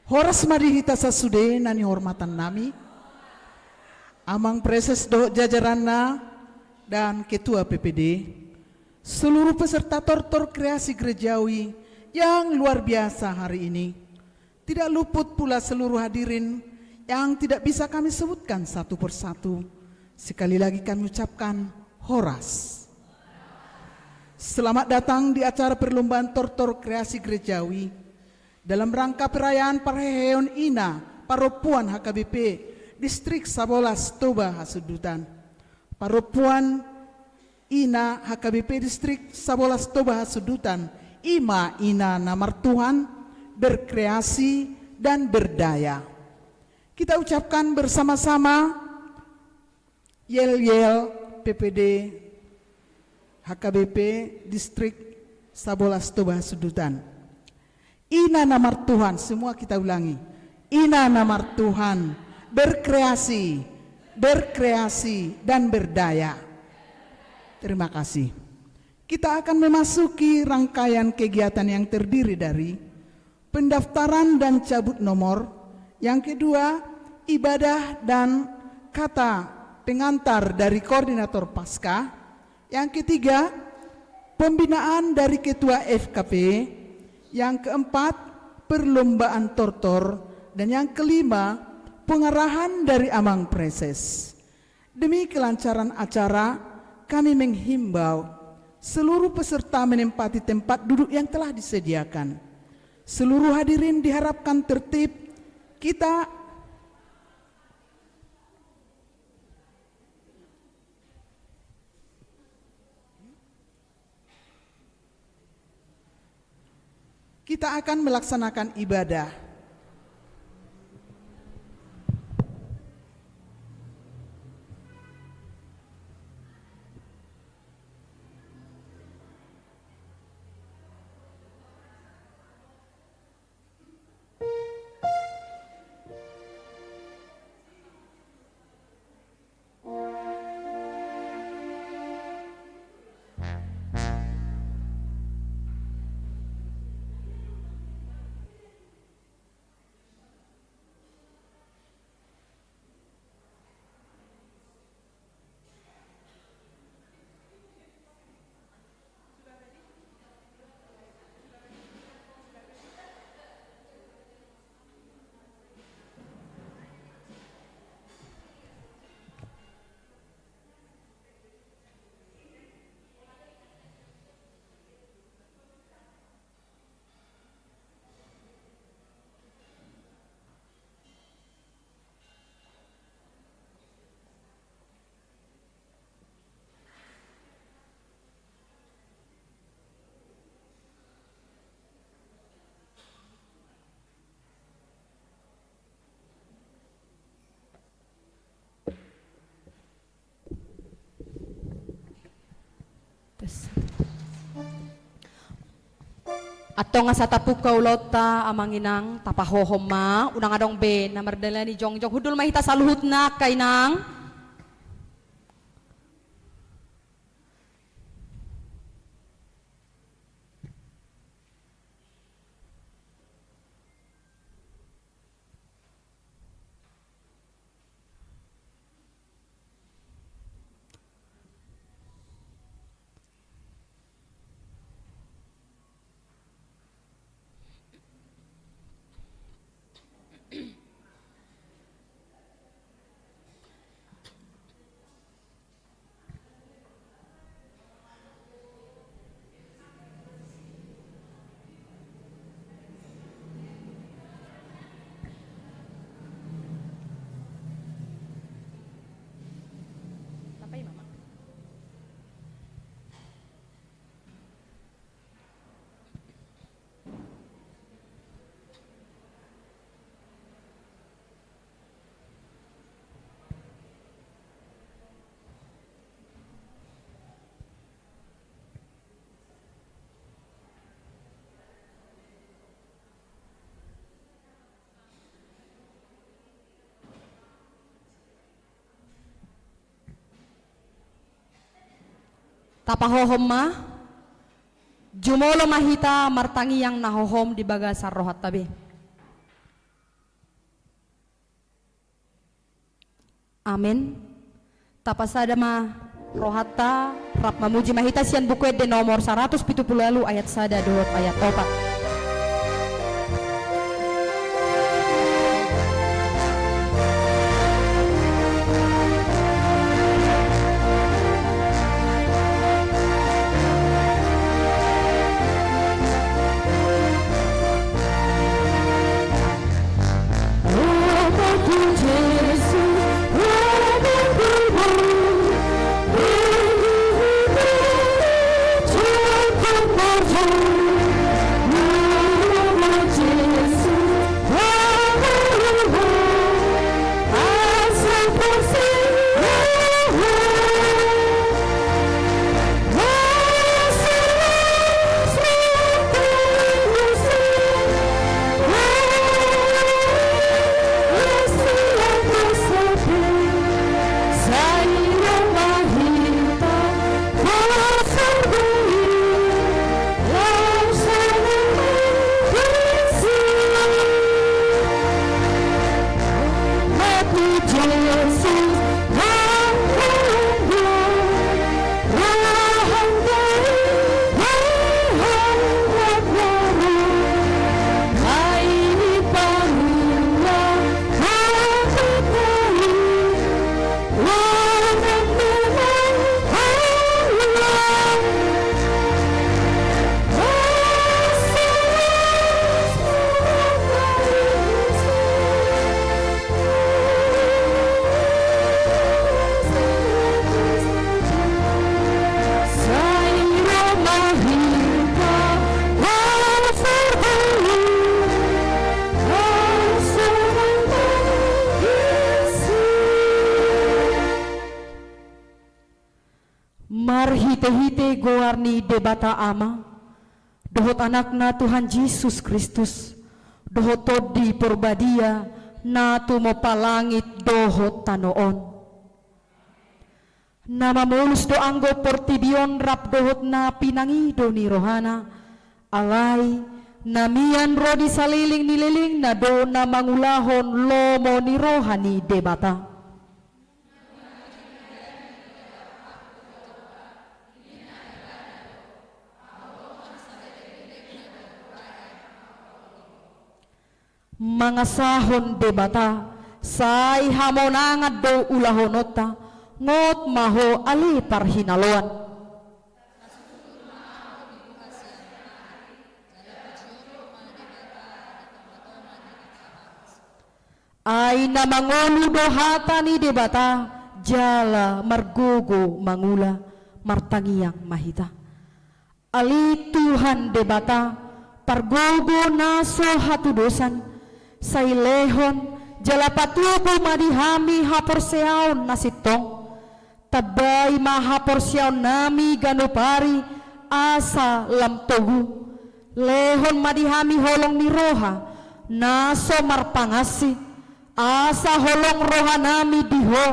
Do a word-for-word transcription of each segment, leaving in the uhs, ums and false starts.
Horas ma di hita sasude na nihormatan nami, Amang Praeses dohot jajaranna, dan Ketua P P D, seluruh peserta Tortor Kreasi Gerejawi yang luar biasa hari ini. Tidak luput pula seluruh hadirin yang tidak bisa kami sebutkan satu persatu. Sekali lagi kami ucapkan horas. Selamat datang di acara perlombaan Tortor Kreasi Gerejawi dalam rangka perayaan parheheon ina parompuan H K B P Distrik Sabolas Toba Hasundutan. Parompuan ina H K B P Distrik Sabolas Toba Hasundutan, i ma ina na martuhan, berkreasi, dan berdaya. Kita ucapkan bersama-sama, yel-yel P P D H K B P Distrik Sabolas Toba Hasundutan. Ina na martuhan, semua kita ulangi. Ina na martuhan, berkreasi, berkreasi, dan berdaya. Terima kasih. Kita akan memasuki rangkaian kegiatan yang terdiri dari pendaftaran dan cabut nomor. Yang kedua, ibadah dan kata pengantar dari koordinator Paskah. Yang ketiga, pembinaan dari ketua F K P. Yang keempat, perlombaan tortor. Dan yang kelima, pengarahan dari Amang Praeses. Demi kelancaran acara, kami menghimbau seluruh peserta menempati tempat duduk yang telah disediakan. Seluruh hadirin diharapkan tertib. Kita Kita akan melaksanakan ibadah. Antong asa tapungka ulaonta, Amang Inang, tapahohom ma, unang adong be na mardalani jongjong, hundul ma hita saluhutna, angka Inang. Tapahohom ma, jumolo ma hita martangiang na hohom di bagasan rohanta be. Amen. Tapasada ma rohanta, rap mamuji ma hita sian Buku Ende nomor saratus pitu pulu ualu ayat sada dohot ayat opat. Marhitehite goar ni Debata Ama, dohot Anakna Tuhan Jesus Kristus, dohot Tondi Porbadia, na tumompa langit dohot tano on. Na mamolus do anggo portibi on rap dohot na pinangido ni rohana, alai na mian ro di saleleng ni lelengna do na mangulahon lomo ni roha ni Debata. Mangasahon Debata, sai hamonangan do ulahononta, ngot ma ho ale parhinaloan. Ai na mangolu do hata ni Debata, jala margogo mangula, martangiang ma hita. Ale Tuhan Debata, pargogo na so hatudosan, sai lehon, jala patubu ma di hami haporseaon na sintong. Tambai ma haporseaonnami ganup ari asa lam togu. Lehon ma di hami holong ni roha, na so marpangansi, asa holong rohanami di Ho,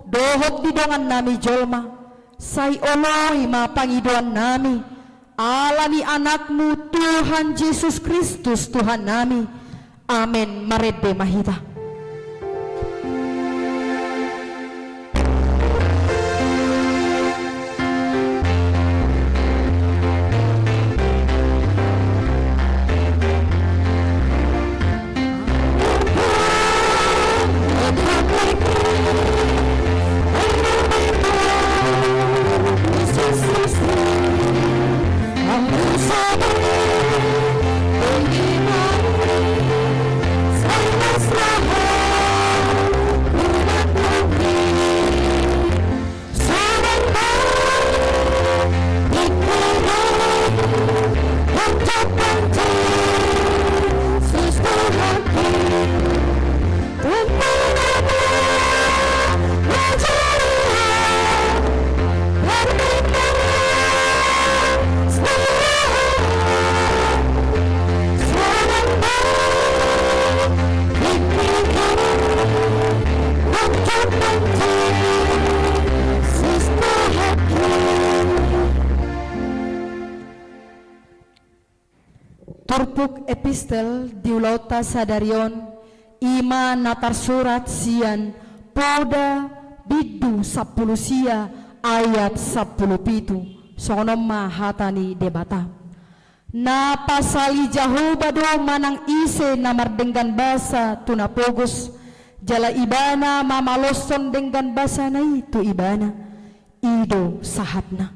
dohot di dongannami jolma, sai oloi ma pangidoannami, ala ni Anakmu Tuhan Jesus Kristus Tuhannami. Amen. Marende ma hita. Turpuk epistel di ulaonta sadari on, i ma na tarsurat sian Poda bindu sampulu sia ayat sampulu pitu, songon on ma hata ni Debata. Na pasali Jahowa do manang ise na mardenggan basa tu na pogos, jala Ibana mamaloshon denggan basana i tu ibana. I do sahatna.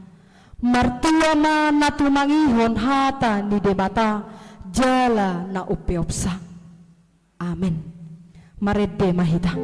Martua ma na tumangihon hata ni Debata jala na umpeopsa. Amen. Marende ma hita.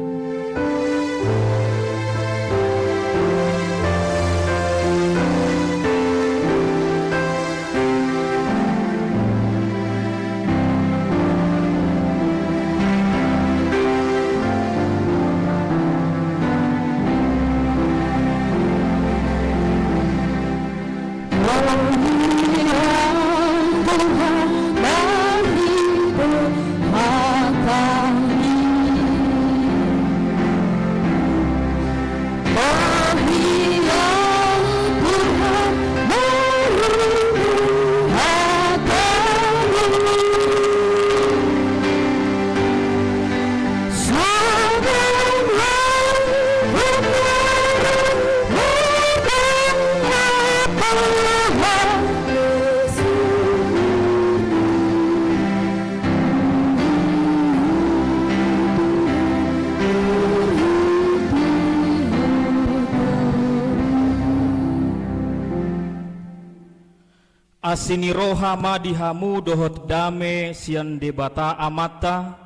Asi ni roha ma di hamu dohot dame sian Debata Amanta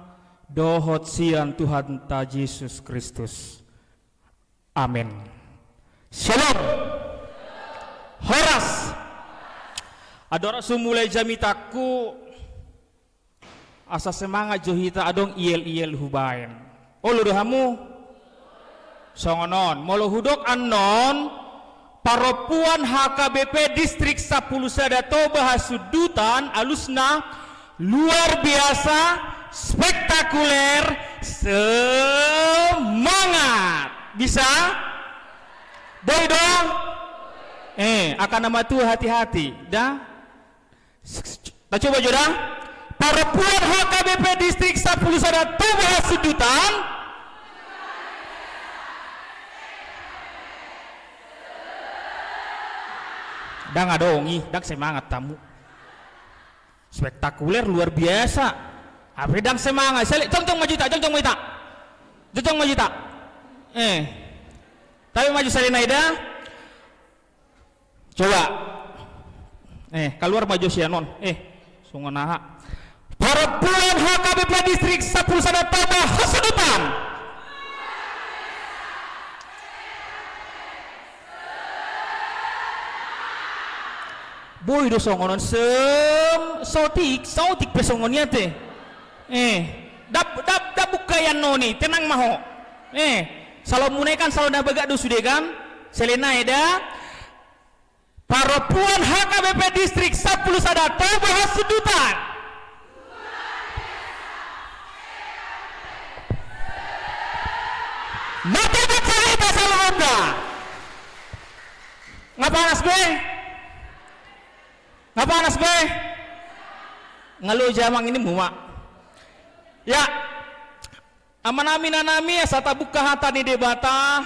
dohot sian Tuhanta Jesus Kristus. Amen. Shalom. Horas. Andorang so mulai jamitangku, asa semangat jo hita, adong iel-iel hubaen. Olo do hamu? Songon on, molo hudok annon, parompuan H K B P Distrik Sampulu Sada Toba Hasundutan, alusna luar biasa, spektakuler, semangat. Bisa? Boi do? Eh, angka na matua hati-hati, da? Tacoba jo da. Parompuan H K B P Distrik Sampulu Sada Toba Hasundutan. Ndang adong i, ndang semangat hamu. Spektakuler, luar biasa. Hape ndang semangat. Sale, jongjong maju hita, jongjong maju hita. Jongjong maju hita. Eh. Tapi maju sale nai da. Coba. Eh, kaluar ma jo sian on. Eh, songon aha. Parompuan H K B P Distrik Sampulu Sada Toba Hasundutan. Boi do songon on sem, saotik, saotik pe songon i ate. Eh, dap, dap, dap buka ian noni, tenang ma ho. Eh, salonmuna i kan salon na bagak do sude kan? Sale nai da. Parompuan H K B P Distrik Sampulu Sada Toba Hasundutan. Martabak sahita saluhutna. Nga panas be? Nga panas be? Nga loja amang ini muma. Ya. Amanami, inanami, asa tabuka hata ni Debata,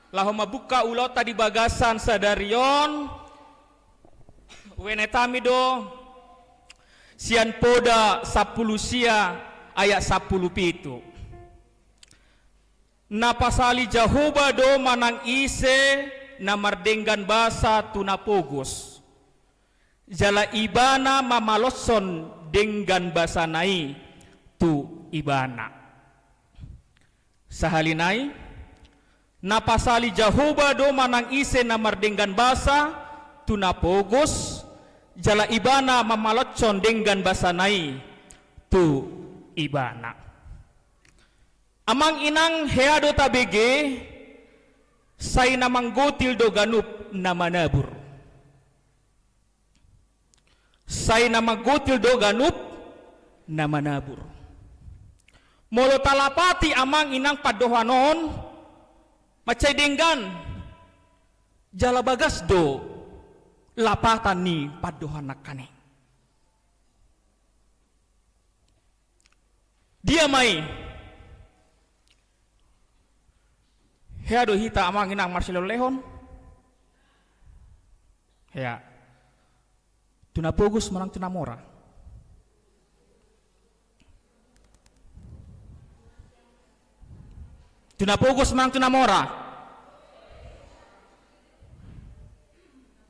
laho mambuka ulaonta di bagasan sadari on, uenetami do sian Poda sampulu sia ayat sampulu pitu. Na pasali Jahowa do manang ise na mardenggan basa tu na pogos. Jala Ibana mamaloshon denggan basana i tu ibana. Sahali nai, na pasali Jahowa do manang ise na mardenggan basa tu na pogos, jala Ibana mamaloshon denggan basana i tu ibana. Amang inang, hea do tabege, sai na manggotil do ganup na manabur. Sai na manggotil do ganup na manabur. Molo talapati amang inang pandohan on, mansai denggan, jala bagas do lapatan ni pandohan nangkaning. Dia ma i? Hea do hita amang inang marsilehonlehon? Hea. Tu na pogos manang tu na mora? Tu na pogos manang tu na mora?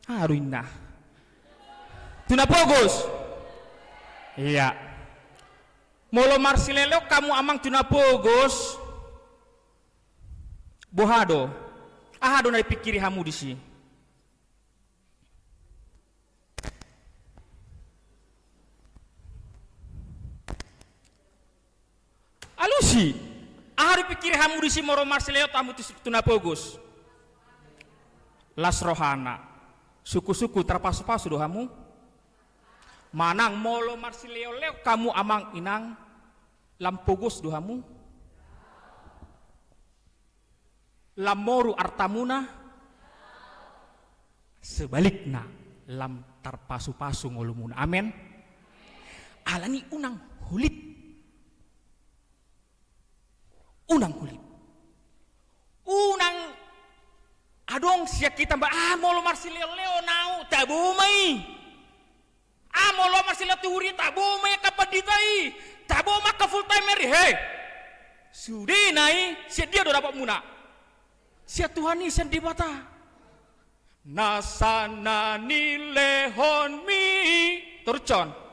Aha do inna? Tu na pogos. Ia. Molo marsilehonlehon hamu amang tu na pogos, boha do? Aha do na dipingkiri hamu disi? Alusi. Aha do dipingkiri hamu disi molo marsilehonlehon hamu tu, tu na pogos? Las rohana. Sungkun-sungkun tarpasu-pasu do hamu? Manang molo marsilehonlehon hamu amang inang, lam pogos do hamu? Lam moru artamuna? Sebalikna, lam tarpasu-pasu ngolumuna. Amen. Alani unang hulit. Unang hulit. Unang adong sian hita ba, ah, molo marsilehonlehon au, tabo ma i. Ah, molo marsilehon tu huria, tabo ma i angka pandita i. Tabo ma angka full timer i, he. Sudena i, sian dia do dapotmuna? Sian Tuhan i, sian Debata. Nasa na nilehonmi. Torushon.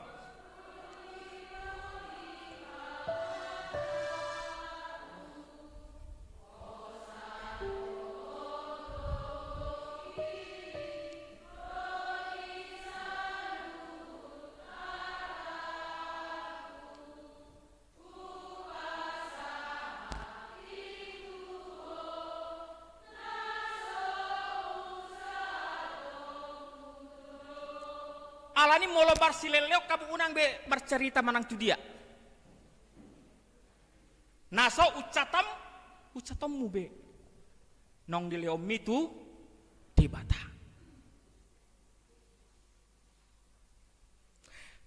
Alani molo marsilehonlehon hamu unang be marcarita manang tu dia. Na so unsatam, unsatonmu be. Naung dilehonmi tu Debata.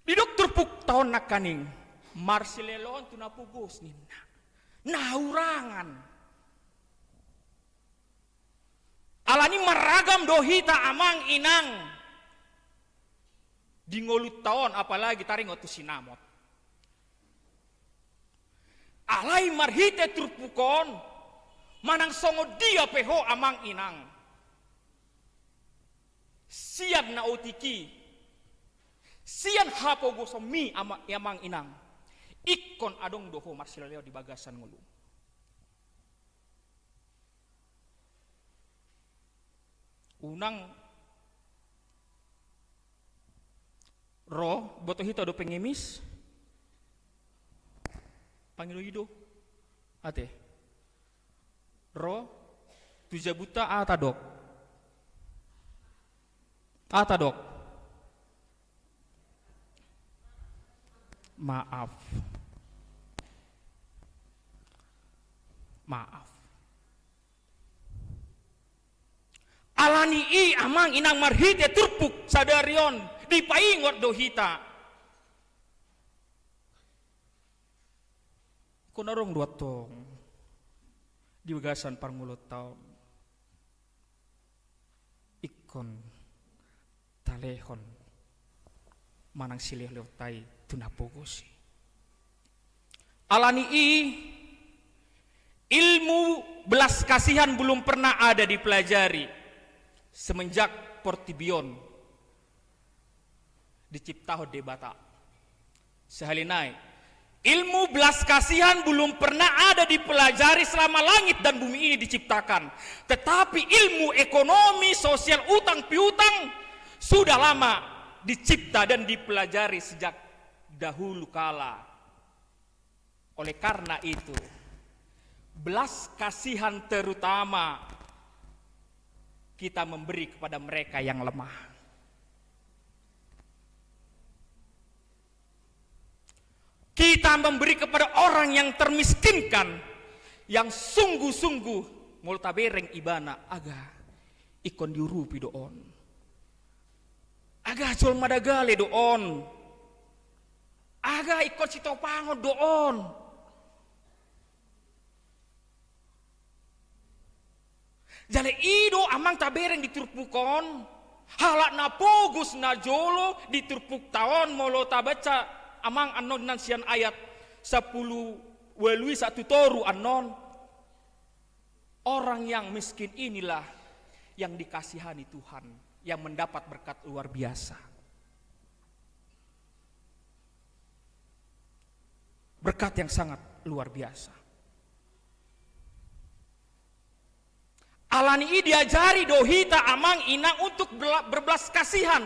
Didok turpukta on nangkaning, marsilehonlehon tu na pogos ninna. Na hurangan. Alani marragam do hita amang inang di ngolunta on, apalagi taringot tu sinamot. Alai marhite turpuk on, manang songon dia pe ho amang inang, sian na otik i, sian hapogosonmi ama-, amang inang, ingkon adong do ho marsilehonlehon di bagasan ngolum. Unang ro, boto hita do pengemis. Pangido-ido. Ate. Ro, tu jabuta aha tadok? Aha tadok? Maaf. Maaf. Alani i amang inang marhite turpuk sadari on dipaingot do hita. Ingkon adong do antong di bagasan parngoluonta on. Ingkon talehon manang silehonlehonta i tu na pogos i. Alani i ilmu belas kasihan belum pernah ada dipelajari semenjak portibi on diciptahon Debata. Sahali nai, ilmu belas kasihan belum pernah ada dipelajari selama langit dan bumi ini diciptakan. Tetapi ilmu ekonomi, sosial, utang piutang sudah lama dicipta dan dipelajari sejak dahulu kala. Oleh karena itu, belas kasihan terutama kita memberi kepada mereka yang lemah. Kita memberi kepada orang yang termiskinkan, yang sungguh-sungguh, molo tabereng ibana, aga ingkon diurupi do on. Aga jolma dagale do on. Aga ingkon sitopangon do on. Jala i do amang tabereng di turpuk on, halak na pogos na jolo di turpukta on, molo tabaca amang annon nang sian ayat sampulu ualu i sahat tu toru annon. Orang yang miskin inilah yang dikasihani Tuhan, yang mendapat berkat luar biasa. Berkat yang sangat luar biasa. Alani i diajari do hita amang inang untuk bela-, berbelas kasihan.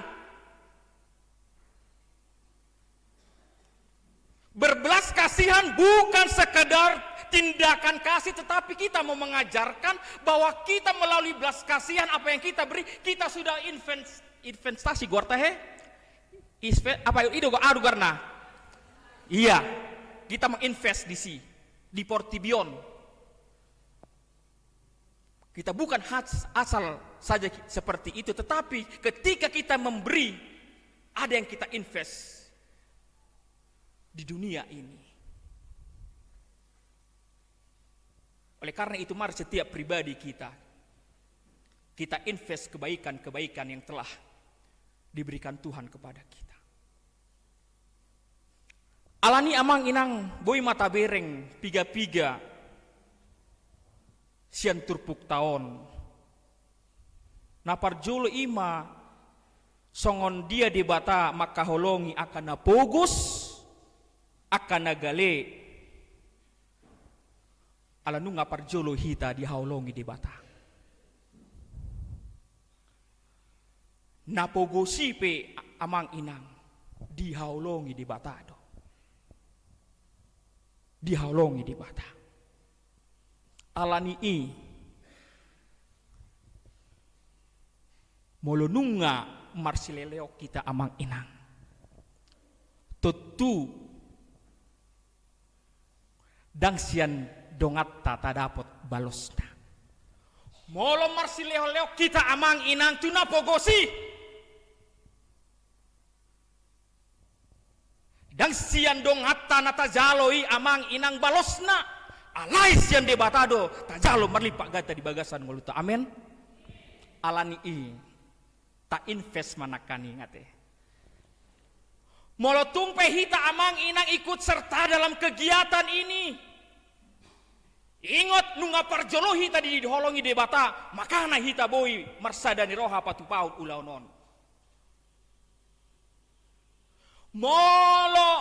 Berbelas kasihan bukan sekedar tindakan kasih, tetapi kita mau mengajarkan bahwa kita melalui belas kasihan, apa yang kita beri, kita sudah invens-, investasi, goarna he? Ispe-, apa i do, aduh, goarna? Iya, kita menginvest di si, di portibi on. Kita bukan has-, asal saja ki-, seperti itu, tetapi ketika kita memberi, ada yang kita invest di dunia ini. Oleh karena itu, mari setiap pribadi kita, kita invest kebaikan-kebaikan yang telah diberikan Tuhan kepada kita. Alani amang inang, boi ma tabereng piga-piga sian turpukta on. Na parjolo i ma songon dia Debata mangkaholongi angka na pogos, angka na gale. Ala nunga parjolo hita dihaholongi Debata. Na pogos i pe amang inang dihaholongi Debata do. Dihaholongi Debata. Alani i, molo nunga marsilehon-lehon hita amang inang, tontu ndang sian donganta tadapot balosna. Molo marsilehon-lehon hita amang inang tu na pogos i, ndang sian donganta na tajalo i amang inang balosna, alai sian Debata do tajalo marlipat ganda di bagasan ngolunta. Amen. Alani i, tainvest ma nangkaning ate. Molo tung pe hita amang inang ikut serta dalam kegiatan ini, ingot nunga parjolo hita dihaholongi Debata, makana hita boi marsada ni roha patupahon ulaon on. Molo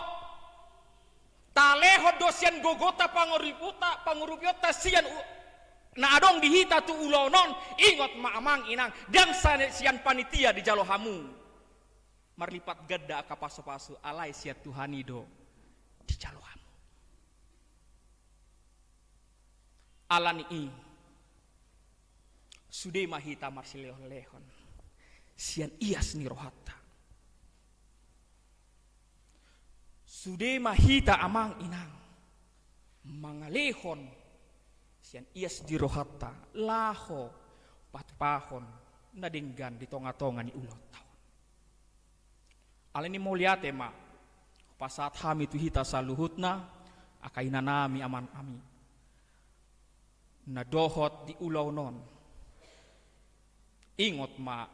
talehon do sian gogonta panguriputa, pangurupionta sian u-, na adong di hita tu ulaon on, ingot ma amang inang, ndang sa-, sian panitia dijalo hamu marlipat ganda angka pasupasu, alai sian Tuhan i do dijalo hamu. Alani i, sude ma hita marsilehon-lehon sian ias ni rohanta. Sude ma hita amang inang mangalehon sian ias ni rohanta laho patupahon na denggan di tonga-tonga ni ulaonta on. Alani i mauliate ma hupasahat hami tu hita saluhutna, angka inanami, amanami na dohot di ulaon on. Ingot ma,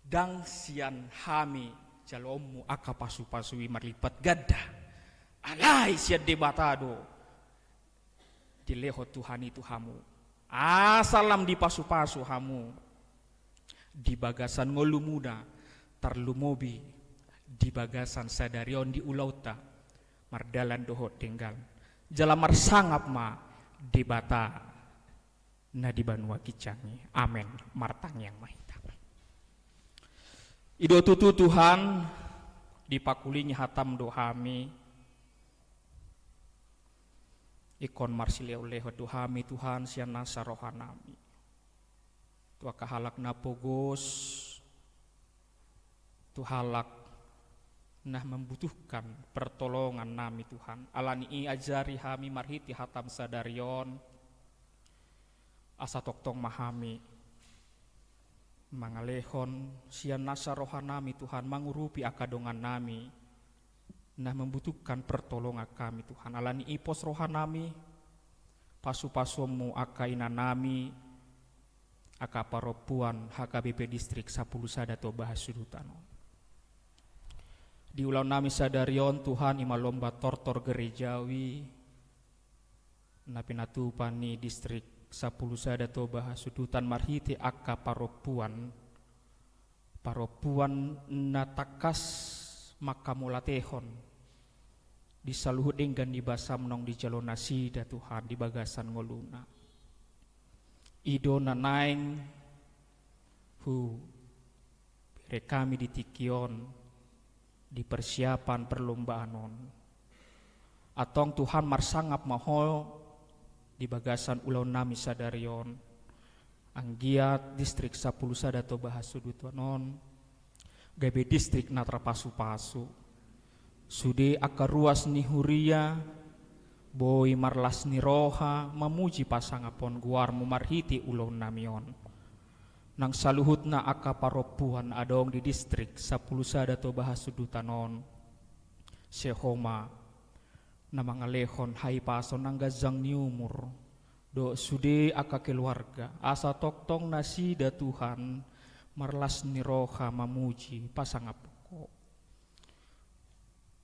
ndang sian hami jaloonmu angka pasupasu i marlipat ganda, alai sian Debata do dilehon Tuhan i tu hamu. Asa lam dipasupasu hamu di bagasan ngolumuna, tarlumobi di bagasan sadari on di ulaonta mardalan dohot denggan. Jala marsangap ma Debata na di banua ginjang i. Amen. Martangiang ma hita. I do tutu Tuhan, dipakulingi hatam do hami. Ingkon marsilehon-lehon do hami Tuhan sian nasa rohanami tu angka halak na pogos, tu halak na membutuhkan pertolongan nami Tuhan. Alani i ajari hami marhite hatam sadari on, asa tongtong ma hami mangalehon sian nasa rohanami Tuhan, mangurupi angka dongannami na membutuhkan pertolongan kami Tuhan. Alani i pos rohanami, pasu-pasuonmu angka inanami angka parompuan H K B P Distrik Sampulu Sada Toba Hasudutan on. Di ulaonnami sadari on, Tuhan, i ma lomba tortor gerejawi na pinatupa ni Distrik Sampulu Sada Toba Hasudutan marhite angka parompuan, parompuan na tangkas manghamauliatehon di saluhut denggan ni basam naung dijalo nasida, Tuhan, di bagasan ngoluna. I do na naeng hubege hami di tingki on, di persiapan perlombaan on. Antong, Tuhan, marsangap ma Ho di bagasan ulaonnami sadari on. Anggiat Distrik Sampulu Sada Toba Hasudutan on gabe distrik na tarpasupasu. Sude angka ruas ni huria boi marlas ni roha mamuji pasangapon goarMu marhite ulaonnami on. Nang saluhutna angka parompuan adong di Distrik Sampulu Sada Toba Hasudutan on, sai Ho ma na mangalehon hahipason nang ganjang ni umur, dohot sude angka keluarga, asa tongtong nasida, Tuhan, marlas ni roha mamuji pasangap Ho.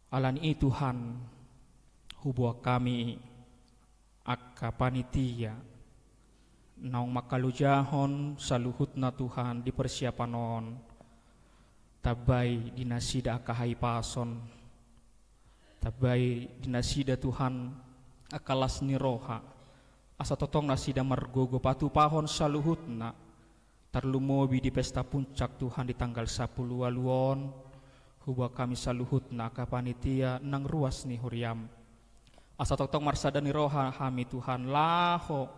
Ala ni i, Tuhan, huboan hami angka panitia naung mangkalojahon saluhutna, Tuhan, di persiapan on. Tambai di nasida angka hahipason, tambai di nasida, Tuhan, angka las ni roha, asa tongtong nasida margogo patupahon saluhutna, tarlumobi di pesta puncak, Tuhan, di tanggal sampulu ualu on. Huboan hami saluhutna angka panitia nang ruas ni huriaM, asa tongtong marsada ni roha hami, Tuhan, laho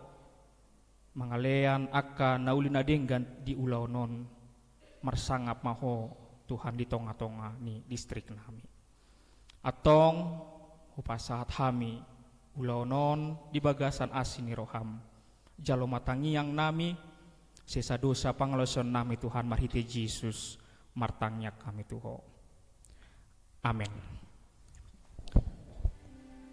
mangalean angka na uli na denggan di ulaon on. Marsangap ma Ho, Tuhan, di tongatonga ni distriknami. Antong hupasahat hami ulaon on di bagasan asi ni rohaM. Jalo ma tangiangnami, sesa dosa pangalaosionnami, Tuhan, marhite Jesus martangiang hami tu Ho. Amen.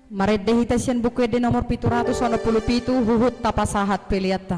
Marende hita sian Buku Ende nomor pitu ratus onom pulu pitu, huhut tapasahat peleanta.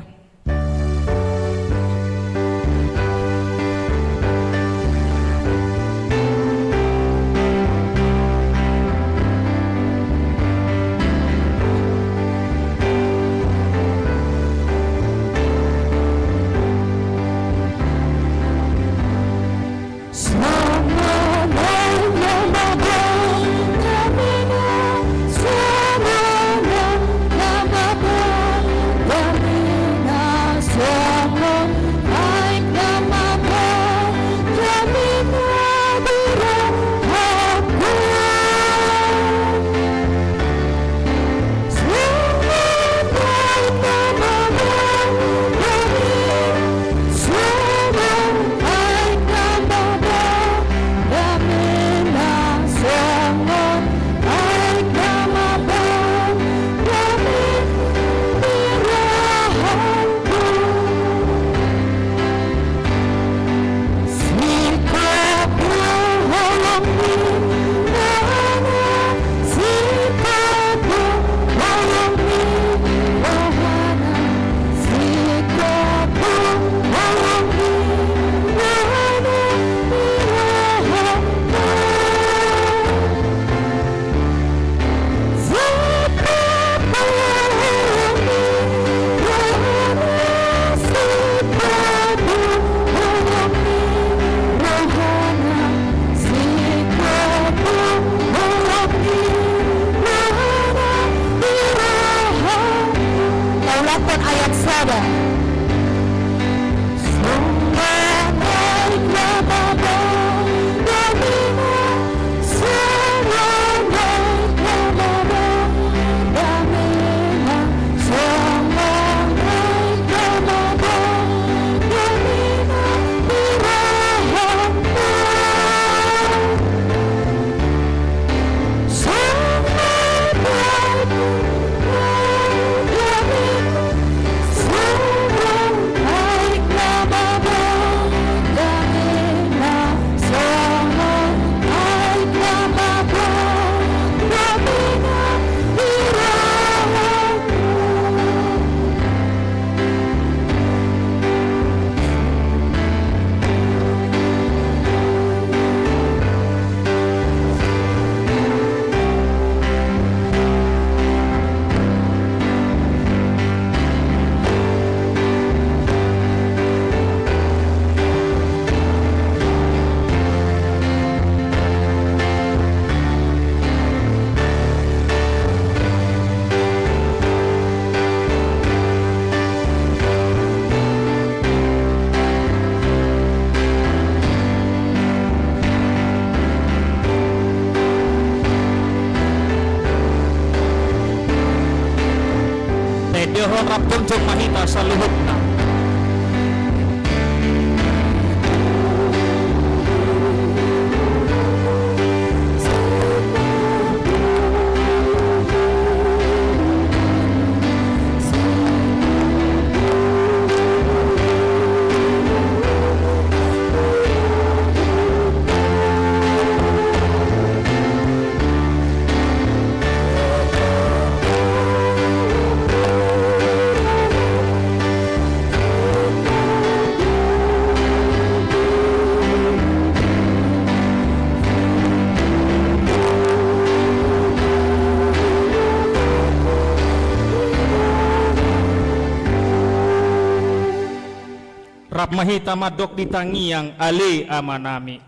Rap jongjong ma hita saluhutna. Rap ma hita mandok di tangiang, Ale Amanami.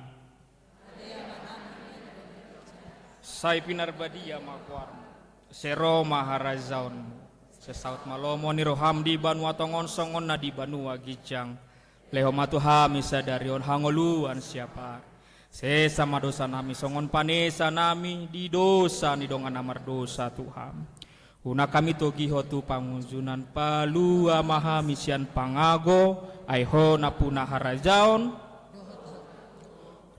Sai pinarbadia ma goarmu. Sai ro ma harajaonmu. Sai saut ma lomo ni roham di banua tonga on songon na di banua ginjang. Lehon ma tu hami sadari on hangoluan siapari. Sesa ma dosanami songon panesanami di dosa ni dongan na mardosa tu hami. Unang hami togihon tu pangunjunan, palua ma hami sian pangago, ai Ho nampuna harajaon,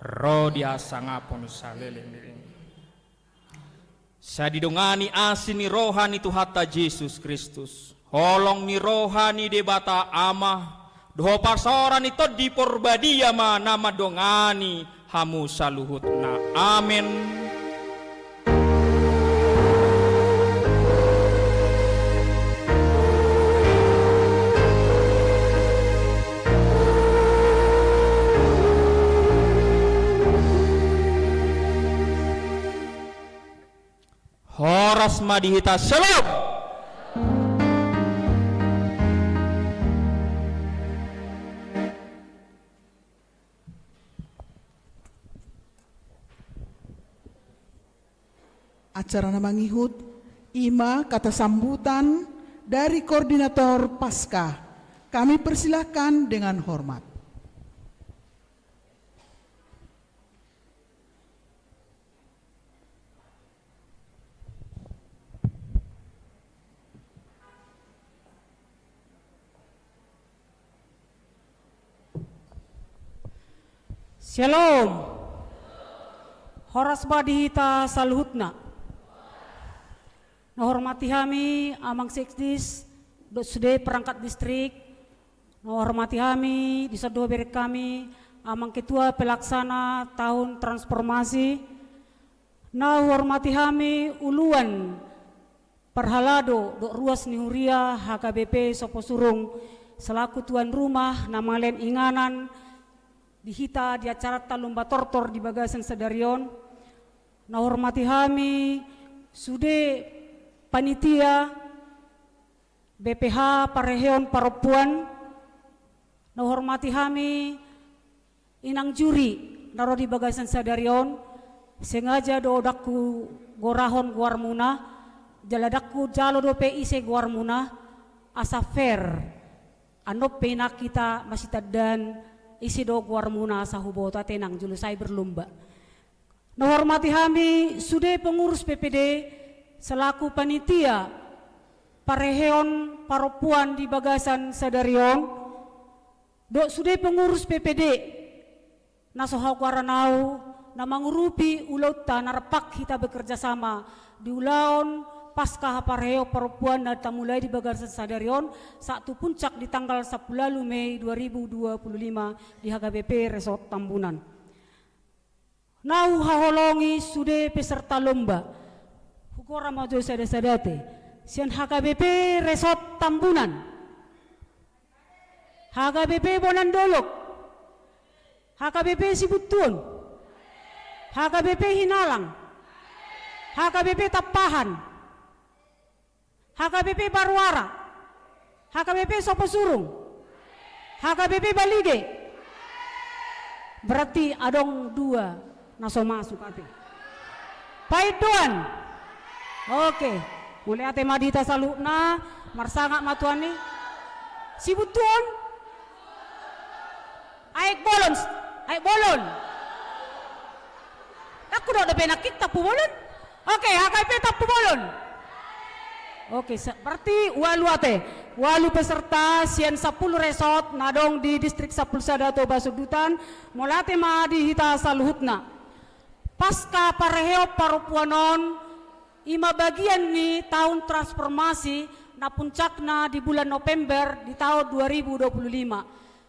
ro di hasangapon saleleng ni leleng. Sai didongani asi ni roha ni Tuhanta Jesus Kristus, holong ni roha ni Debata Ama, dohot parsaoran ni Tondi Porbadia ma na mandongani hamu saluhutna. Amen. Horas ma di hita, Shalom! Acara na mangihut, i ma kata sambutan dari koordinator Paskah. Kami persilahkan dengan hormat. Shalom. Horas ma di hita saluhutna. Na hormati hami Amang Sekdis, dohot sude perangkat distrik. Na hormati hami, dison do bereng hami, Amang Ketua Pelaksana Tahun Transformasi. Na hormati hami, uluan parhalado dohot ruas ni huria H K B P Soposurung, selaku tuan rumah na mangalean inganan di hita di acaranta Lomba Tortor di bagasan sadari on. Na hormati hami, sude panitia, B P H Parheheon Parompuan, na hormati hami, inang juri, na ro di bagasan sadari on, sengaja do ndang hugorahon goarmuna, jala ndang hujalo dope ise goarmuna, asa fair. Annon pe inang hita masitandaan ise do goarmuna asa huboto ate inang jolo sai berlomba. Na hormati hami sude pengurus P P D selaku panitia parheheon parompuan di bagasan sadari on, dohot sude pengurus P P D na so hagoaran au, na mangurupi ulaonta na rap hita bekerja sama di ulaon Paskah Parheheon Parompuan na tamulai di bagasan sadari on, sahat tu puncak di tanggal sampulu ualu Mei dua ribu dua puluh lima di H K B P Resort Tambunan. Na huhaholongi sude peserta lomba. Hugora ma jo sada-sada ate. Sian H K B P Resort Tambunan. H K B P Bonan Dolok. H K B P Sibuntuon. H K B P Hinalang. H K B P Tampahan. H K B P Baruara, H K B P Soposurung, H K B P Balige. Berarti adong dua na so masuk ate. Paindoan. Oke. Mauliate ma di hita saluhutna, marsangap ma tu an ni. Sibuntuon. Aek Bolon, Aek Bolon. Ndang hudok dope nangkin Tampubolon. Oke, H K B P Tampubolon. Oke, sa-, berarti ualu ate. Ualu peserta sian sampulu resort na adong di Distrik Sampulu Sada Toba Sundutan, mauliate ma di hita saluhutna. Pasca parheheon parompuan on, i ma bagian ni taon transformasi na puncakna di bulan November di taon dua ribu dua puluh lima.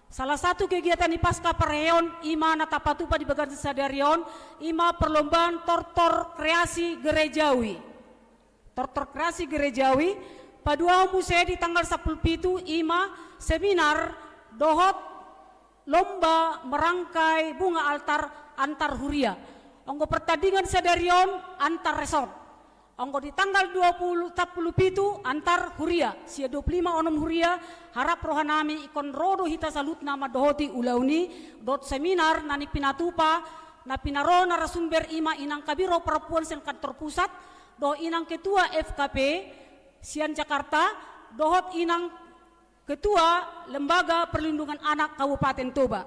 Salah satu kegiatan ni pasca parheheon i ma na tapatupa di bagasan sadari on, i ma perlombaan tortor kreasi gerejawi. Tortor kreasi gerejawi, paduahon muse di tanggal sampulu pitu i ma seminar dohot lomba merangkai bunga altar antar huria. Anggo pertandingan sadari on antar resort. Anggo di tanggal dua puluh, sampulu pitu antar huria, sia dua puluh lima onom huria, harap rohanami ingkon ro do hita saluhutna mandohoti ulaon i, dohot seminar na ni pinatupa, na pinaro narasumber i ma inang kabiro parompuan sian kantor pusat, dohot inang ketua F K P sian Jakarta, dohot inang ketua Lembaga Perlindungan Anak Kabupaten Toba.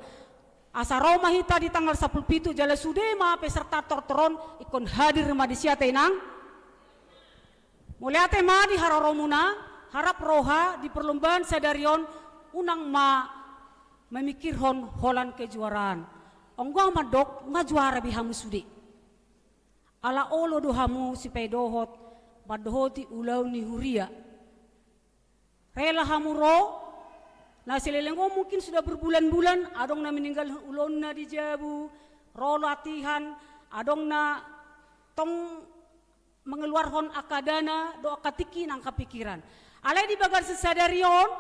Asa ro ma hita di tanggal sampulu pitu jala sude ma peserta tortor on ingkon hadir ma disi ate inang. Mauliate ma di haroromuna, harap roha di perlombaan sadari on unang ma memikirhon holan kejuaraan. Anggo au mandok nga juara be hamu sude. Ala olo do hamu sipadohot mandohoti ulaon ni huria. Rela hamu ro, na saleleng on mungkin sudah berbulan-bulan, adong na meninggalhon ulaonna di jabu, ro latihan, adong na tong mengeluarhon angka dana, dohot angka tingki nang angka pikiran. Alai di bagasan sadari on,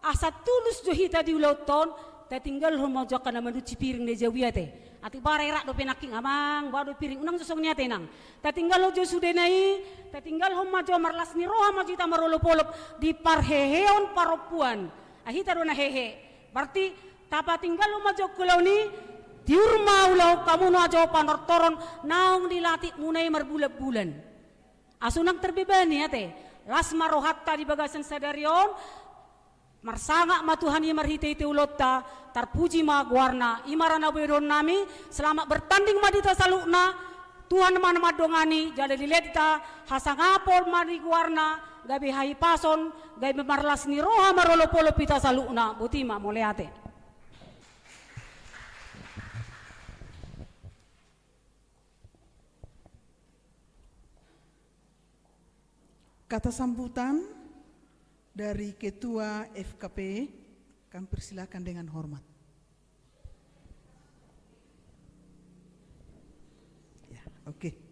asa tulus do hita di ulaonta on, tatinggalhon ma jo angka na manunsi piring na di jabu i ate. Atik bara erak dope nangkin amang, boha do piring, unang jo songon i ate inang. Tatinggalhon jo sudena i, tatinggalhon ma jo, marlas ni roha ma jo hita marolopolop di parheheon parompuan. Ai hita do na hehe. Berarti tapatinggalhon ma jo ulaon i, tiur ma ulaon hamu na jo panortoron naung dilatihmuna i marbulan-bulan. Asa unang terbebani ate. Las ma rohanta di bagasan sadari on, marsangap ma Tuhan i marhite-hite ulaonta, tarpuji ma goarna, i ma ra na bedohonnami, selamat bertanding ma di hita saluhutna, Tuhan ma na mandongani, jala dilehon hita hasangapon ma di goarna, gabe hahipason, gabe marlas ni roha marolopolop hita saluhutna, boti ma, mauliate. Kata sambutan dari Ketua F K P, kami persilakan dengan hormat. Ya, oke.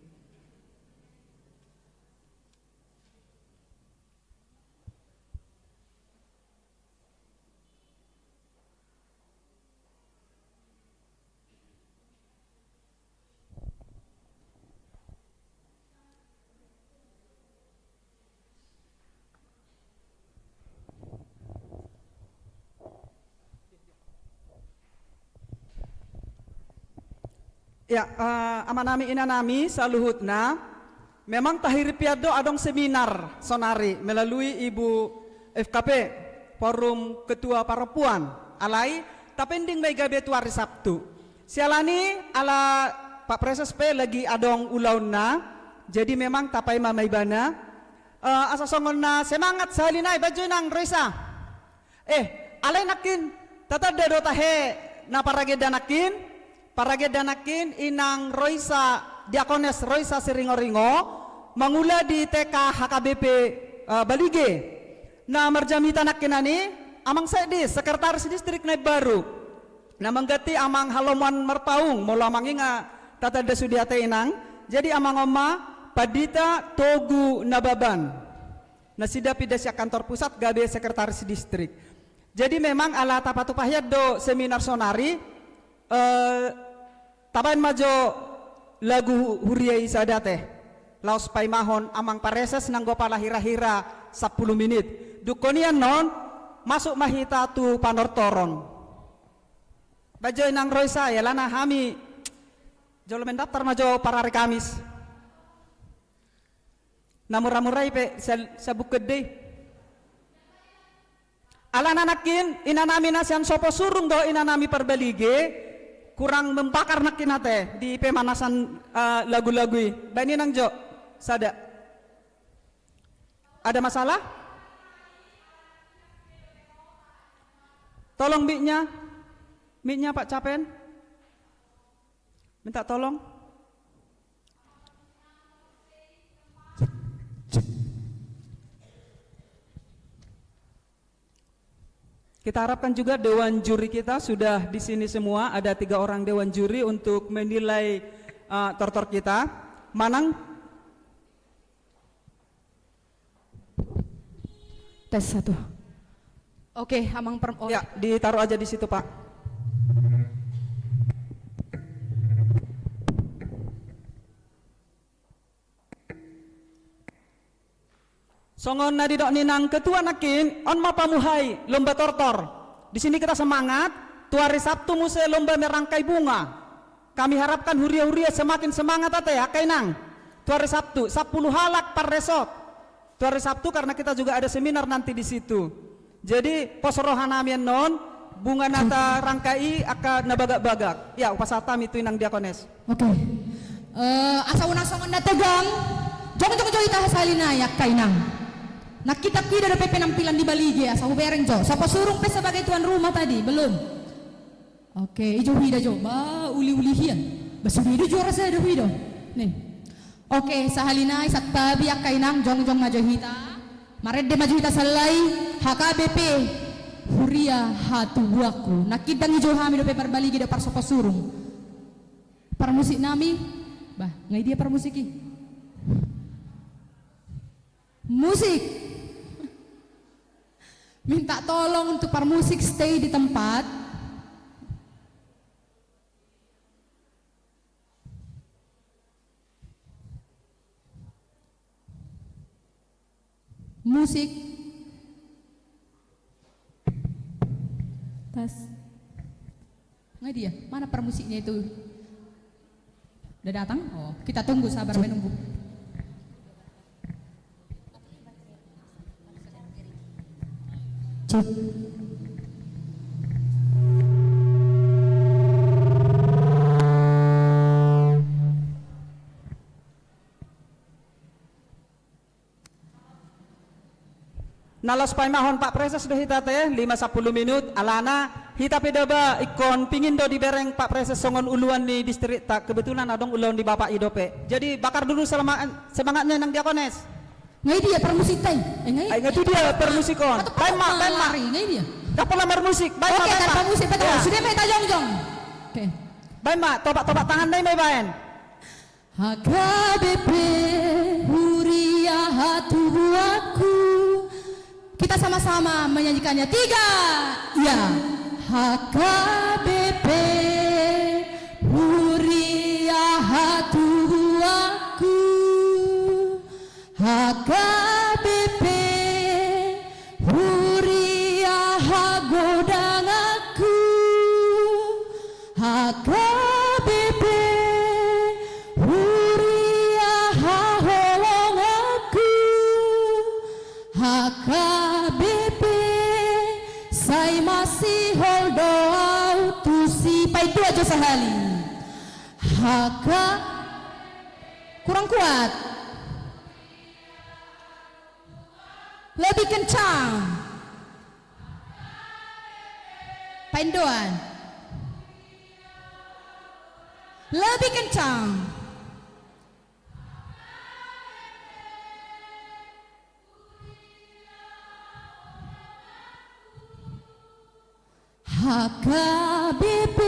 Ya, eh, amanami inanami saluhutna, memang tahiripian do adong seminar sonari melalui Ibu F K P, Forum Ketua Perempuan. Alai tapending ma i gabe tu ari Sabtu. Siala ni ala Pak Preses pe lagi adong ulaonna, jadi memang tapaima ma ibana. Eh, asa songon na semangat sahali nai, baen jo inang Roisa. Eh, alai nangkin, tatanda do tahe na paragenda nangkin, paragenda nangkin inang Roisa, Diakones Roisa Siringoringo, mangula di T K H K B P, eh, Balige. Na marjamita nangkinan i, Amang Sekdis, Sekretaris Distrik na imbaru. Na mangganti Amang Haloman Marpaung, molo Amang i nga tatanda sude ate inang. Jadi Amang on ma Pandita Togu Nababan. Nasida pinda sian kantor pusat gabe sekretaris distrik. Jadi memang ala tapatupa hian do seminar sonari, eh, tabaen ma jo lagu huria i sada ate. Laos paimahon Amang Pareses nanggo pala hira-hira sampulu minit. Dungkon i annon, masuk ma hita tu panortoron. Baen jo inang Roisa, alana hami jolo mendaftar ma jo parari Kamis. Na mura-mura i pe sa-, sabungkun do i. Alana nangkin, inanami na sian Soposurung dohot inanami Parbalige, kurang membakar nangkin ate di pemanasan, eh, lagu-lagu i. Baen inang jo, sada. Ada masalah? Tolong mic-nya. Mic-nya, Pak Capen. Minta tolong. Cek, cek. Kita harapkan juga dewan juri kita sudah di sini semua. Ada tiga orang dewan juri untuk menilai, eh, tortor kita. Manang? Tes satu. Oke, Amang per-, oh. Ya, ditaruh aja di situ, Pak. Songon na nidok ni nang ketua nangkin, on ma pamuhai lomba tortor. Di sini kita semangat, tu hari Sabtu muse lomba merangkai bunga. Kami harapkan huria-huria semakin semangat ate, angka inang. Tu hari Sabtu, sapuluh halak per resort. Tu hari Sabtu karena kita juga ada seminar nanti di situ. Jadi, pos roha nami annon, bunga na tarangkai i angka na bagak-bagak. Ya, hupasahat hami tu inang diakones. Oke. Eh, asa unang songon na tegang, jongjong jo hita sahali nai angka inang. Nangkin taida dope penampilan di balige, asa hubereng jo. Sopo Surung pe sebagai tuan rumah tadi, belum? Oke, i jo huida jo. Ba, uli-uli hian. Ba, sude i do juara sada huida. Nih. Oke, sahali nai santabi angka inang, jongjong ma jo hita. Marende ma jo hita sahali nai, H K B P, Huria Hatubuanku. Nangkin dang dijou hami dope parbalige dohot parsoposurung. Parmusik nami, bah, nga i dia parmusik i? Musik. Minta tolong untuk parmusik stay di tempat. Musik. Tes. Nga dia? Mana parmusiknya itu? Udah datang? Oh, kita tunggu, sabar menunggu. Cek. Na laos paimahon Pak Preses do hita ate, lima sampulu minut, alana hita pe da ba ingkon pingin do dibereng Pak Preses songon uluan ni distrikta, kebetulan adong ulaon ni bapak i dope. Jadi bakar dulu selama-, semangatnya nang diakones. Nga i dia parmusikta i? Eh, nga i, nga i tu dia parmusik on. Baen ma, baen ma. Nga i dia? Ndang pola marmusik, baen ma, baen ma. Oke, tanpa musik, baen ma. Sude ma hita jongjong. Oke. Baen ma, topak-topak tangan nai ma ibaen. H K B P, Huria Hatubuanku. Kita sama-sama menyanyikannya. Tiga, ya. H K B P, Huria Hatubuanku. H K B P, Huria Hagodanganku. H K B P, Huria Haholonganku. H K B P, sai masihol do au tusi. Paidua jo sahali. H K, kurang kuat. Lebih kencang. Paindoan. Lebih kencang. H K B P,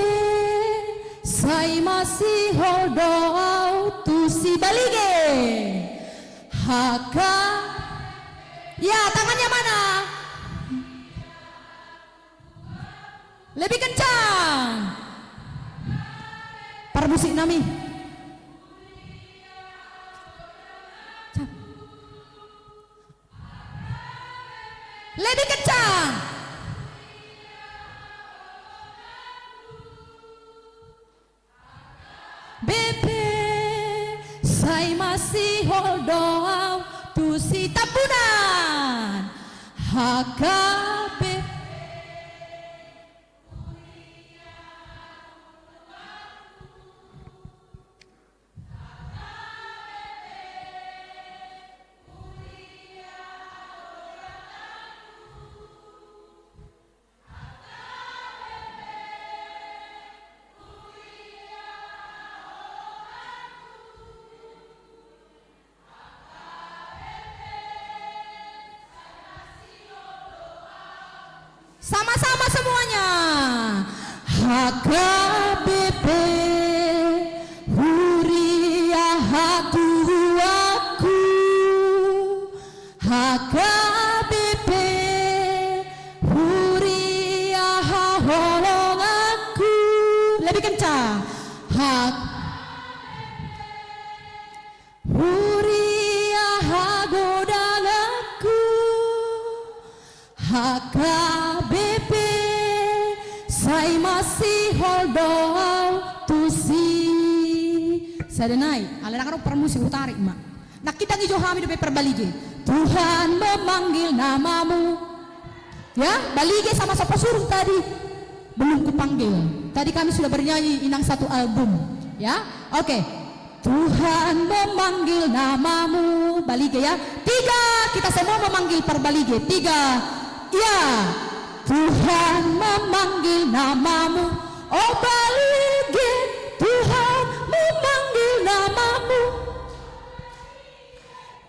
sai masihol do au tusi. Balige. H K, ya, tangannya mana? Lebih kencang. Parmusik nami. Lebih kencang. B P, sai masihol do au tusi. Tambunan. H K B P. Sama-sama semuanya. H K B P, huria hatuaku. H K B P, huria haholonganku. Lebih kencang. Hak Huria hagodanganku, H K B P, sai masihol do au tusi. Sada nai, ala dang adong parmusik hutarik ma. Nangkin dang ijo hami dope parbalige. Tuhan memanggil namamu. Ya, balige sama Sopo Surung tadi. Belum kupanggil. Tadi kami sudah bernyanyi Inang satu album. Ya, oke. Tuhan memanggil namamu. Balige ya. Tiga, kita semua memanggil parbalige. Tiga. Ya. Tuhan memanggil namamu. Oh balige, Tuhan memanggil namamu.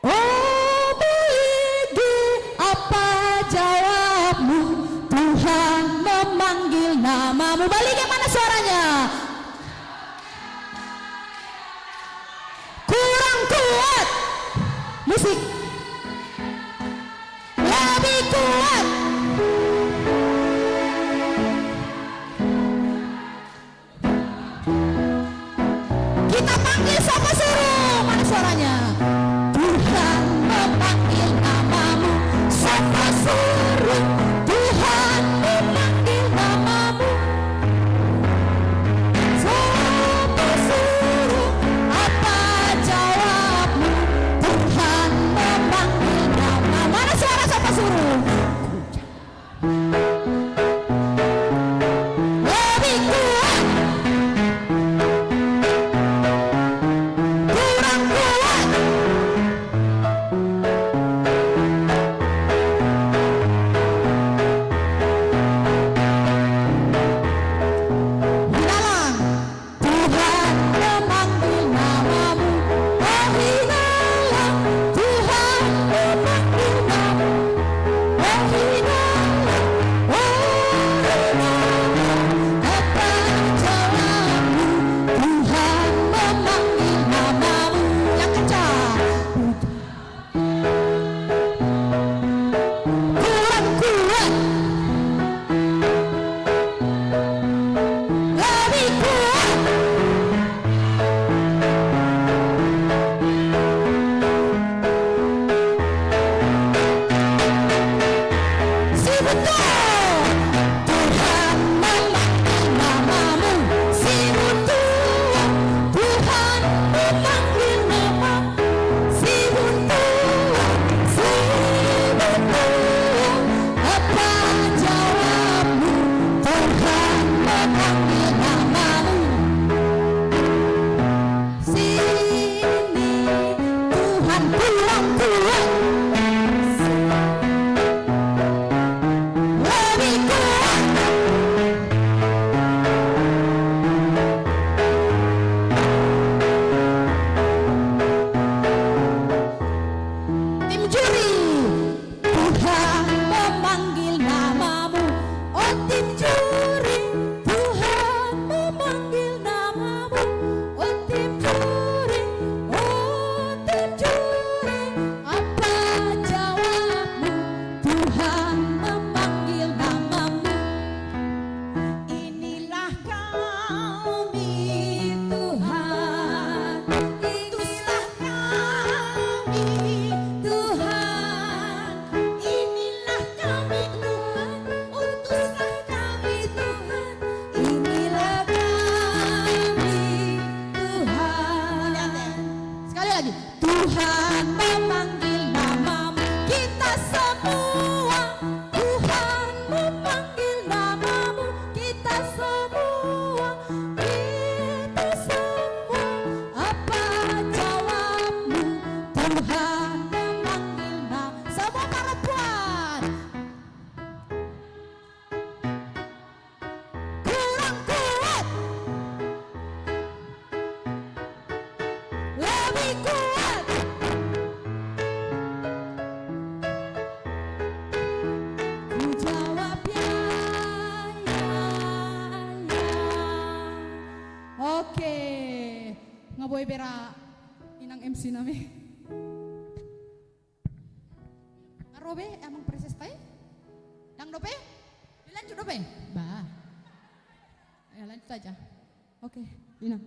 Oh balige, apa jawabmu? Tuhan memanggil namamu. Balige, mana suaranya? Kurang kuat. Musik. Lebih kuat. Kita panggil Sopo Surung. Mana suaranya? Tuhan memanggil namamu, Sopo Surung. Tuhan memanggil namamu, Sopo Surung. Apa jawabmu? Tuhan memanggil namamu. Mana suara Sopo Surung? Lebih kuat. Kurang kuat. Hinalang. Tuhan memanggil namamu, oh hinalang. Tuhan memanggil namamu, oh hinalang. Oh hinalang, apa jawabmu? Tuhan memanggil namamu. Yang kencang. Kurang kuat. Lebih kuat. Si Buntu. Tuhan memanggil namamu, si Buntu. Tuhan memanggil namamu. Si Buntu, si Buntu, apa jawabmu? Tuhan memanggil namamu. Sini, Tuhan kurang kuat. Lebih kuat. Tim juri, Tuhan memanggil namamu. Oh tim juri, Tuhan memanggil namamu. Oh tim juri, oh tim juri, apa jawabmu? Tuhan memanggil namamu. Inilah kami, Tuhan, utuslah kami, Tuhan. Inilah kami, Tuhan, utuslah kami, Tuhan. Inilah kami, Tuhan. Sekali lagi. Tuhan memanggil namamu, kita semua. Tuhan memanggil namamu, kita semua. Kita semua. Apa jawabmu? Tuhan memanggil nam-, semua perempuan. Kurang kuat. Lebih kuat. Ku jawab ya, Hera inang M C nami. Nga ro be amang presesta i? Ndang dope? Dilanjut dope? Bah. Ya, lanjut aja. Oke, inang.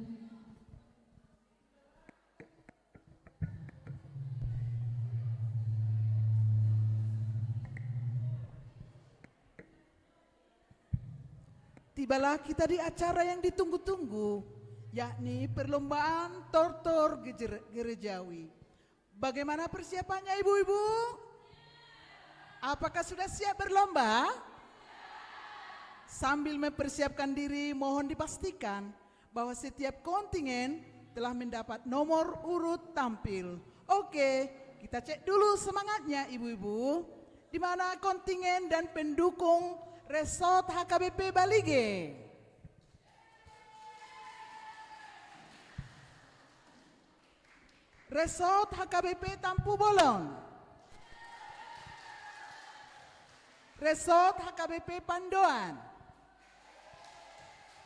Tibalah kita di acara yang ditunggu-tunggu, yakni perlombaan tortor gejer-, gerejawi. Bagaimana persiapannya, ibu-ibu? Apakah sudah siap berlomba? Sambil mempersiapkan diri, mohon dipastikan bahwa setiap kontingen telah mendapat nomor urut tampil. Oke, kita cek dulu semangatnya, ibu-ibu. Di mana kontingen dan pendukung Resort H K B P Balige? Resort H K B P Tampubolon. Resort H K B P Pandoan.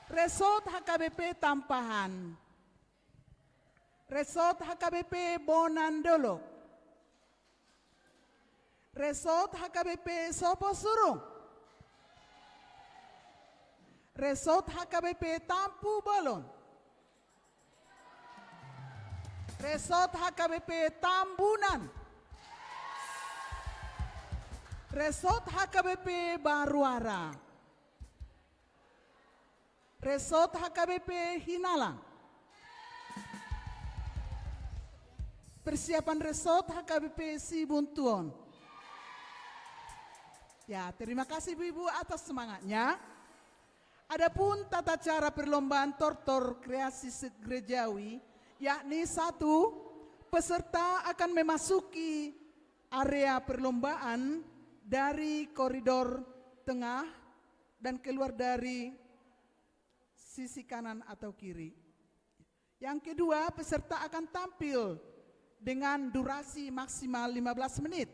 Resort H K B P Tampahan. Resort H K B P Bonan Dolok. Resort H K B P Soposurung. Resort H K B P Tampubolon. Resort H K B P Tambunan. Resort H K B P Baruara. Resort H K B P Hinalang. Persiapan Resort H K B P Sibuntuon. Ya, terima kasih ibu-ibu atas semangatnya. Adapun tata cara perlombaan tortor kreasi se-, gerejawi, yakni satu, peserta akan memasuki area perlombaan dari koridor tengah dan keluar dari sisi kanan atau kiri. Yang kedua, peserta akan tampil dengan durasi maksimal lima belas menit.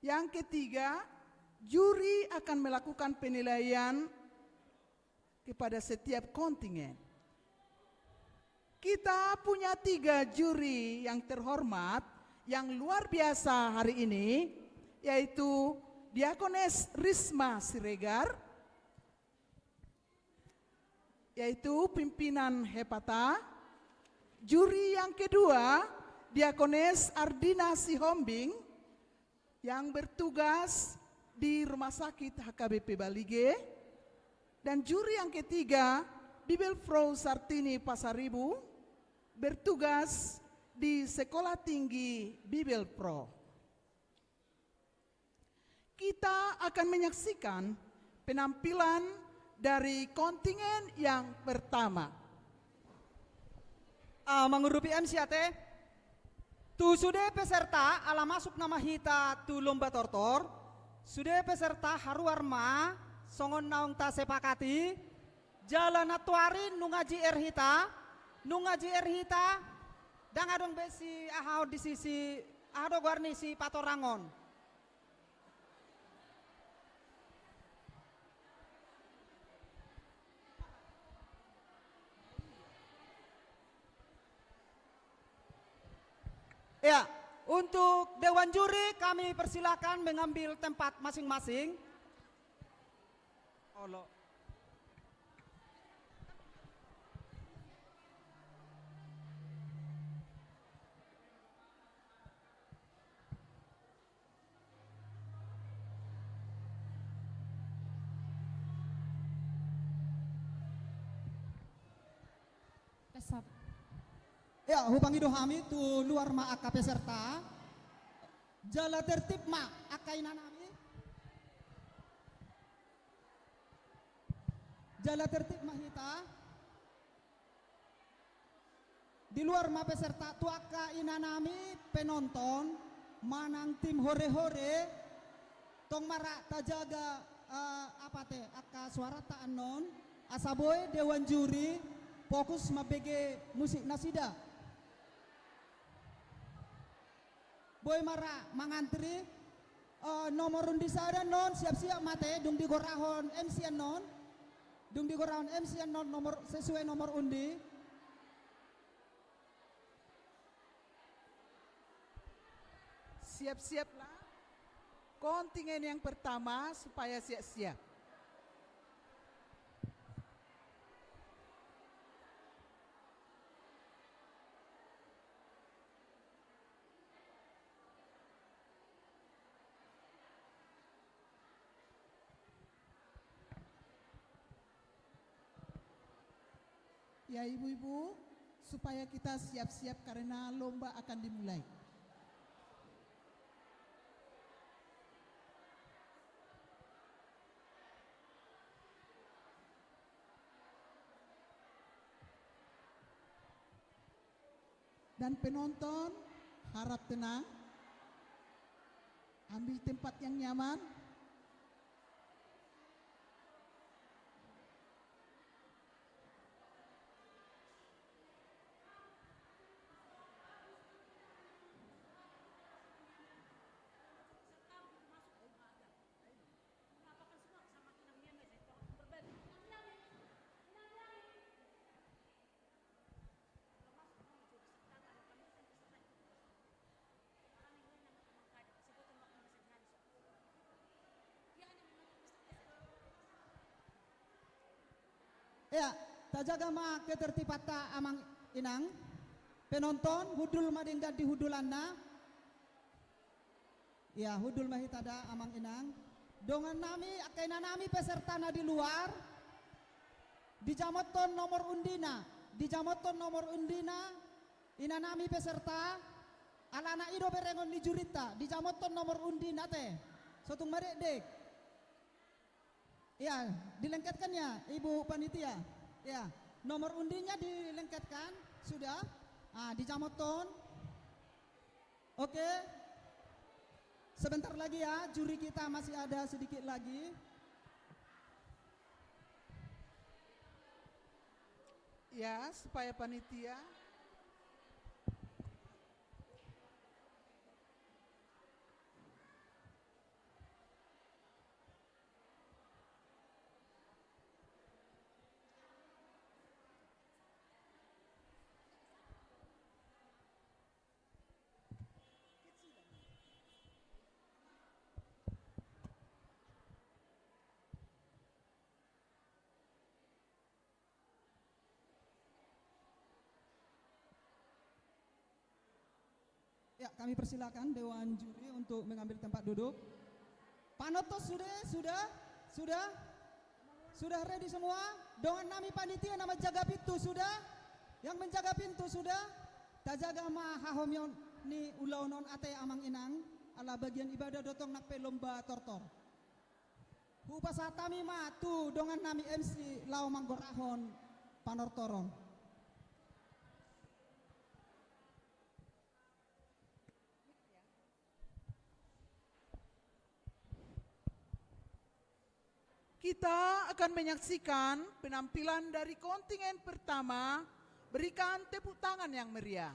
Yang ketiga, juri akan melakukan penilaian kepada setiap kontingen. Kita punya tiga juri yang terhormat, yang luar biasa hari ini, yaitu Diakones Risma Siregar, yaitu pimpinan Hepata. Juri yang kedua, Diakones Ardina Sihombing, yang bertugas di Rumah Sakit H K B P Balige. Dan juri yang ketiga, Bibelvrouw Sartini Pasaribu, bertugas di Sekolah Tinggi Bibelvrouw. Kita akan menyaksikan penampilan dari kontingen yang pertama. Ah, mangurupi M C ate. Tu sude peserta, ala masuk nama hita tu lomba tortor, sude peserta haruar ma songon naung tasepakati, jala nantoari nunga J R hita, nunga J R hita, ndang adong be si aha on di sisi, aha do goar ni si patorangon. Ya, untuk dewan juri kami persilakan mengambil tempat masing-masing. Olo. Pesat. Ya, hupangido hami tu luar ma angka peserta. Jala tertib ma angka ina nami. Jala tertib ma hita. Di luar ma peserta, tu angka ina nami penonton manang tim hore-hore, tong ma ra tajaga, eh, apa te, angka suaranta annon, asa boi dewan juri fokus mambege musik nasida. Boi ma ra mangantri. Eh, nomor undi sada annon, siap-siap ma te, dung digorahon M C annon. Dung digorahon M C annon nomor, sesuai nomor undi. Siap-siaplah. Kontingen yang pertama supaya siap-siap. Ya, ibu-ibu, supaya kita siap-siap karena lomba akan dimulai. Dan penonton, harap tenang. Ambil tempat yang nyaman. Ia, tajaga ma ketertibanta amang inang. Penonton, hundul ma denggan di hundulanna. Ia, hundul ma hita da, amang inang. Dongannami, angka inanami peserta na di luar, dijamothon nomor undina, dijamothon nomor undina, inanami peserta, alana i do berengon ni jurinta, dijamothon nomor undina te. So tung madekdek. Ia, dilengketkan ia, Ibu Panitia. Ia, nomor undinya dilengketkan, sudah. Ah, dijamothon. Oke. Sebentar lagi ya, juri kita masih ada sedikit lagi. Ya, supaya panitia. Ya, kami persilakan dewan juri untuk mengambil tempat duduk. Panonton sudah, sudah, sudah, sudah ready semua? Dongannami panitia na manjaga pintu sudah? Yang menjaga pintu sudah? Tajaga ma hahomion ni ulaon on ate amang inang, ala bagian ibadah do tong nang pe lomba tortor. Hupasahat hami ma tu dongannami M C laho manggorahon panortoron. Kita akan menyaksikan penampilan dari kontingen pertama. Berikan tepuk tangan yang meriah.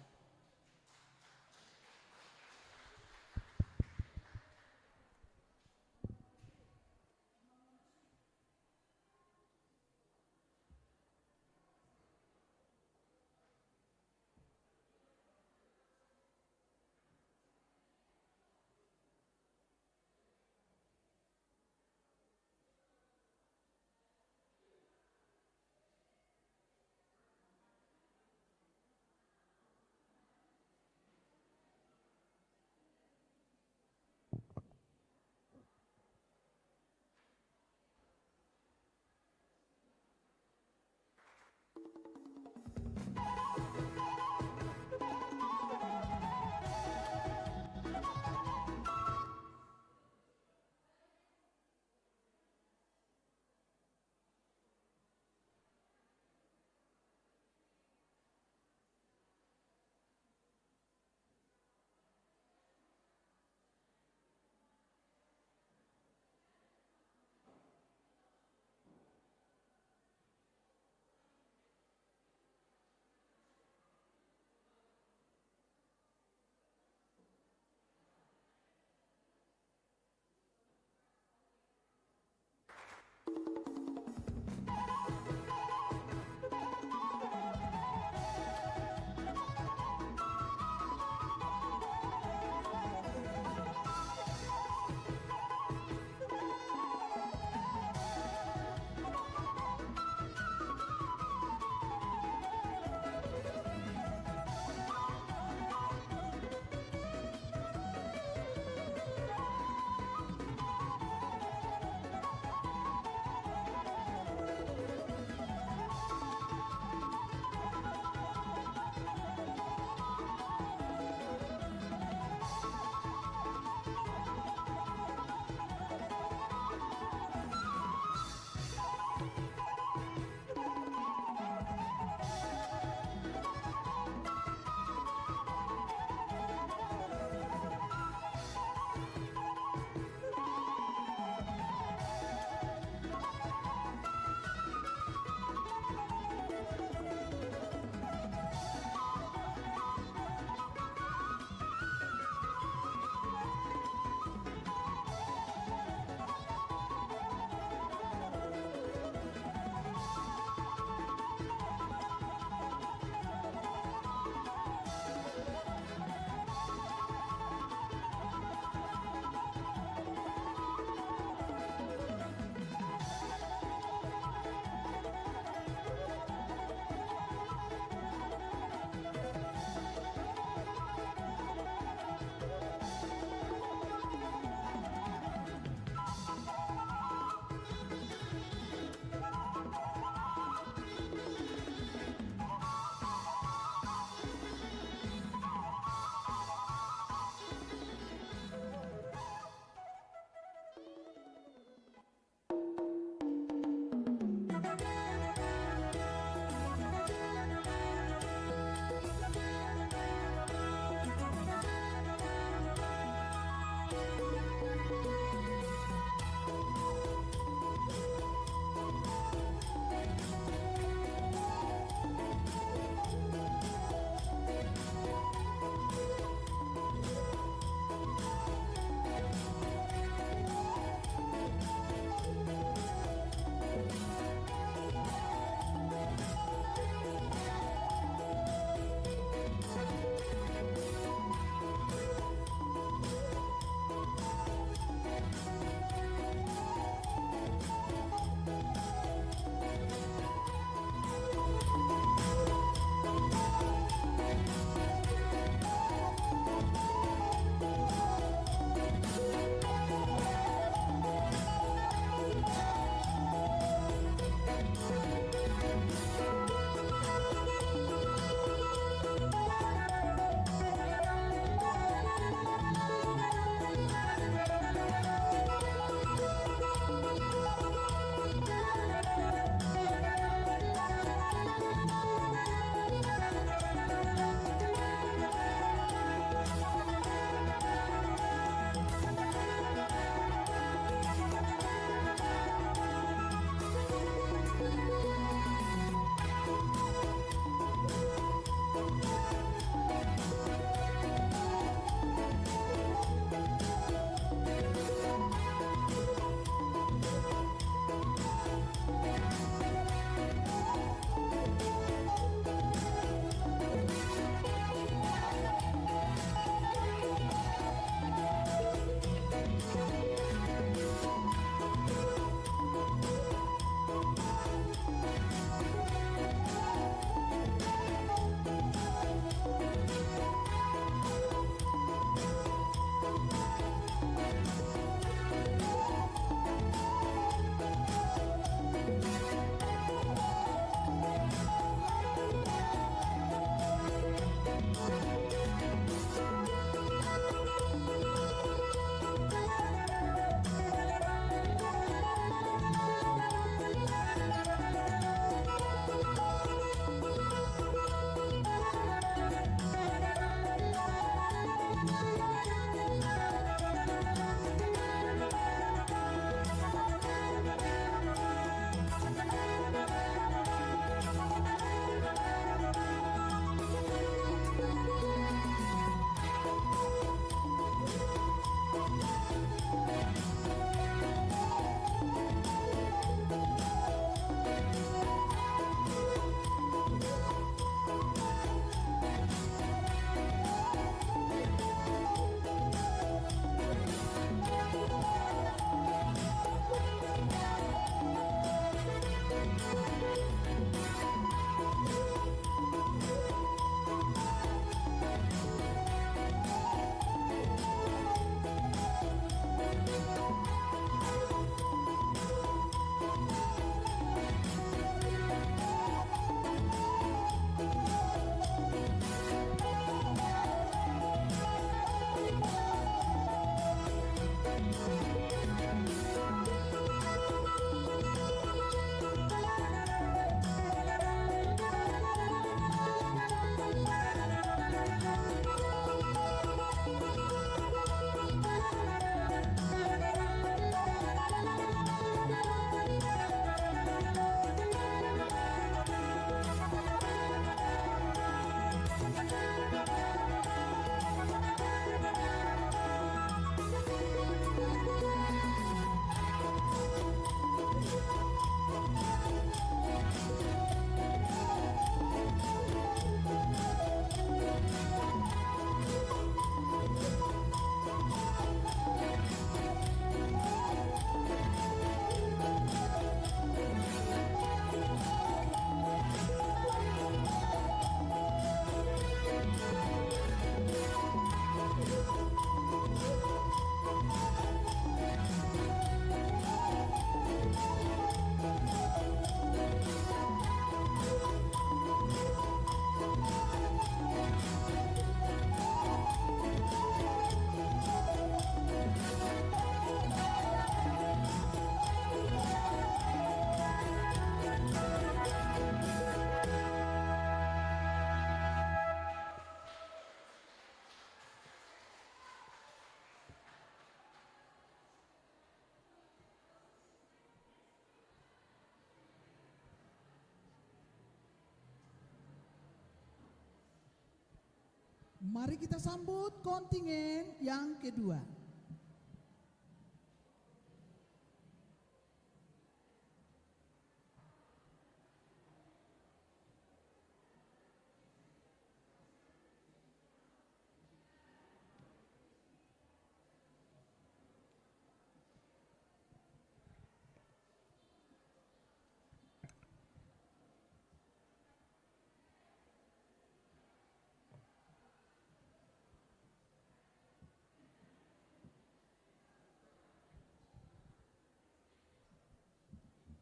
Mari kita sambut kontingen yang kedua.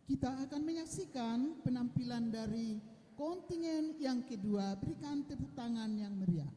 Kita akan menyaksikan penampilan dari kontingen yang kedua. Berikan tepuk tangan yang meriah.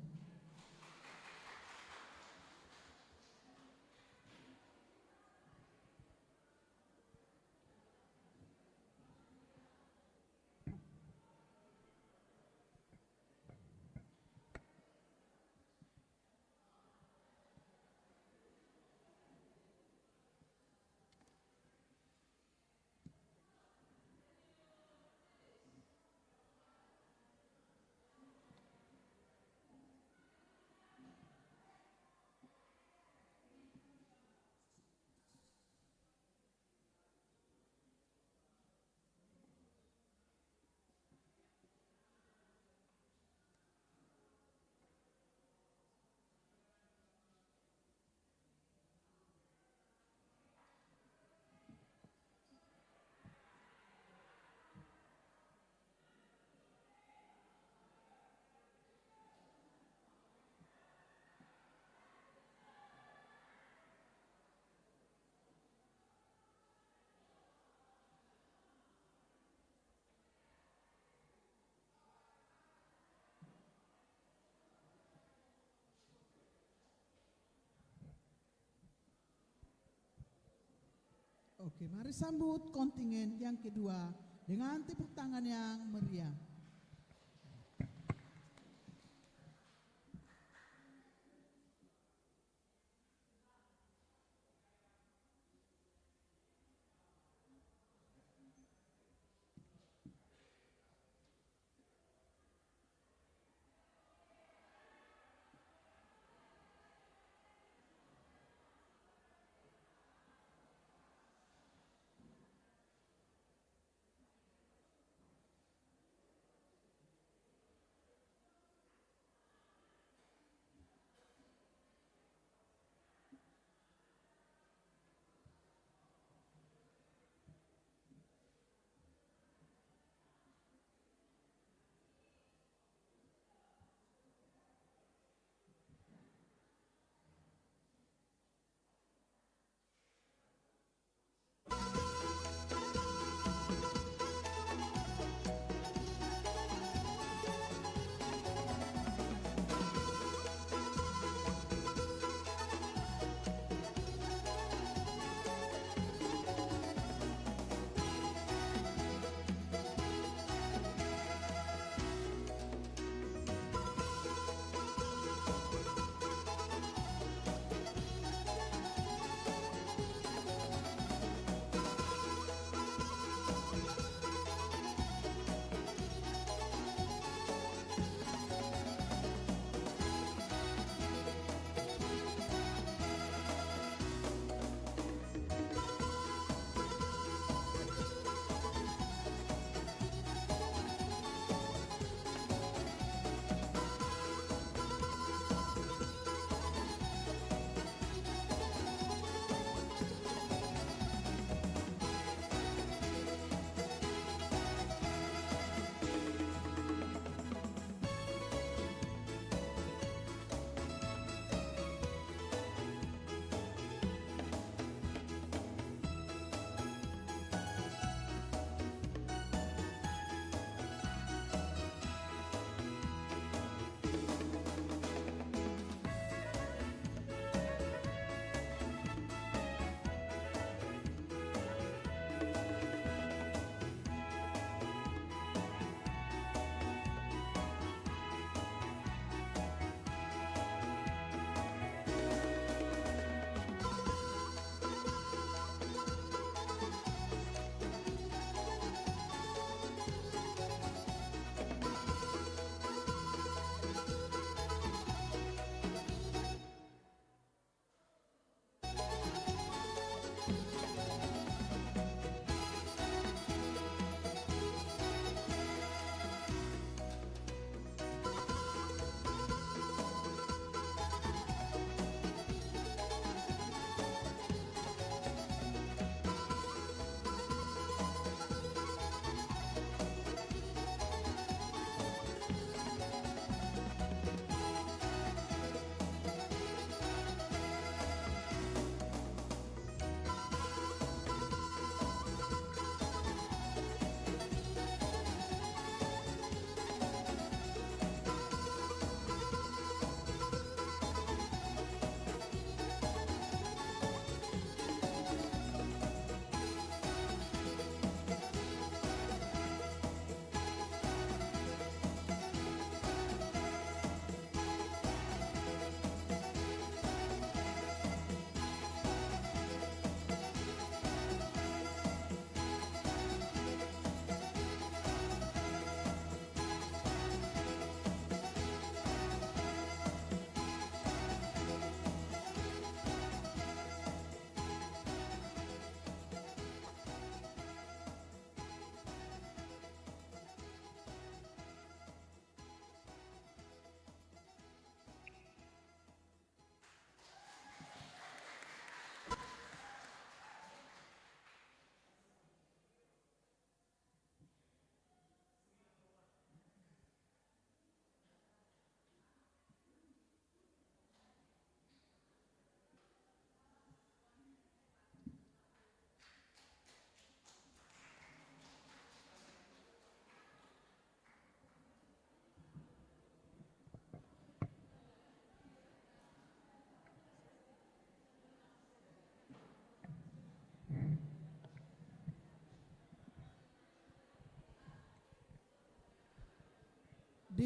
Oke, mari sambut kontingen yang kedua dengan tepuk tangan yang meriah.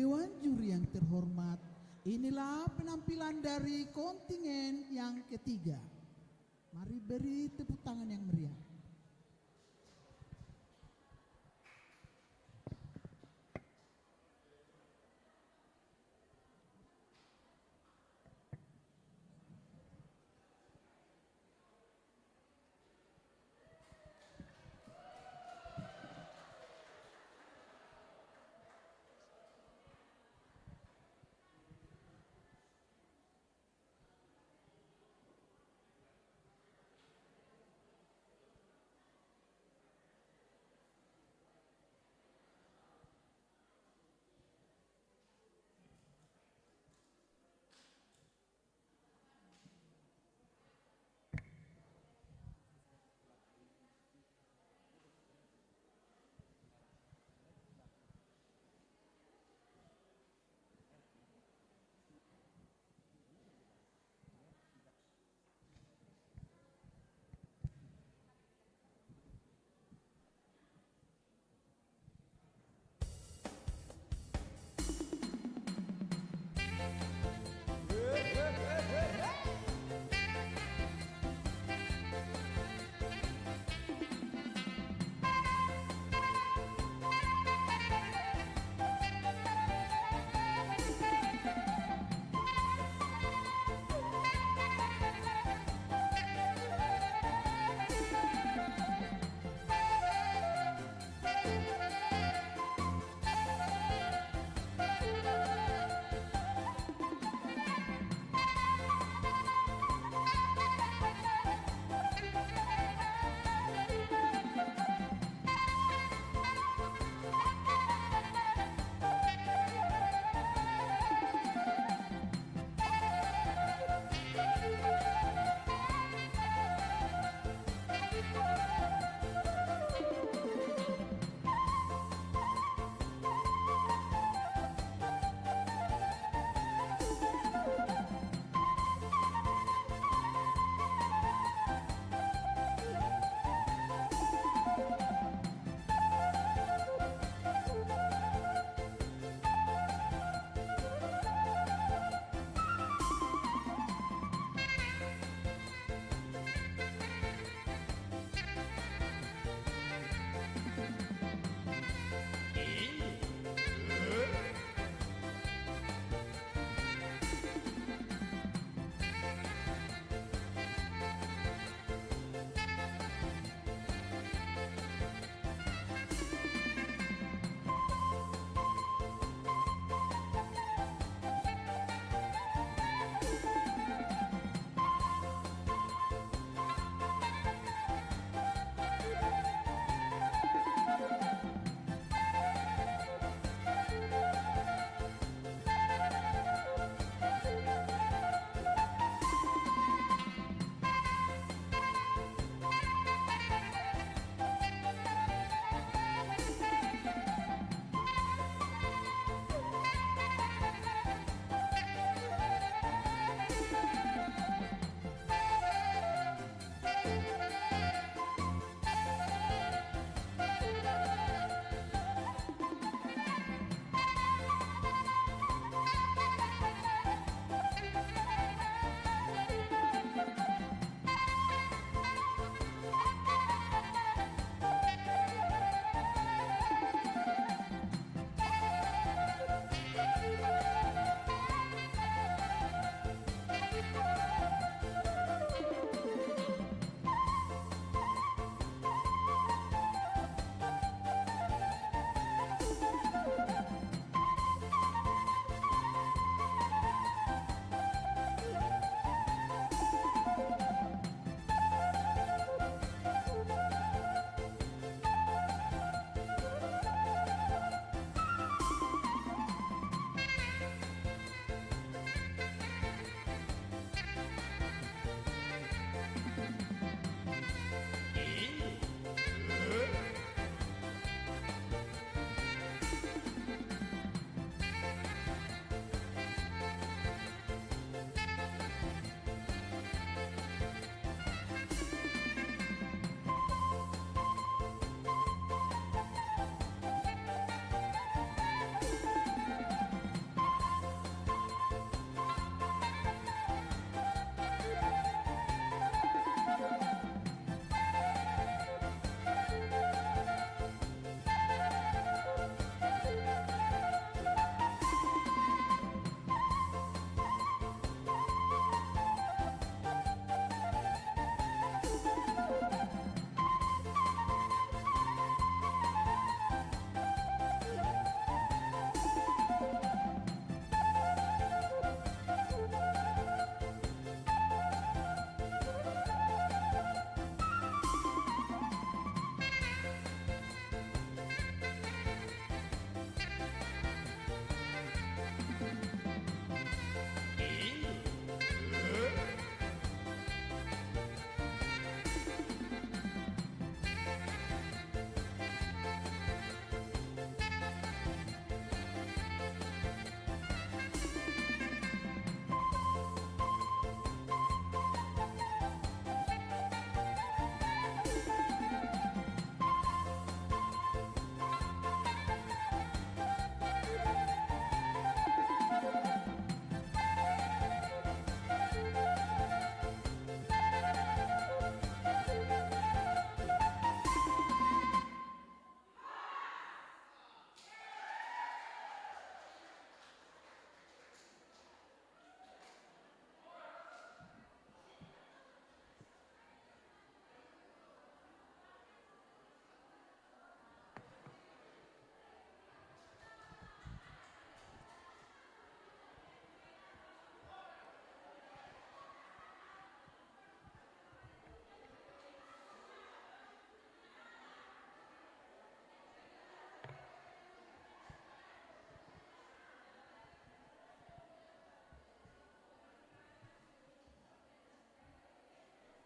Dewan juri yang terhormat, inilah penampilan dari kontingen yang ketiga. Mari beri tepuk tangan yang meriah.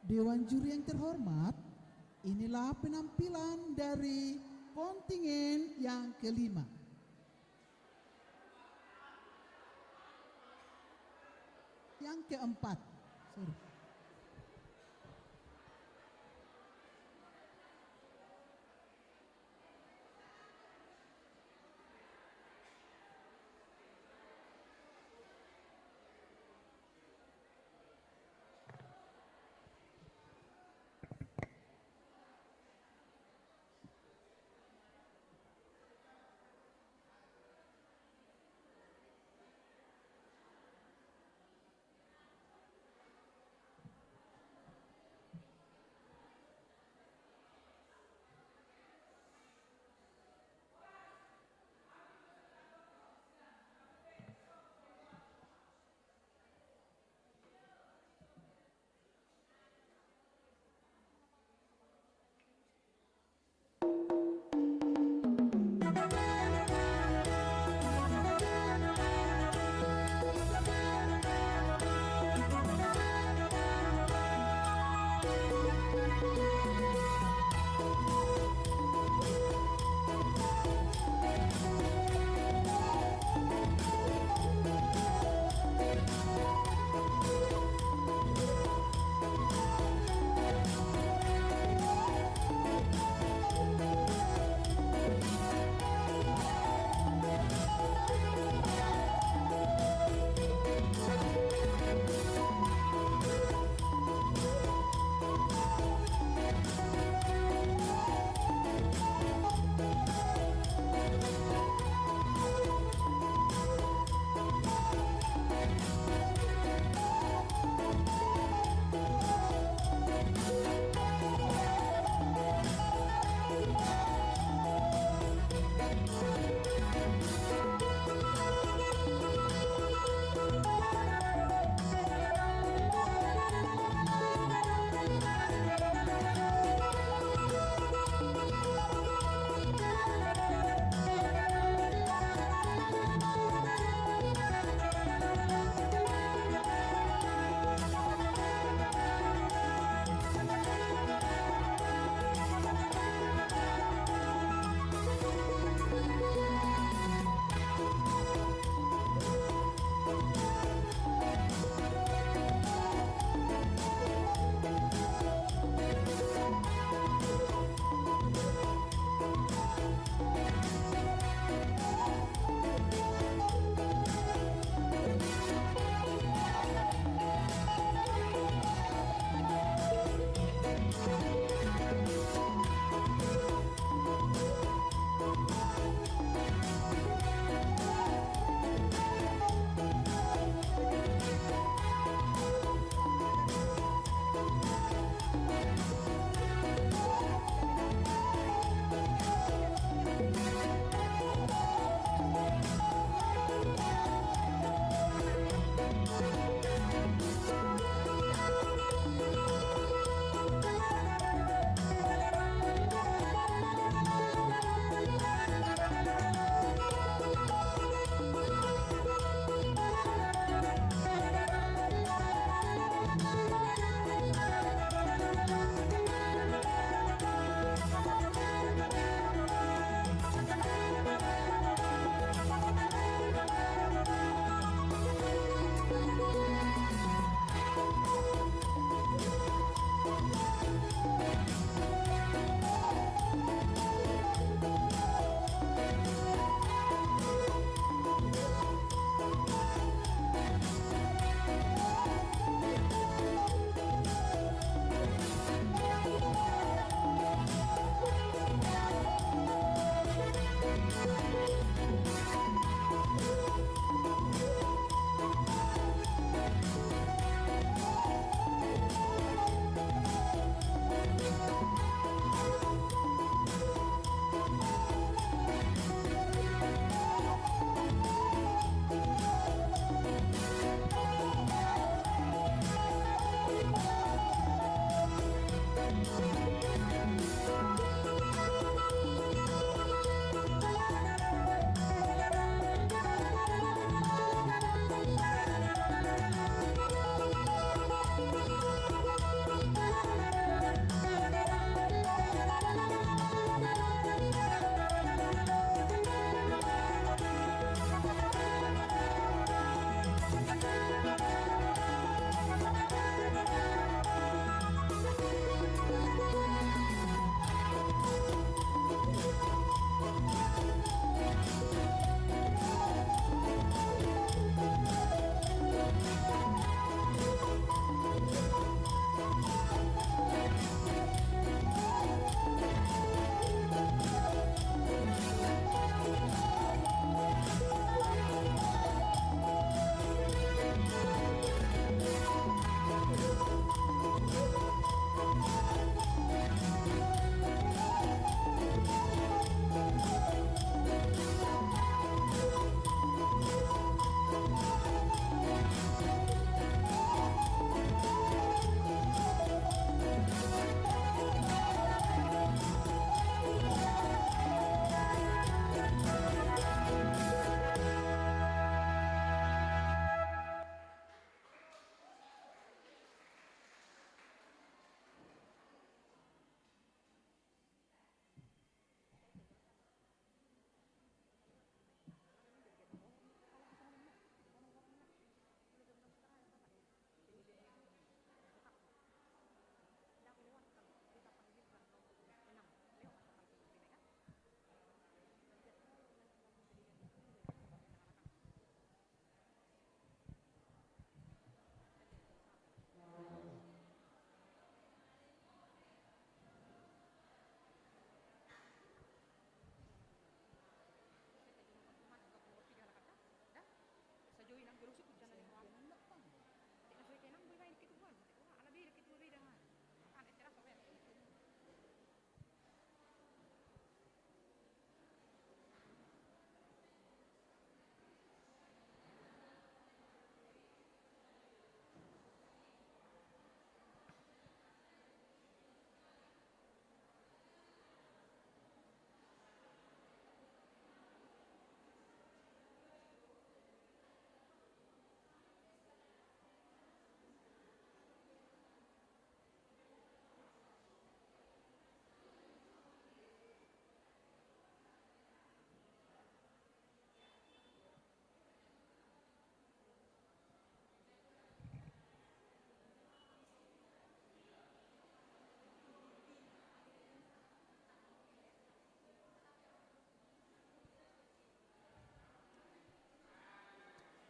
Dewan juri yang terhormat, inilah penampilan dari kontingen yang kelima. Yang keempat. Sorry.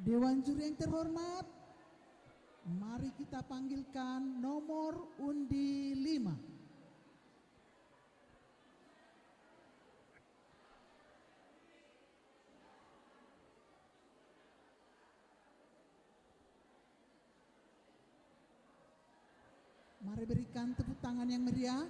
Dewan juri yang terhormat, mari kita panggilkan nomor undi lima. Mari berikan tepuk tangan yang meriah.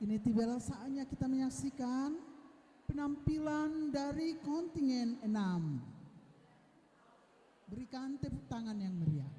Ini tibalah saatnya kita menyaksikan penampilan dari kontingen enam. Berikan tepuk tangan yang meriah.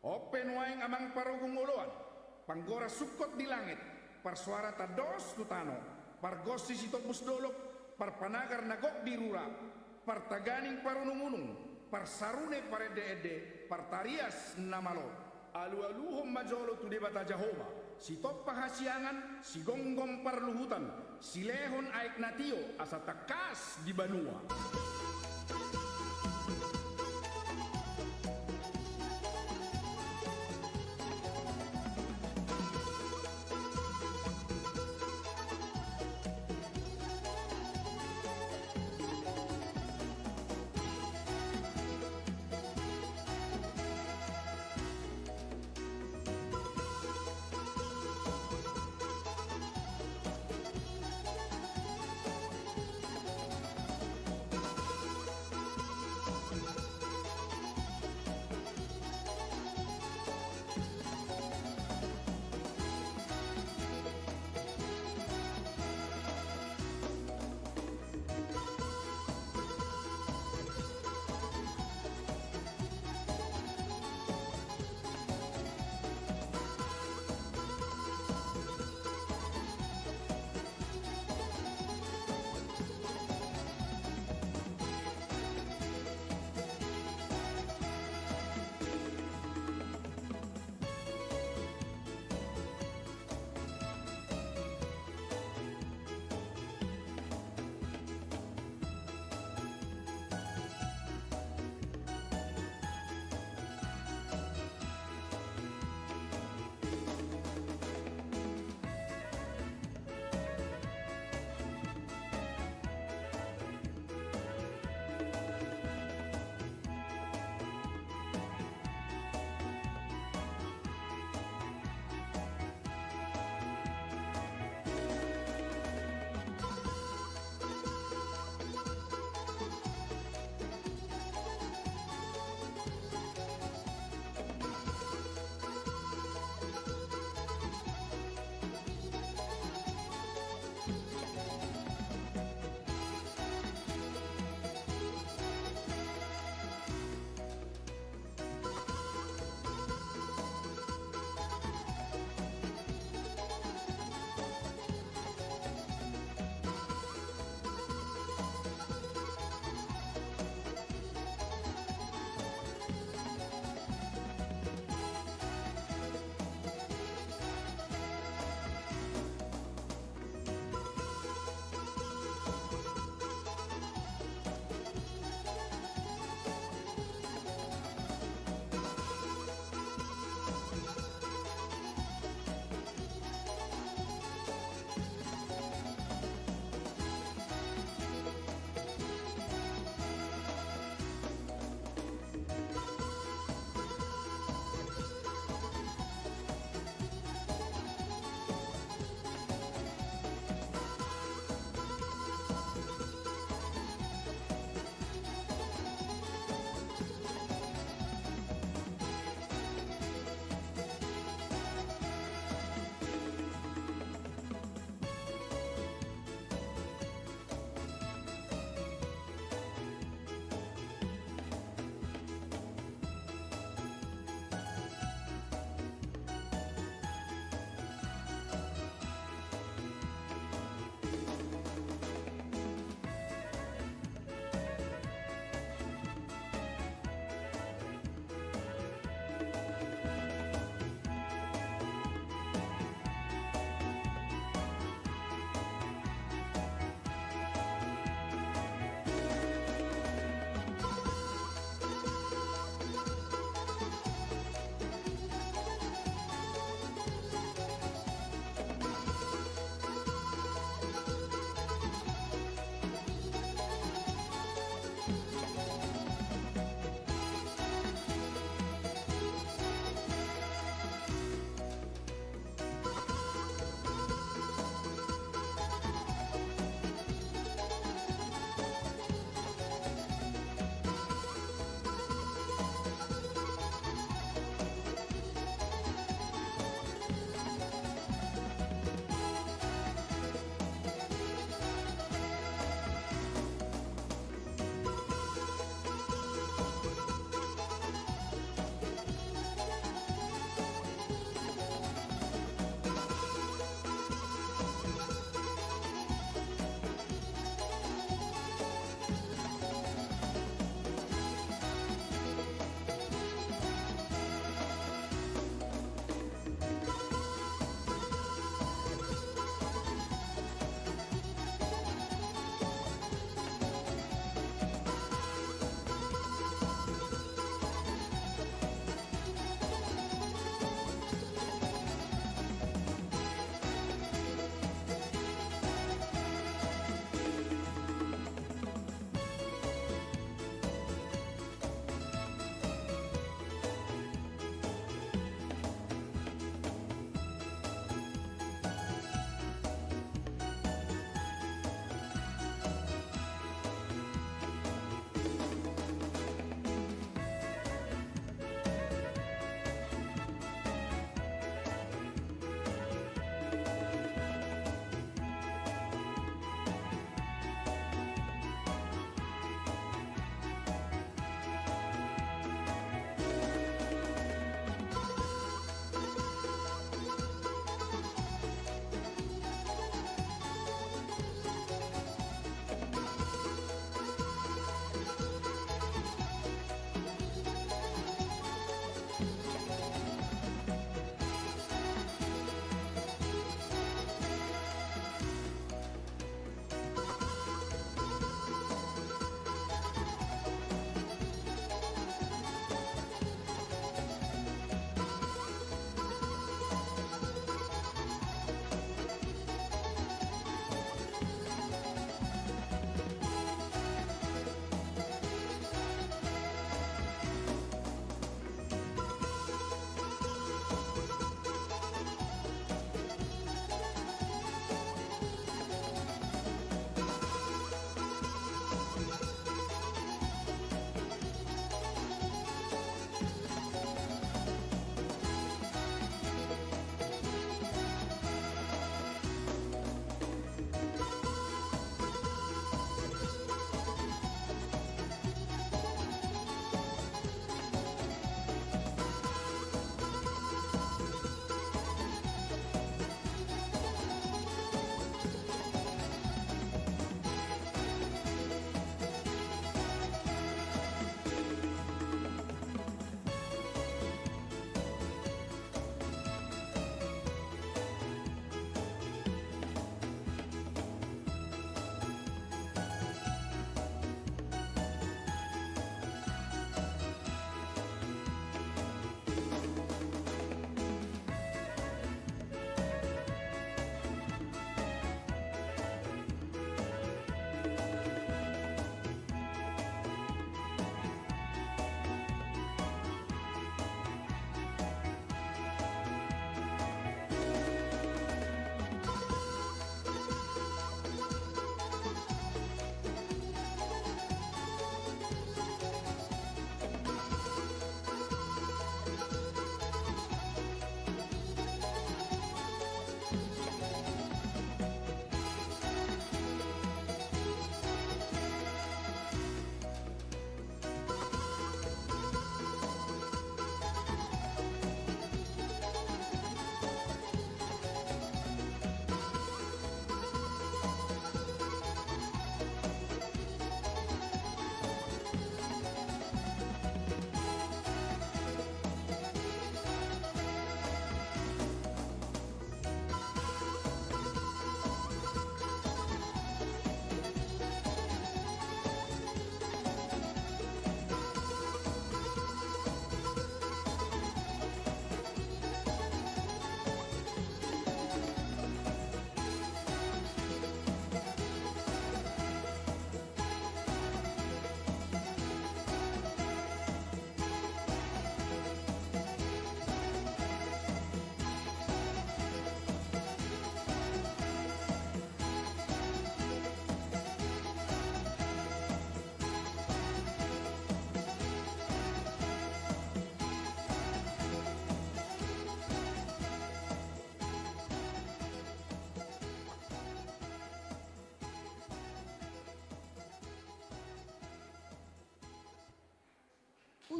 On pe nuaeng amang parhobung oloan, panggora sungkot di langit, parsoara tandos tu tano, pargonsi sitombus dolok, parpanagar na gok di rura, partaganing parunung-unung, parsarune parende-ende, partarias na malo. Alu-aluhon ma jolo tu Debata Jahowa, sitompa hasiangan, sigomgom parluhutan, silehon aek na tio asa tangkas di banua.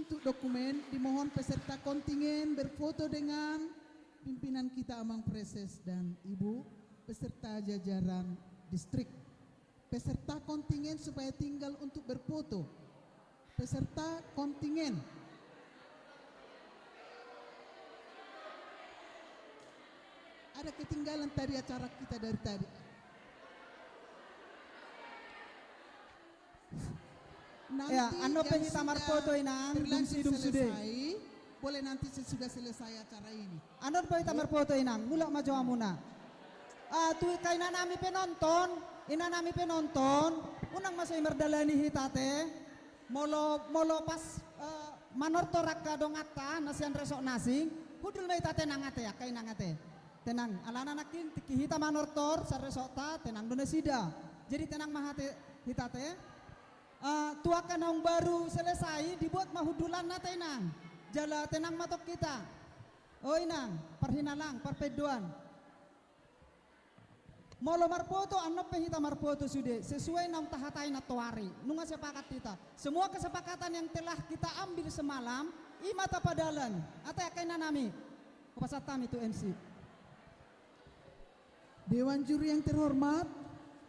Untuk dokumen, dimohon peserta kontingen berfoto dengan pimpinan kita, Amang Preses dan Ibu, beserta jajaran distrik. Peserta kontingen supaya tinggal untuk berfoto. Peserta kontingen. Ada ketinggalan tadi acara kita dari tadi. Nanti ya, annon pe hita marfoto, Inang, dung sidung sude. Boleh nanti sesudah selesai acara ini. Annon pe hita marfoto, Inang, mulak ma jo hamuna. Ah, tu angka inanami penonton, inanami penonton, unang mansai mardalani hita ate. Molo, molo pas, eh, manortor angka donganta na sian resort na asing, hundul ma hita ate, Nang, ate, angka Inang ate. Tenang, alana nangkin tingki hita manortor sian resortta, tenang do nasida. Jadi tenang ma ate, hita ate. Ah, tu angka naung baru selesai, dibuat ma hundulanna ate, Inang. Jala tenang ma tong hita. O Inang, parhinalang, parpaindoan. Molo marfoto, annon pe hita marfoto sude, sesuai naung tahatai nantoari. Nunga sepakat hita. Semua kesepakatan yang telah kita ambil semalam, i ma tapadalan. Ate angka inanami. Hupasahat hami tu M C. Dewan juri yang terhormat,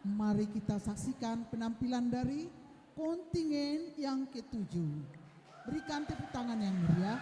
mari kita saksikan penampilan dari kontingen yang ketujuh. Berikan tepuk tangan yang meriah.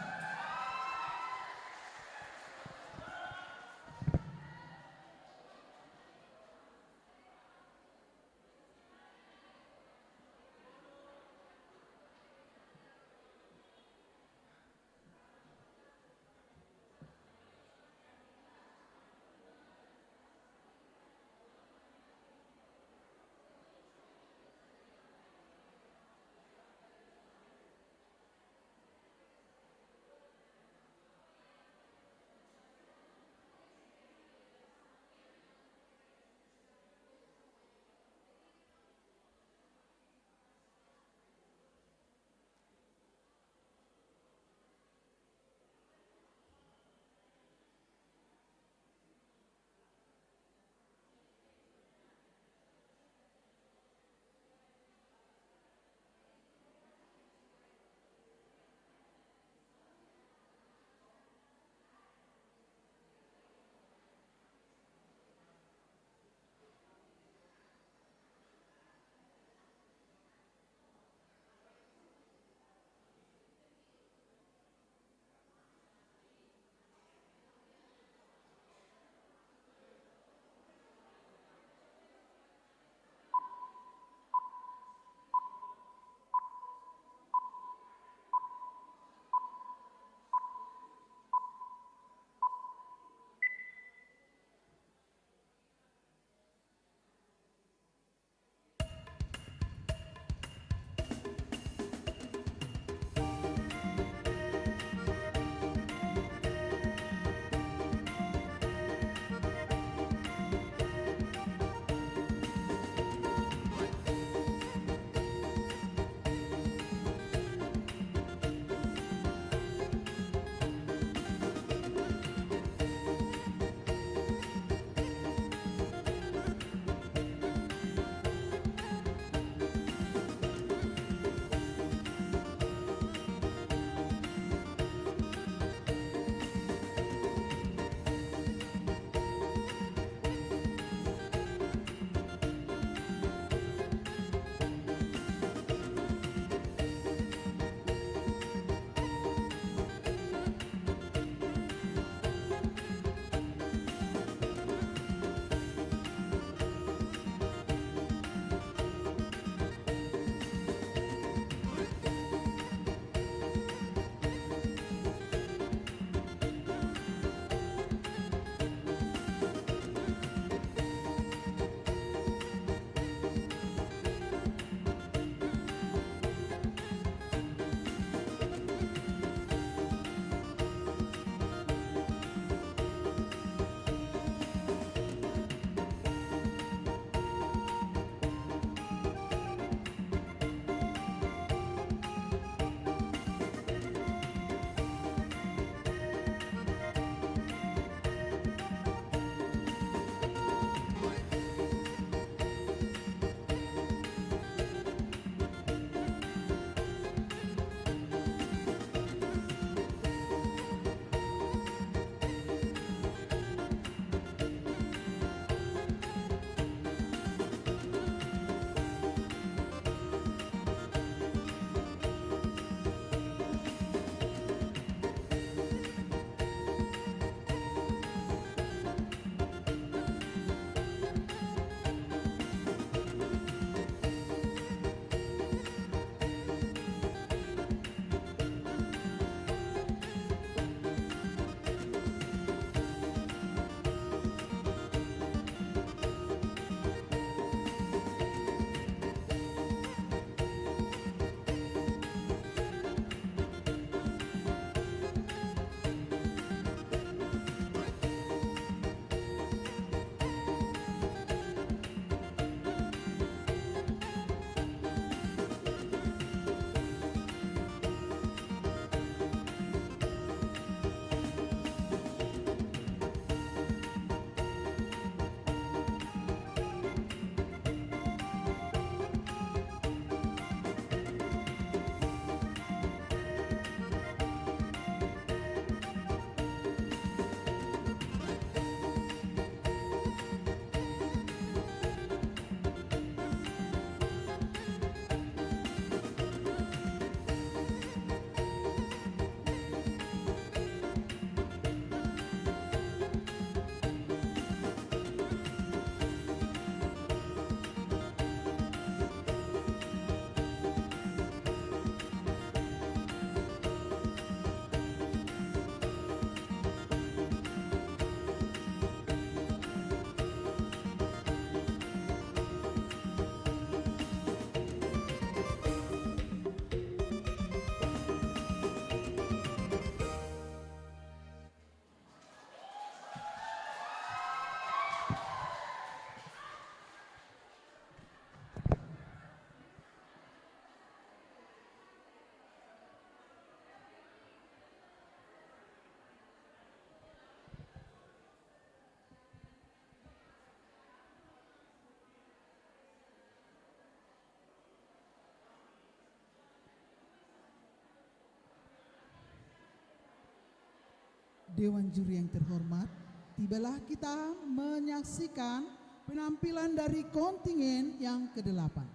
Dewan juri yang terhormat, tibalah kita menyaksikan penampilan dari kontingen yang kedelapan.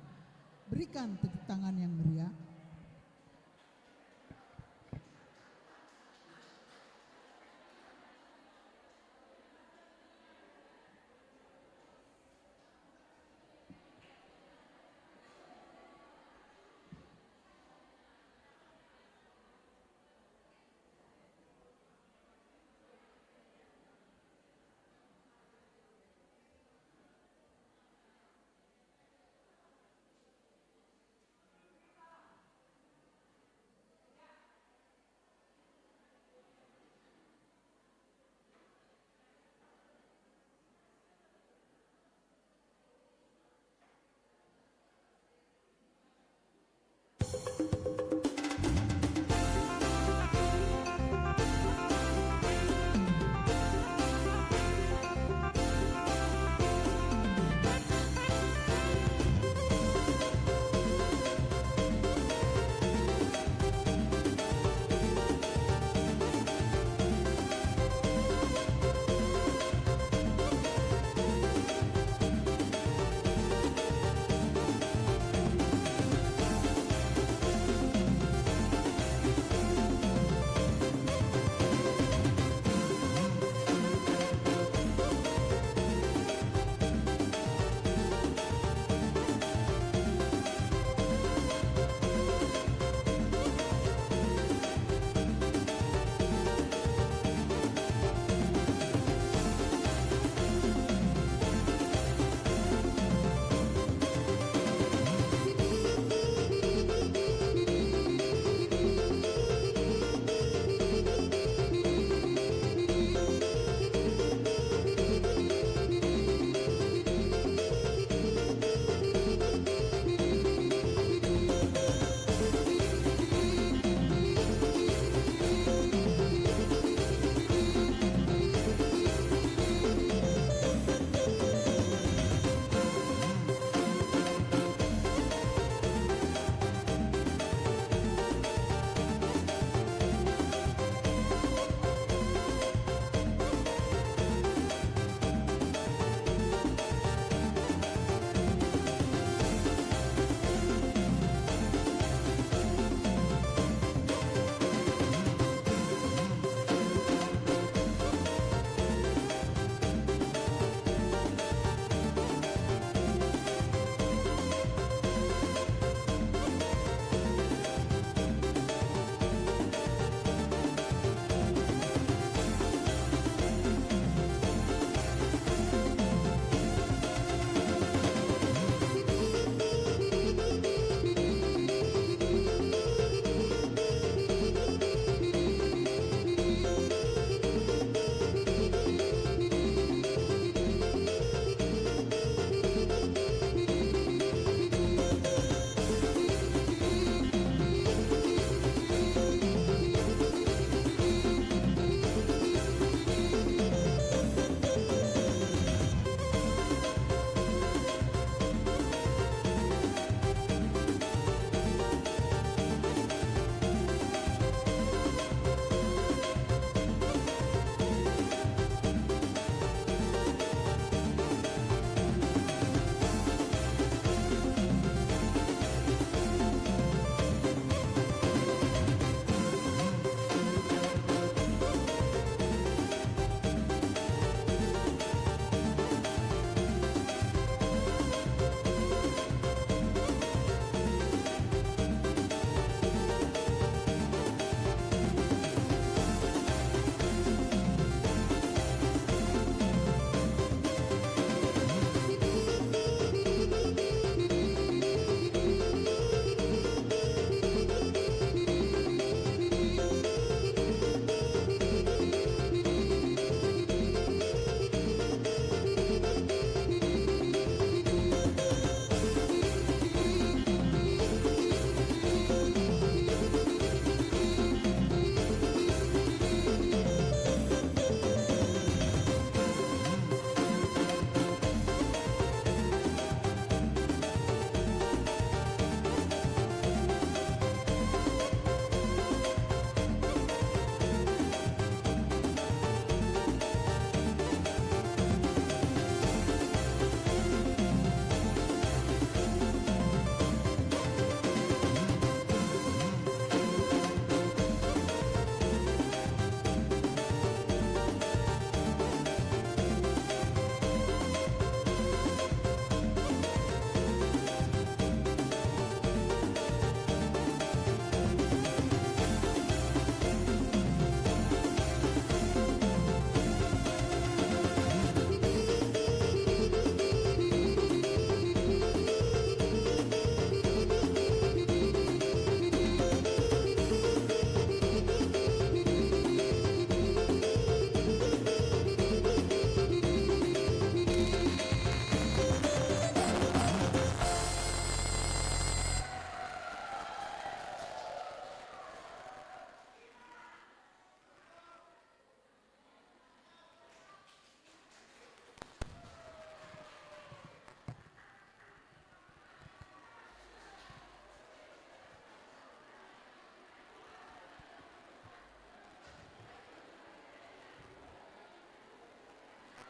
Berikan tepuk tangan yang meriah.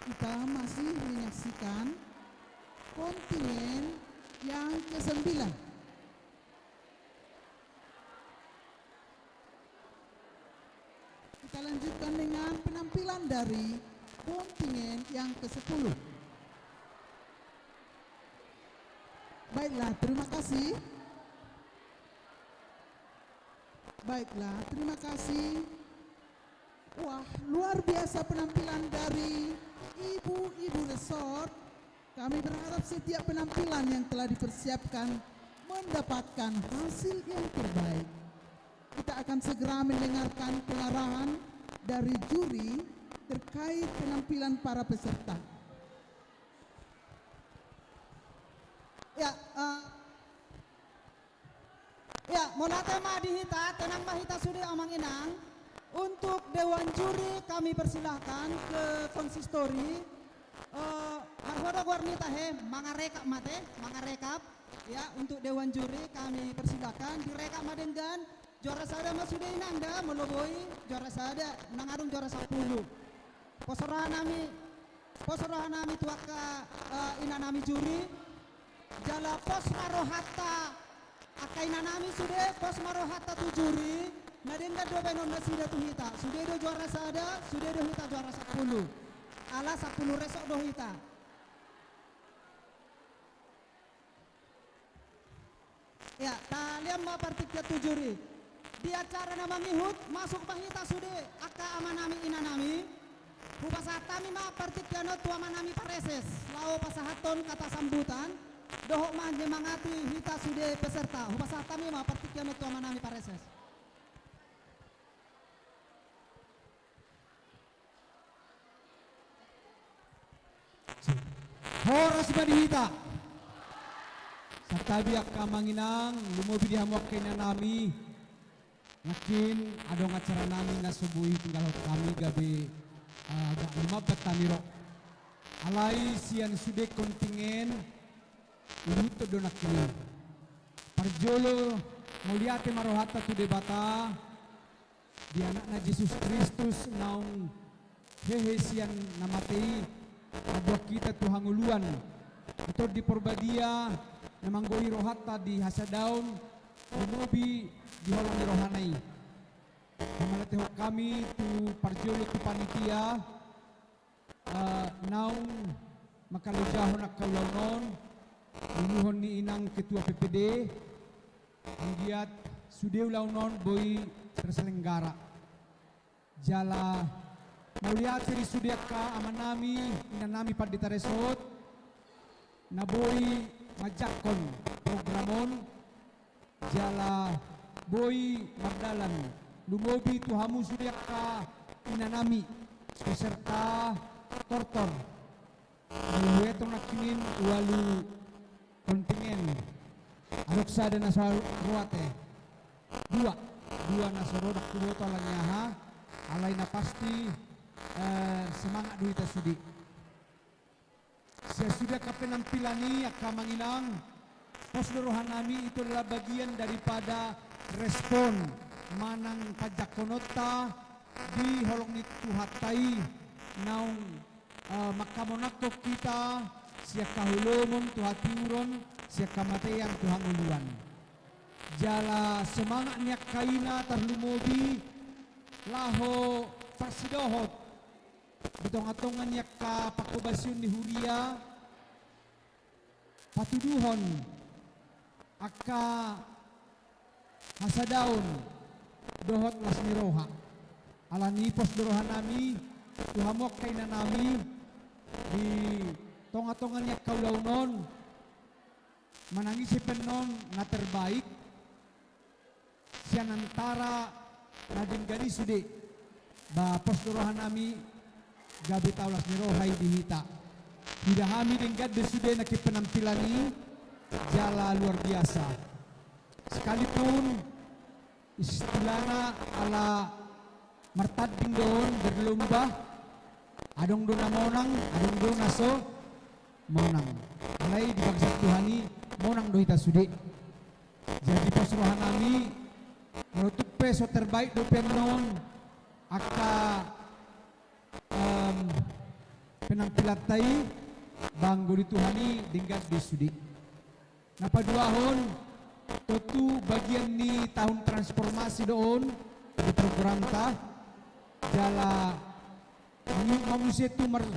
Kita masih menyaksikan kontingen yang kesembilan. Kita lanjutkan dengan penampilan dari kontingen yang kesepuluh. Baiklah, terima kasih. Baiklah, terima kasih. Wah, luar biasa penampilan dari ibu-ibu resort. Kami berharap setiap penampilan yang telah dipersiapkan mendapatkan hasil yang terbaik. Kita akan segera mendengarkan pengarahan dari juri terkait penampilan para peserta. Ya, eh, ya, mauliate ma di hita, tenang ma hita sude amang inang. Untuk dewan juri kami persilahkan ke konsistori. Eh, marhua do goar ni hita he, mangarekap ma te, mangarekap. Ya, untuk dewan juri kami persilahkan, direkap ma denggan. Juara sada ma sude inang da, molo boi, juara sada, nang adong juara sampulu. Pos roha nami, pos roha nami tu angka, eh, ina nami juri. Jala pos ma rohanta angka ina nami sude, pos ma rohanta tu juri. Na denggan do baenon nasida tu hita. Sude do juara sada, sude do hita juara sampulu. Ala sampulu resort do hita. Ya, talean ma partingkian tu juri. Di acara na mangihut, masuk ma hita sude, angka ama nami, ina nami. Hupasahat hami ma partingkian on tu ama nami pareses, laho pasahathon kata sambutan, dohot manyemangati hita sude peserta. Hupasahat hami ma partingkian on tu ama nami pareses. Horas ma di hita. Santabi angka amang inang, lumobi di hamu angka ina nami. Nangkin adong acara nami na so boi tinggalhon hami gabe, ah, agak lumambat hami ro. Alai sian sude kontingen, ihuthon do nangkin. Parjolo, mauliate ma rohanta tu Debata, di Anakna Jesus Kristus naung hehe sian na mate i, mamboan hita tu hangoluan. Di Tondi Porbadia na manggohi rohanta di hasadaon, lumobi di holong ni rohana i. Mauliate hami tu parjolo tu panitia, eh, naung mangkalojahon angka ulaon on, luluhon ni inang ketua P P D, anggiat sude ulaon on boi terselenggara. Jala mauliate di sude angka ama nami, ina nami pandita resort, na boi manjangkon program on, jala boi mardalan, lumobi tu hamu sude angka ina nami, peserta tortor. Molo huetong nangkin ualu kontingen, adong sada na so ro ate. Dua, dua na so ro, ndang huboto alani aha, alai na pasti, eh, semangat do hita sude. Sian sude angka penampilan i, angka amang inang, pos do roha nami, itu adalah bagian daripada respon manang panjangkononta di holong ni Tuhanta i naung, eh, mangkamonangkon hita sian haholomon tu hatiuron, sian hamatean tu hangoluan. Jala semangat ni angka ina tarlumobi laho parsidohot di tongatonga ni angka pangkobasion ni huria, patuduhon angka hasadaon dohot las ni roha. Alani i pos do roha nami tu hamu angka ina nami di tongatonga ni angka ulaon on, manang ise pe annon na terbaik sian antara na denggan i sude, ba pos do roha nami gabe tau las ni roha i di hita. Huida hami denggan do sude nangkin penampilan i, jala luar biasa. Sekalipun istilahna ala martanding do on, berlomba, adong do na monang, adong do na so monang. Alai di bagasan Tuhan i monang do hita sude. Jadi pos roha nami, molo tung pe so terbaik dope annon angka, em, pe penampilan ta i, ba anggo di Tuhan i denggan do i sude. Na paduahon, tontu bagian ni tahun transformasi do on di program ta, jala ni mamuse tu mar-,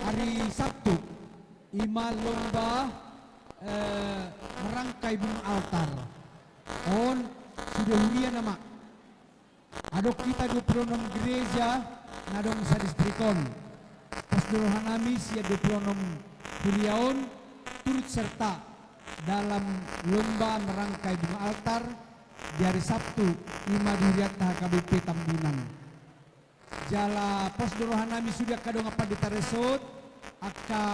ari Sabtu, i ma lomba, eh, merangkai bunga altar. On, sude huria nama. Adong hita dua pulu onom gereja na adong sadistrik on. Pos do rohanami sian dua pulu onom huria on turut serta dalam lomba merangkai bunga altar di hari Sabtu, i ma di hurianta H K B P Tambunan. Jala pos do rohanami sude angka dongan pandita resort, angka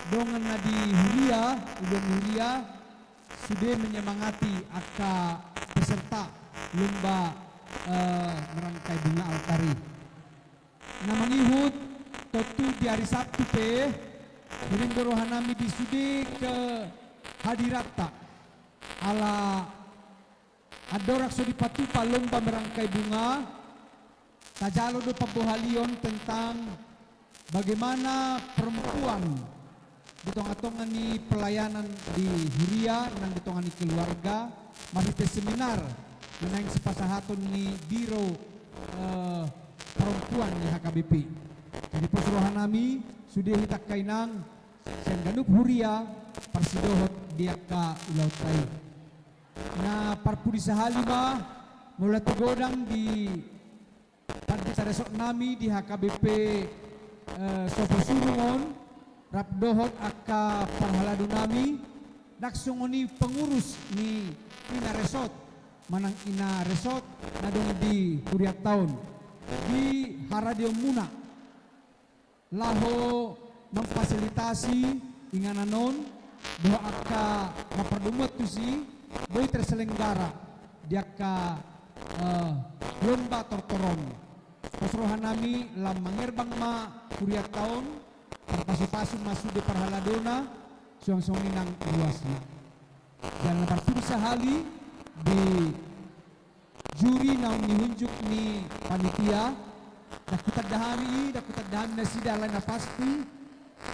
dongan na di huria, uluan ni huria, sude menyemangati angka peserta lomba, eh, merangkai bunga altar i. Na mangihut, tontu di hari Sabtu pe, hirim do rohanami di sude kehadiranta. Ala andorang so dipatupa lomba merangkai bunga, tajalo do pambohalion tentang bagaimana perempuan di tonga-tonga ni pelayanan di huria nang di tonga ni keluarga, marhite seminar na naeng sipasahaton ni biro, eh, perempuan ni H K B P. Jadi pos rohanami, sude hita angka inang, sian ganup huria, parsidohot di angka ulaonta i. Na parpudi sahali ma, molo tung godang di pandita resort nami di H K B P, eh, Sopo Surung on, rap dohot angka parhalado nami, nang songon i pengurus ni ina resort, manang ina resort, na adong di hurianta on, di haradeon muna. Laho memfasilitasi inganan on, dohot angka na pardomuan tusi, boi terselenggara di angka, eh, lomba tortor on. Pos rohanami lam mangerbang ma hurianta on, parpasupasu ma sude parhaladona, suang songon i nang ruasna. Jala na parpudi sahali di juri naung nihunjuk ni panitia, ndang hutanda hami i, ndang hutanda hami nasida, alai na pasti,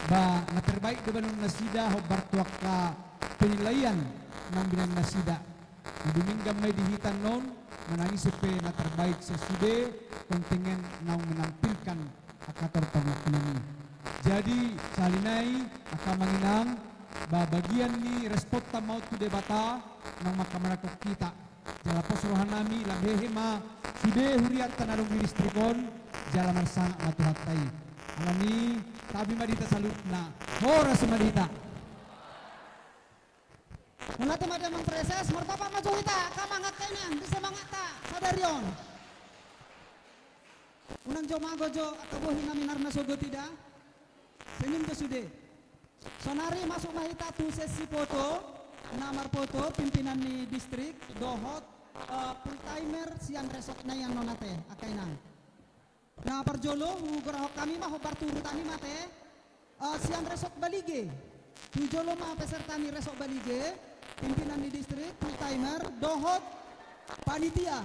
ba na terbaik do baenon nasida, hombar tu angka penilaian naung binaen nasida. Na dumenggan ma i di hita on, manang ise pe na terbaik sian sude kontingen naung menampilkan angka tortor nangkinan i. Jadi, sahali nai, angka amang inang, ba bagian ni responta ma on tu Debata, naung mangkamarangkon hita. Jala pos rohanami, lam hehe ma sude hurianta na adong di distrik on, jala marsangap ma Tuhanta i. Alani, tabi ma di hita saluhutna. Horas ma di hita. Mauliate ma di amang preses, martopot ma jo hita, angka amang, angka inang, di semanganta sadari on. Unang jo mago jo angka bohi nami na arna sogot i da. Senyum jo sude. Saonari masuk ma hita tu sesi foto, na marfoto pimpinan ni distrik dohot, eh, full timer sian resort na i annon ate, angka inang. Na parjolo, hugorahon hami ma hombar tu urutan i ma ate, eh, sian resort Balige. Tu jolo ma peserta ni resort Balige, pimpinan ni distrik, full timer, dohot panitia.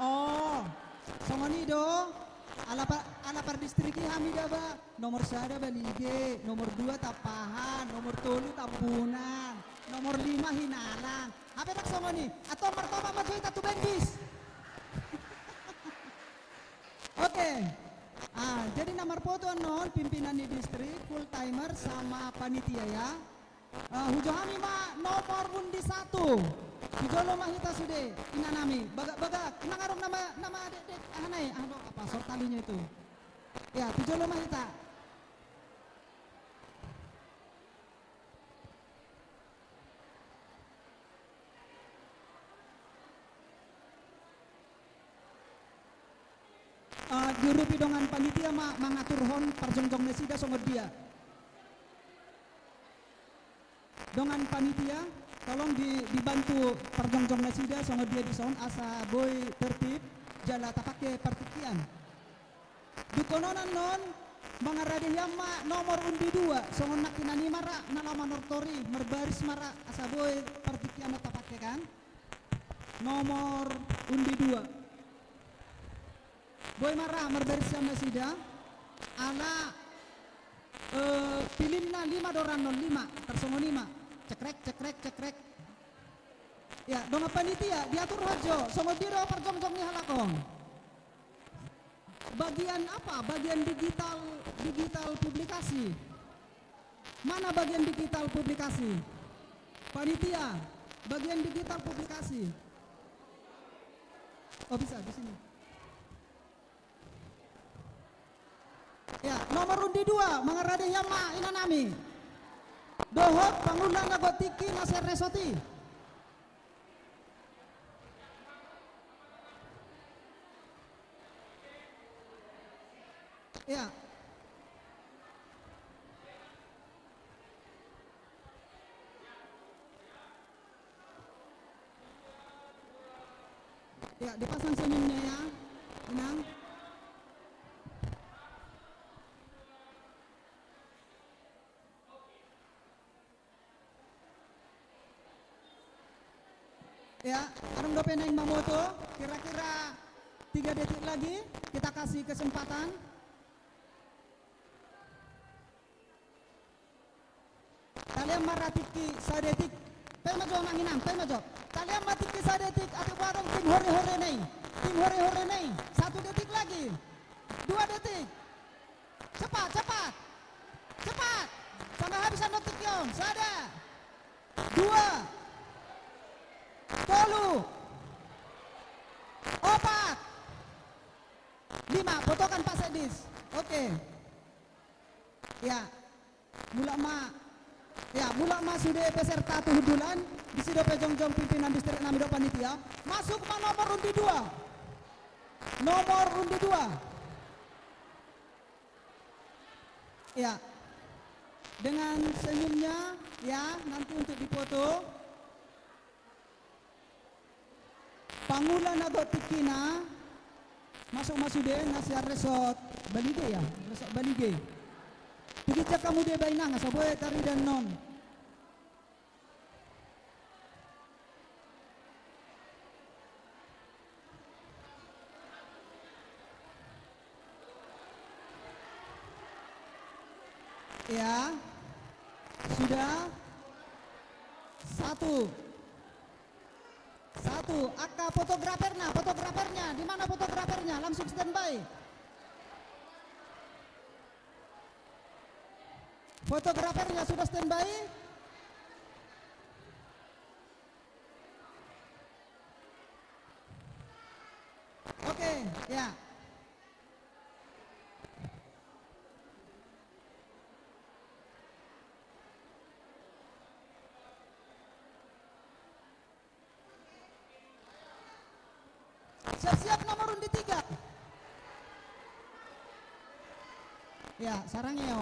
Oh, songon i do. Ala pa-, ala pardistrik i hami da ba. Nomor sada Balige, nomor dua Tampahan, nomor tolu Tambunan, nomor lima Hinalan. Hape ndang songon i. Antong martopot ma jo hita tu band bis. Oke. Ah, jadi na marfoto annon pimpinan ni distrik, full timer sama panitia ya. Ah, hujo hami ma nomor undi satu. Hujolo ma hita sude, inanami. Bagak, bagak, nang adong nama, nama dek, dek, aha nai, aha do, apa, sor talinya itu. Ya, hujolo ma hita. Ah, diurupi dongan panitia ma mangaturhon parjongjong nasida songon dia. Dongan panitia, tolong di-, dibantu parjongjong nasida songon dia dison asa boi tertib jala tapake partingkian. Dungkonon annon mangarade hian ma nomor undi dua, songon nangkinan i ma ra, na laho manortor i, marbaris ma ra, asa boi partingkian on tapake kan. Nomor undi dua. Boi ma ra marbaris sian nasida. Ala, eh, pilinna lima do rannon, lima. Tarsongon i ma. Cekrek, cekrek, cekrek. Ya, dongan panitia, diatur hot jo. Songon dia do parjongjong ni halak on. Bagian apa? Bagian digital, digital publikasi. Mana bagian digital publikasi? Panitia, bagian digital publikasi. Oh, bisa di sini. Ya, nomor undi dua, mangarade hian ma inanami. Dohot pangula na godang tingki na sian resort i. Ya. Ya, dipasang senyumnya ya, Inang. Ya, adong dope naeng mamoto, kira-kira tiga detik lagi, kita kasih kesempatan. Talean ma ra tingki sadetik. Paima jo, Amang Inang, paima jo. Talean ma tingki sadetik, atik boha adong tim hore-horena i. Tim hore-horena i. Satu detik lagi. Dua detik. Cepat, cepat. Cepat. Sampai habis annon tingki on. Sada. Dua. Tolu. Opat. Lima. Potokan, Pak Sekdis. Oke. Ya. Mulak ma. Ya, mulak ma sude peserta tu hundulan. Disi dope jongjong pimpinan distrik nami dohot panitia. Masuk ma nomor undi dua. Nomor undi dua. Ya. Dengan senyumnya, ya, nanti untuk difoto. Pangula na godang tingkina, masuk ma sude na sian resort Balige ya, resort Balige. Tingki jaka hamu deba, Inang, asa boi tarida annon. Ya. Sudah. Satu. Satu. Angka fotograferna, fotografernya. Di mana fotografernya? Langsung standby. Fotografernya sudah standby? Oke, ya. Siap-siap nomor undi tiga. Ya, sarang ya.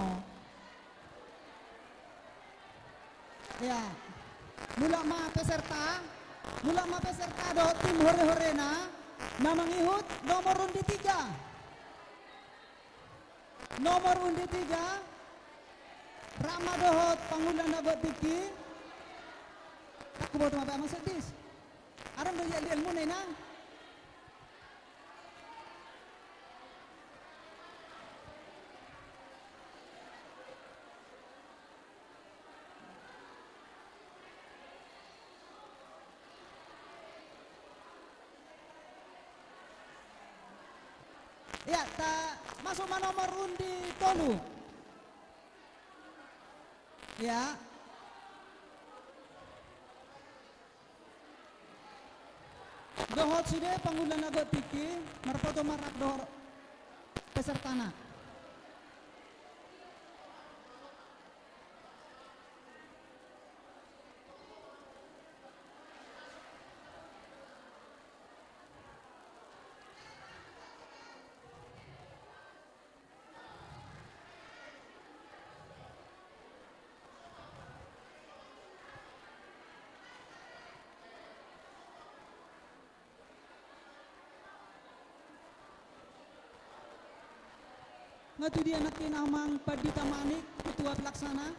Ya. Mulak ma peserta. Mulak ma peserta dohot tim hore-horena na mangihut nomor undi tiga. Nomor undi tiga. Rap ma dohot pangula na godang tingki. Tak kuboto ma pe, Amang Sekdis. Adong do liat-liatmuna, Inang. Ya, ta masuk ma nomor undi tolu. Ya. Dohot sude pangula na godang tingki, marfoto ma rap dohot pesertana. Nga tu dia nangkin Amang Pandita Manik, ketua pelaksana?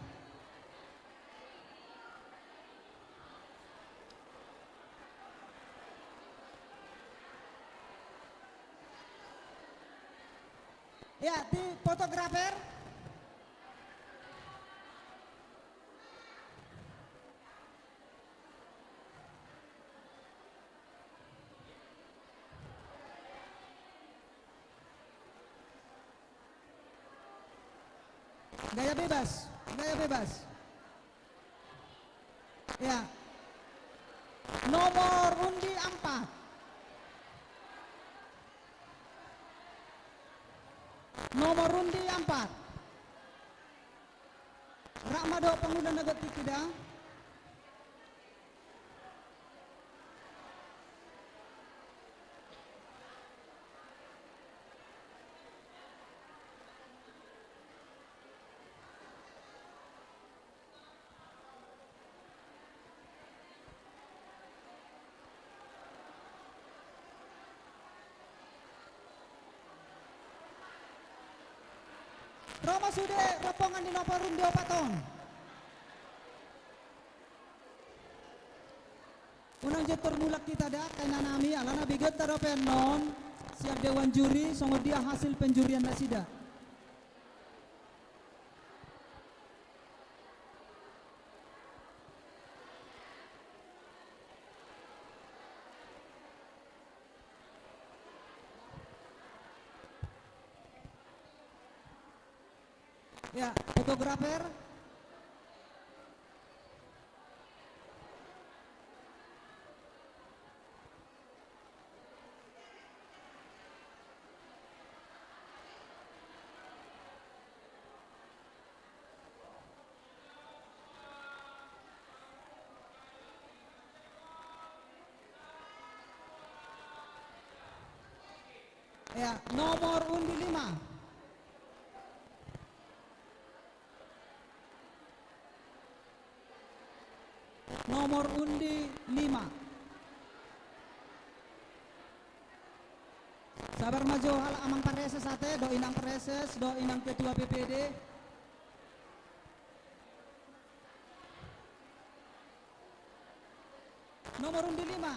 Ya, di fotografer. Gaya bebas, gaya bebas. Ya. Nomor undi ampat. Nomor undi ampat. Rap ma dohot pangula na got tingki da. Ro ma sude rombongan ni nomor undi opat on. Unang jotjot mulak hita da, dainang nami, alana begeonta dope annon sian dewan juri songon dia hasil penjurian nasida. Ya, fotografer. Ya, nomor undi lima. Nomor undi lima. Sabar ma jo halak amang pareses ate, dohot inang pareses, dohot inang ketua P P D. Nomor undi lima.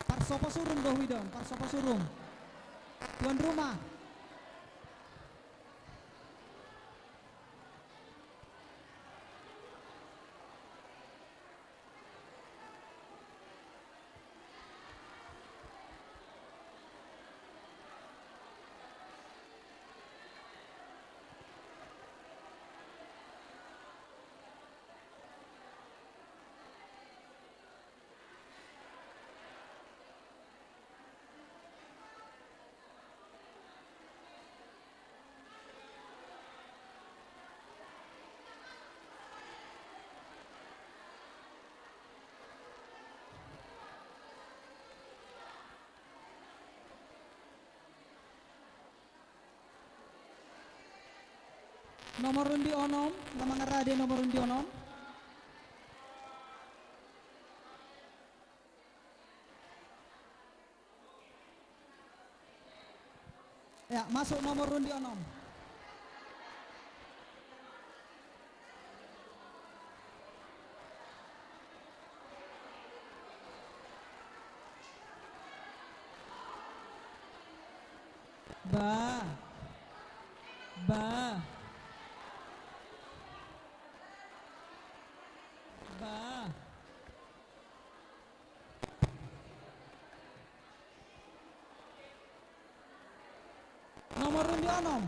Parsopo surung do huida on, parsopo surung. Tuan rumah. Nomor undi onom, na mangarade nomor undi onom. Ya, masuk nomor undi onom. Ba. Ba. Ba. Nomor undi onom.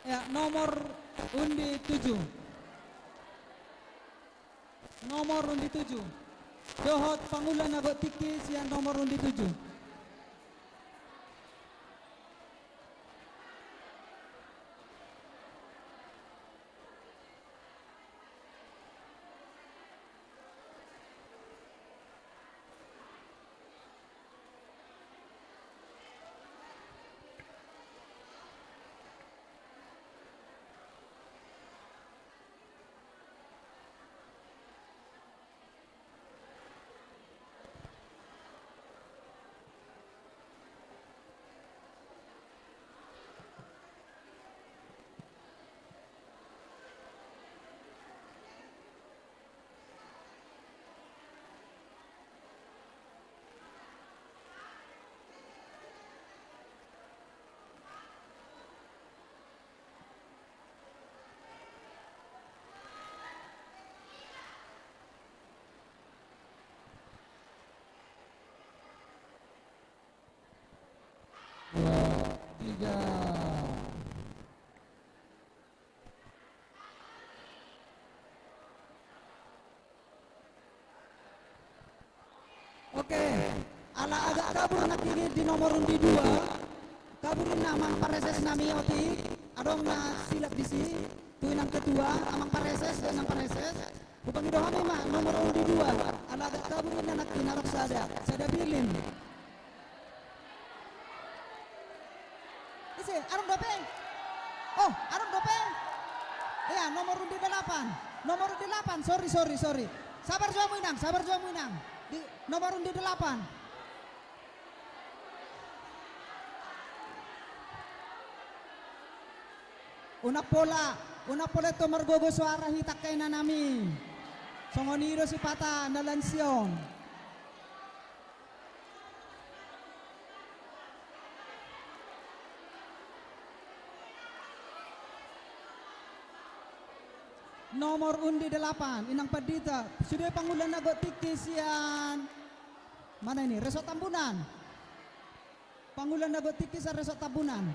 Ya, nomor undi tujuh. Nomor undi tujuh. Dohot pangula na gok tingki sian nomor undi tujuh. Dua, tiga. Oke, ala agak kabur nangkin di nomor undi dua. Kabur ninna amang pareses nami otik. Adong na silap disi. Tu inang ketua, amang pareses, inang pareses. Hupangido hami ma nomor undi dua. Ala agak kabur ninna nangkin, adong sada, sada bilin. Ise, adong dope? Oh, adong dope? Iya, nomor undi delapan. Nomor undi delapan, sorry, sorry, sorry. Sabar jo hamu inang, sabar jo hamu inang. Di nomor undi delapan. Unang pola, unang pola tong margogo soara hita angka inanami. Songon i do sipata na lansia on. Nomor undi delapan, inang pandita, sude pangula na gok tingki sian. Mana ini? Resort Tambunan. Pangula na gok tingki sian Resort Tambunan.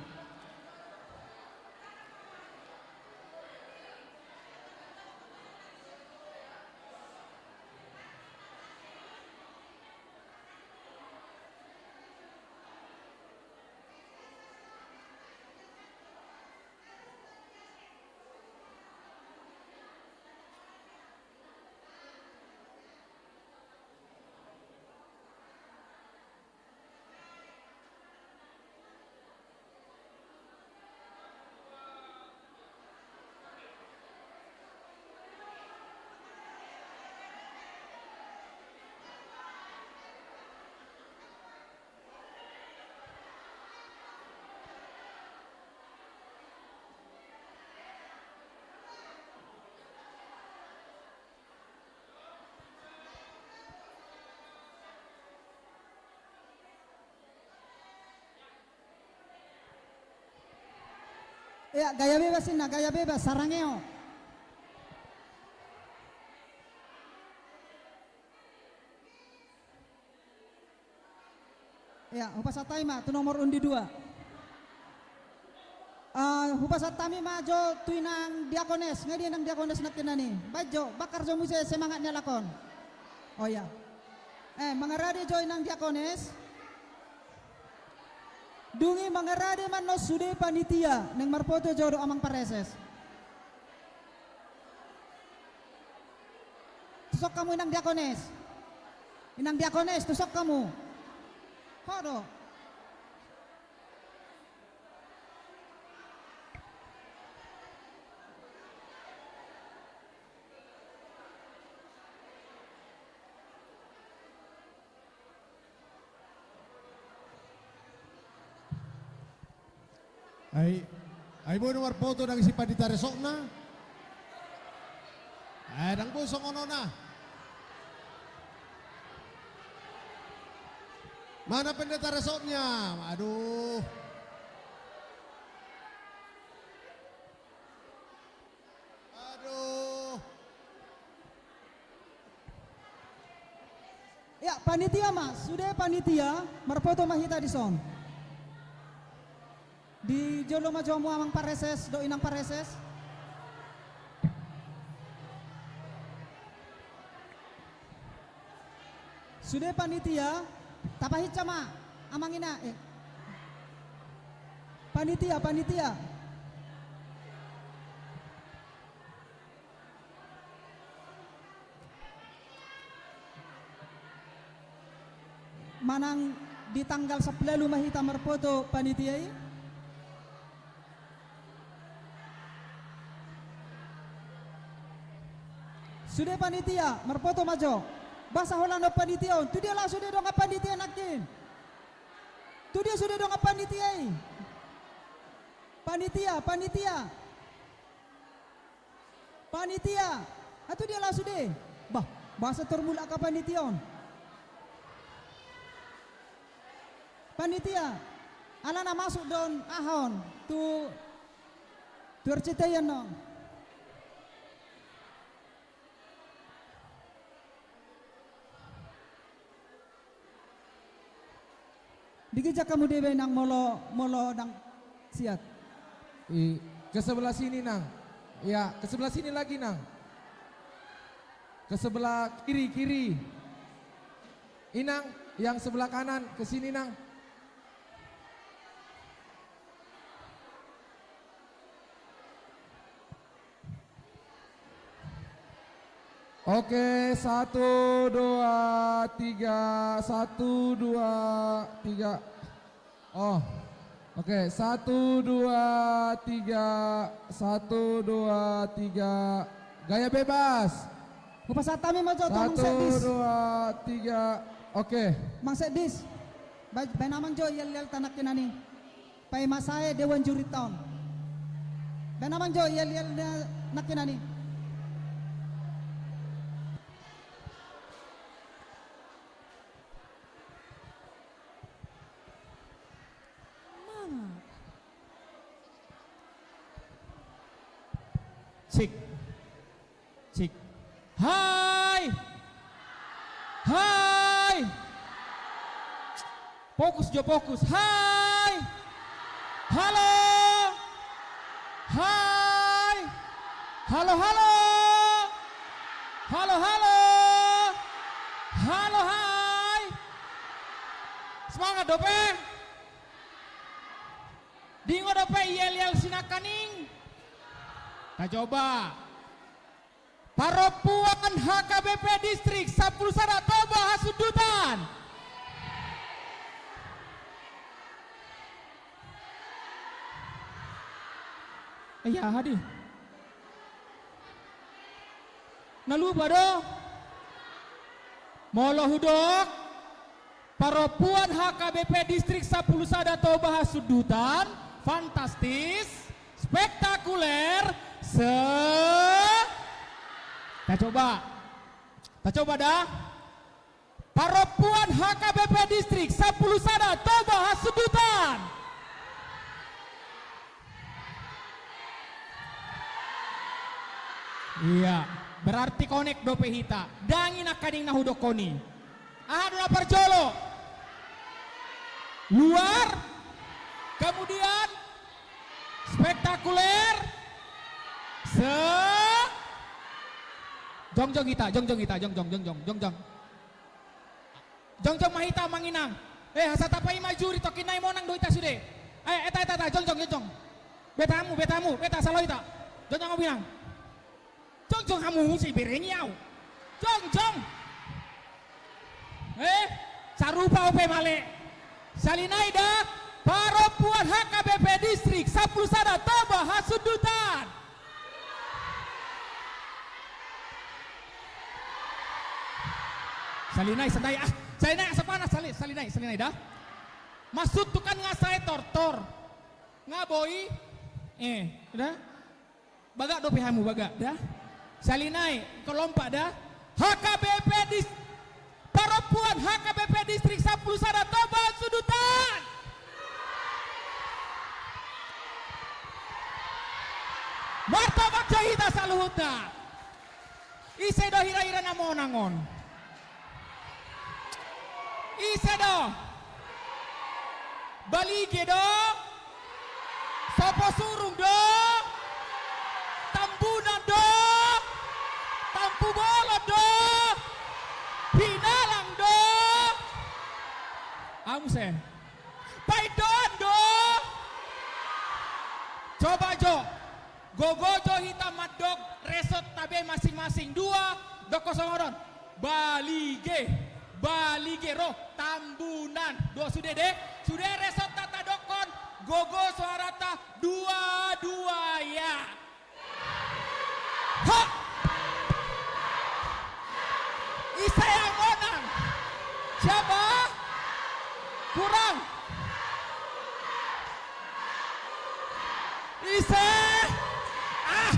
Iya, gaya bebas inna, gaya bebas, sarangeo. Iya, hupasahat hami ma tu nomor undi dua. Ah, hupasahat hami ma jo tu inang diakones, nga dia inang diakones nangkinan i. Baen jo, bakar jo muse semangat ni halak on. Oh iya. Eh, mangarade jo inang diakones. Dung i mangarade ma annon sude panitia, naeng marfoto jo dohot amang pareses. Tuson hamu inang diakones. Inang diakones, tuson hamu. Ho do. Ai, ai boi do marfoto ndang isi pandita resokna. Ai ndang boi songon on ah. Mana pendeta resoknya? Aduh. Aduh. Ya, panitia ma, sude panitia, marfoto ma hita dison. Di jolo ma jo hamu amang pareses dohot inang pareses. Sude panitia, tapahinsa ma amang ina, eh. Panitia, panitia. Manang di tanggal sampulu ualu ma hita marpoto panitia i? Sude panitia, marpoto ma jo. Boasa holan on panitia on? Tu dia laho sude dongan panitia nangkin? Tu dia sude dongan panitia i? Panitia, panitia. Panitia, ah, tu dia laho sude? Bah, boasa tor mulak angka panitia on? Panitia, alana masuk do on, aha on, tu, tu R C T I on. Di ginjang hamu do iba, Inang, molo, molo ndang siat. I, ke sebelah sini, Nang. Ya, ke sebelah sini lagi, Nang. Ke sebelah kiri, kiri. Inang, yang sebelah kanan, ke sini, Nang. Oke, satu, dua, tiga, satu, dua, tiga. Oh, oke, satu, dua, tiga, satu, dua, tiga. Gaya bebas. Hupasahat hami ma jo tu Amang Sekdis. Satu, dua, tiga. Oke. Amang Sekdis. Ba-, baen amang jo yel-yel ta nangkinan i. Paima sae dewan juri ta on. Baen amang jo yel-yel na nangkinan i. Mana? Cek. Cek. Hai! Hai! Fokus jo, fokus. Hai! Halo! Hai! Halo, halo! Halo, halo! Halo, hai! Semangat dope! Dingo dope yel-yel sinangkaning? Tacoba. Parompuan H K B P Distrik sampulu sada Toba Hasundutan. Ai aha di? Na lupa do? Molo hudok, parompuan H K B P Distrik sampulu sada Toba Hasundutan, fantastis, spektakuler, se-, tacoba. Tacoba da. Parompuan H K B P Distrik sampulu sada Toba Hasundutan. Iya, berarti konek dope hita. Ndang i nangkaning na hudokkon i. Aha do na parjolo? Luar. Kemudian spektakuler. Se-, jongjong hita, jongjong hita, jongjong, jongjong, jongjong. Jongjong ma hita, Amang Inang. Eh, hasatapi ma juri, tongkin nai monang do hita sude. Eh, eta, eta, eta, jongjong, jongjong. Beta hamu, beta hamu, beta salo hita. Jongjong hamu, Inang. Jongjong hamu, muse diberengi au. Jongjong. Eh, sarupa au pe male. Sahali nai da, parompuan H K B P Distrik sampulu sada Toba Hasundutan. Sahali nai, sahali nai, ah, sahali nai, asa panas, sahali, sahali nai, sahali nai da. Maksudhu kan nga sae tortor. Nga boi. Eh, da. Bagak dope hamu, bagak da. Sahali nai, enggo lompa da. H K B P Dis-, parompuan H K B P Distrik sampulu sada Toba Hasundutan. Martabak jo hita saluhutna. Ise do hira-hira na monang on? Ise do? Balige do? Muse. Paindoan do. Coba jo. Gogo jo hita mandok resort ta be masing-masing. Dua, dokkon songon on. Balige. Balige ro. Tambunan. Dua sude de. Sude resort ta tadokkon. Gogo suaranta dua-dua ya. Ha! Ise yang menang? Siapa? Kurang. Ise? Ah!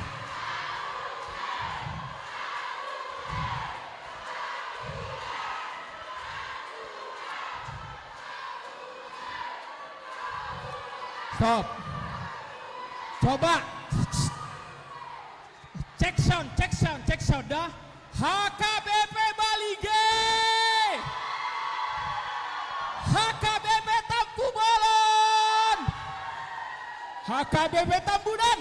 Stop. Coba. Cek sound, cek sound, cek sound dah. H K B P Balige. H K B P Tampubolon. H K B P Tambunan.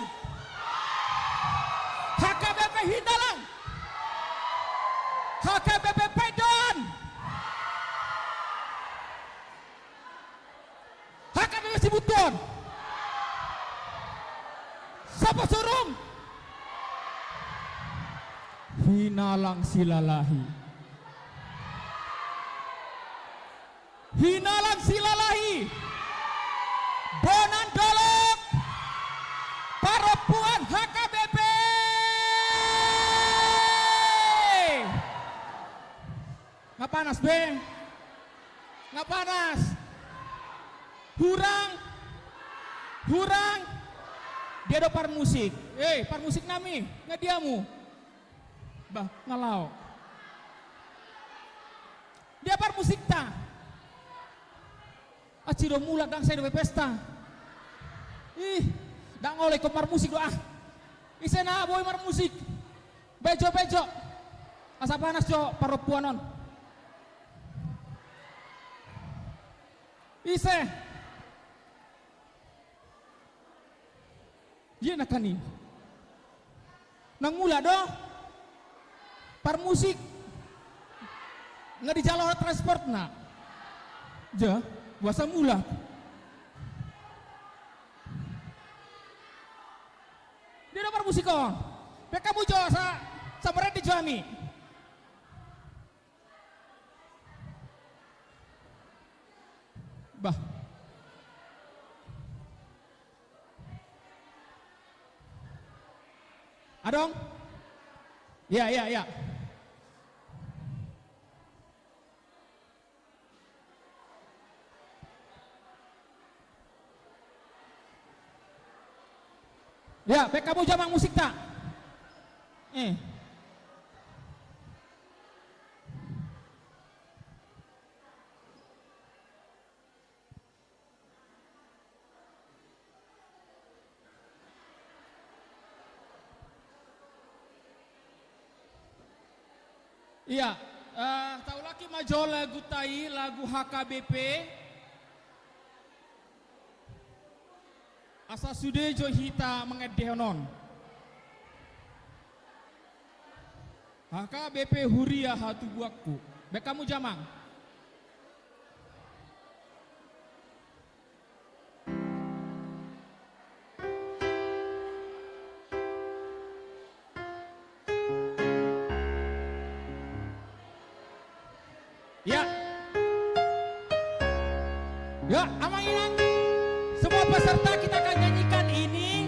H K B P Hinalang. H K B P Paindoan. H K B P Sibutuan. Saposurung. Hinalang Silalahi. Hinalang Silalahi. Bonan Dolok. Parompuan H K B P. Nga panas be? Nga panas. Hurang. Hurang. Dia do parmusik. Eh, parmusik nami. Nga dia mu? Bah, nga laho. Dia parmusikta. Asi do mulak, dang sai dope pesta. Ih, dang olo ingkon marmusik do ah. Ise na boi marmusik? Bejo, bejo. Asa panas jo parompuan on. Ise? Dia na kani. Nang mulak do. Parmusik. Nga dijalo transportna. Ja, boasa mulak. Dia do parmusik on. Pe hamu jo sa, sabar ni jo hami. Bah. Adong? Iya, iya, iya. Iya, pe hamu jo amang musikta. Eh. Iya, eh, taulaki ma jo laguta i, lagu H K B P. Asa sude jo hita mangendehon on. H K B P huria hatubuanku. Baen hamu jo amang. Ya. Ya, amang inang, semua peserta kita akan nyanyikan ini,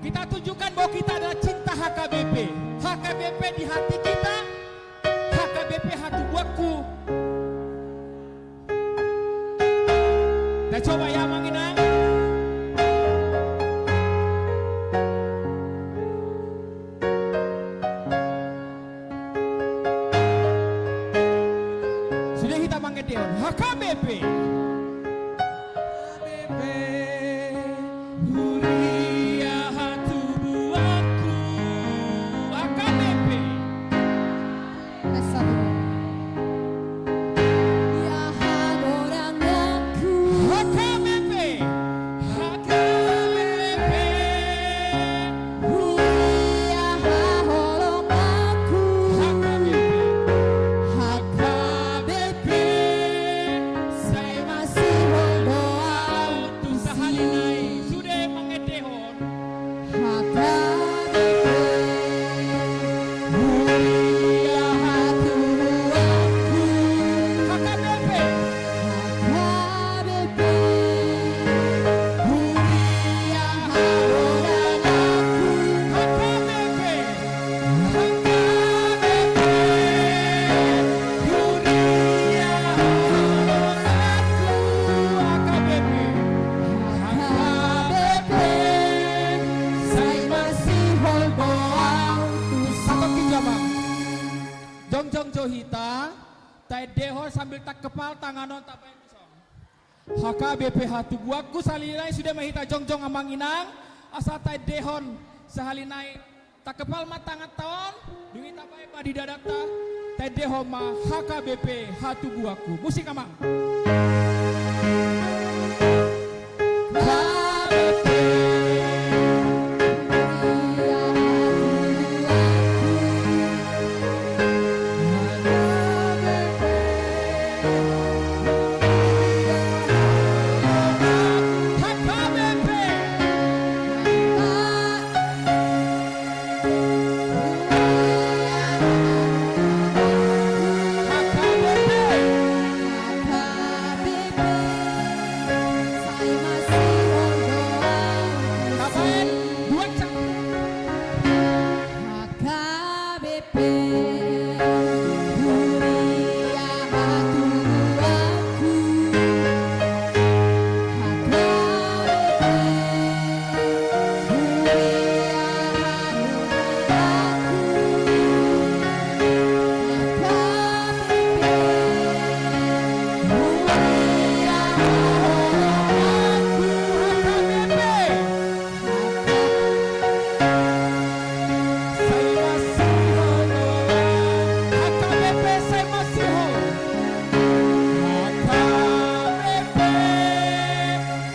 kita tunjukkan bahwa kita adalah cinta H K B P. H K B P di hati kita, H K B P hatubuanku. Kita coba ya, amang inang. Sude hita mangendehon H K B P. H K B P, huria hatubuanku. H K B P. Tes satu. Ia hagoranganku. H K B P. H K B P. Huria haholonganku. H K B P. H K B P. Sai ma Taendehon sambil tangkepal tangan on tabaen dison. H K B P hatubuanku, sahali nai sude ma hita jongjong amang inang, asa taendehon sahali nai tangkepal ma tanganta on, dung i tabaen ma di dadanta, taendehon ma H K B P hatubuanku. Musik amang.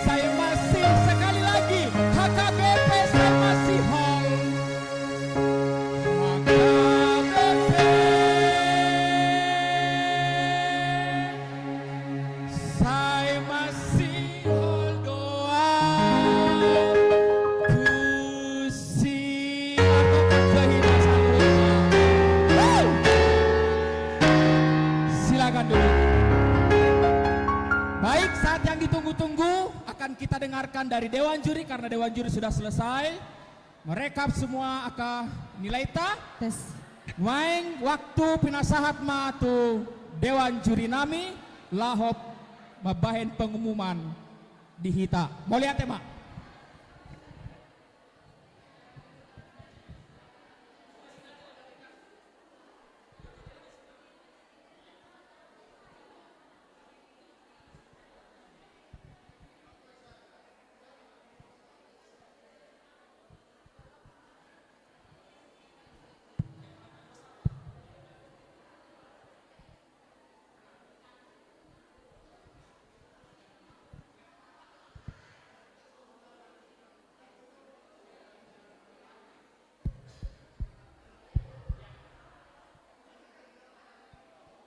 Sai masih, sekali lagi, H K B P sai masih hol. H K B P sai masih hol do au. Tusi. Silakan duduk. Baik, saat yang ditunggu-tunggu akan kita dengarkan dari dewan juri, karena dewan juri sudah selesai merekap semua angka nilaita. Tes. Nuaeng waktu pinasahat ma tu dewan juri nami laho mambahen pengumuman di hita. Mauliate ma.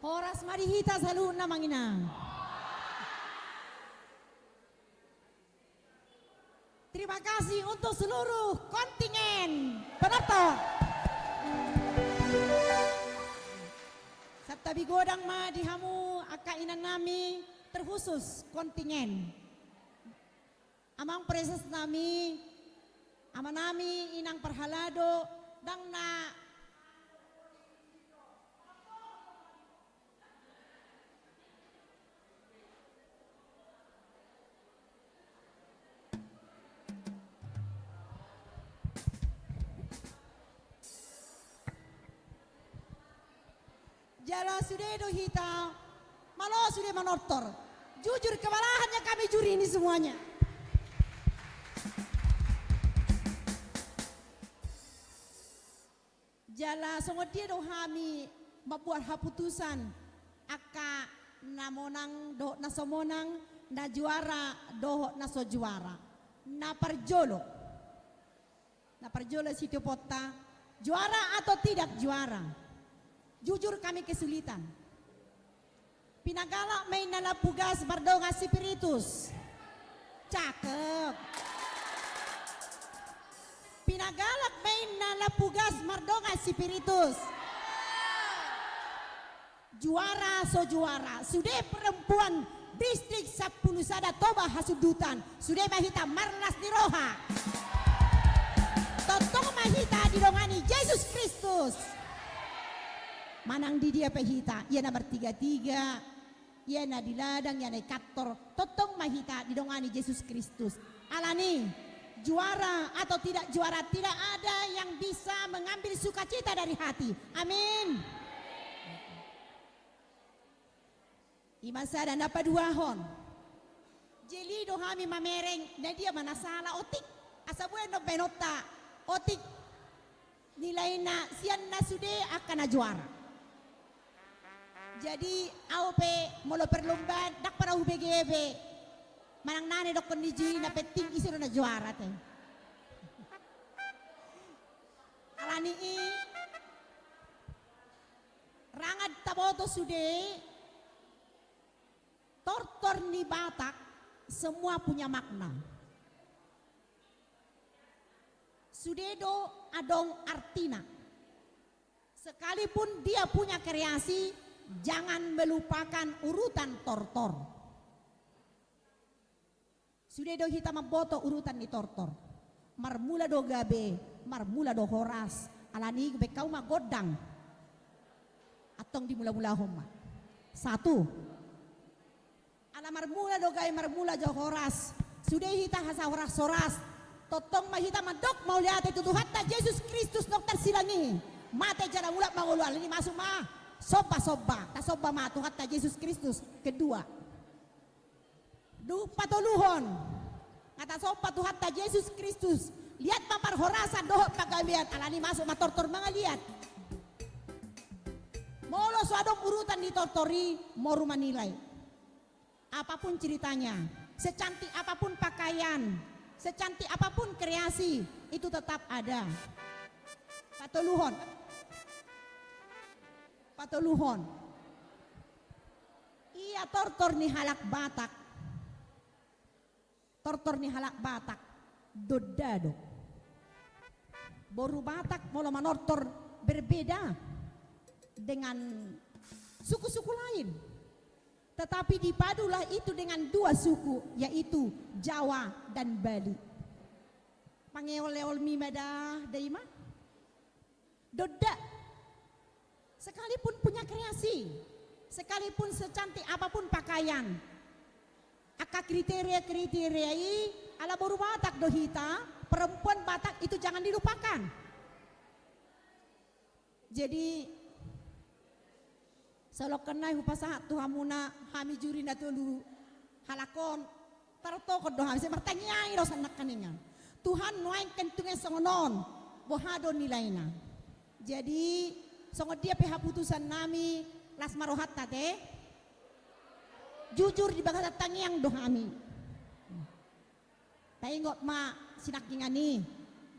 Horas ma di hita saluhutna, amang inang. Terima kasih untuk seluruh kontingen penonton. Santabi godang ma di hamu angka inang nami, terkhusus kontingen amang presens nami, ama nami, inang parhalado, ndang na Jala sude do hita, malo sude manortor. Jujur, kewalahan ya kami juri ini semuanya. Jala songon dia do hami mambuat haputusan angka na monang dohot na so monang, na juara dohot na so juara. Na parjolo, na parjolo sitioponna, juara atau tidak juara? Jujur, kami kesulitan. Pinagalak ma inna lampu gas mardongan sipiritus. Cakep. Pinagalak ma inna lampu gas mardongan sipiritus. Juara so juara, sude perempuan distrik sampulu sada Toba Hasundutan, sude ma hita marlas ni roha. Tongtong ma hita didongani Jesus Kristus. Manang di dia pe hita, ia na martigatiga, ia na di ladang, ia na di kantor, tongtong ma hita didongani Jesus Kristus. Alani, juara atau tidak juara, tidak ada yang bisa mengambil sukacita dari hati. Amin. Ima sada. Na paduahon, jeli do hami mamereng, na dia ma na sala, otik. Asa boi annon baenonta, otik nilaina sian na sude angka na juara. Jadi, au pe molo perlombaan, ndang pernah hubege be manang na nidokkon ni jeli, na penting ise do na juara, te. Alani i, rangan taboto sude, tortor ni Batak semua punya makna. Sude do adong artina. Sekalipun dia punya kreasi, jangan melupakan urutan tortor. Sude do hita mamboto urutan ni tortor. Marmula do gabe, marmula do horas. Alani i, baen hamu ma gondang. Antong dimulamulahon ma. Satu. Ala marmula do gabe, marmula do horas. Sude hita asa horas-horas, tongtong ma hita mandok mauliate tu Tuhanta Jesus Kristus naung tarsilangi, mate jala mulak mangolu. Alani i, masuk ma somba-somba. Tasomba ma Tuhanta Jesus Kristus. Kedua. Dung patoluhon, nga tasomba Tuhanta Jesus Kristus, liat ma parhorasan dohot panggabean. Alani i, masuk ma tortor mangaliat. Molo so adong urutan ni tortor i, moru manilai. Apapun ceritanya, secantik apapun pakaian, secantik apapun kreasi, itu tetap ada. Patoluhon. Patoluhon. Ia tortor ni halak Batak. Tortor ni halak Batak, donda do. Boru Batak molo manortor berbeda dengan suku-suku lain. Tetapi dipadulah itu dengan dua suku, yaitu Jawa dan Bali. Pangeol-eolmi ma da, da i ma. Donda. Sekalipun punya kreasi, sekalipun secantik apapun pakaian, angka kriteria-kriteria i, ala boru Batak do hita, perempuan Batak itu jangan dilupakan. Jadi, saolongkon nai hupasahat tu hamuna, hami juri na tolu halak on, tartokhon do hami, sai martangiang i do sian nangkiningan. Tuhan, nuaeng kan tung songon on, boha do nilaina. Jadi, songon dia pe haputusan nami, las ma rohanta, te. Jujur di bagasan tangiang do hami. Taingot ma sinangkingan i.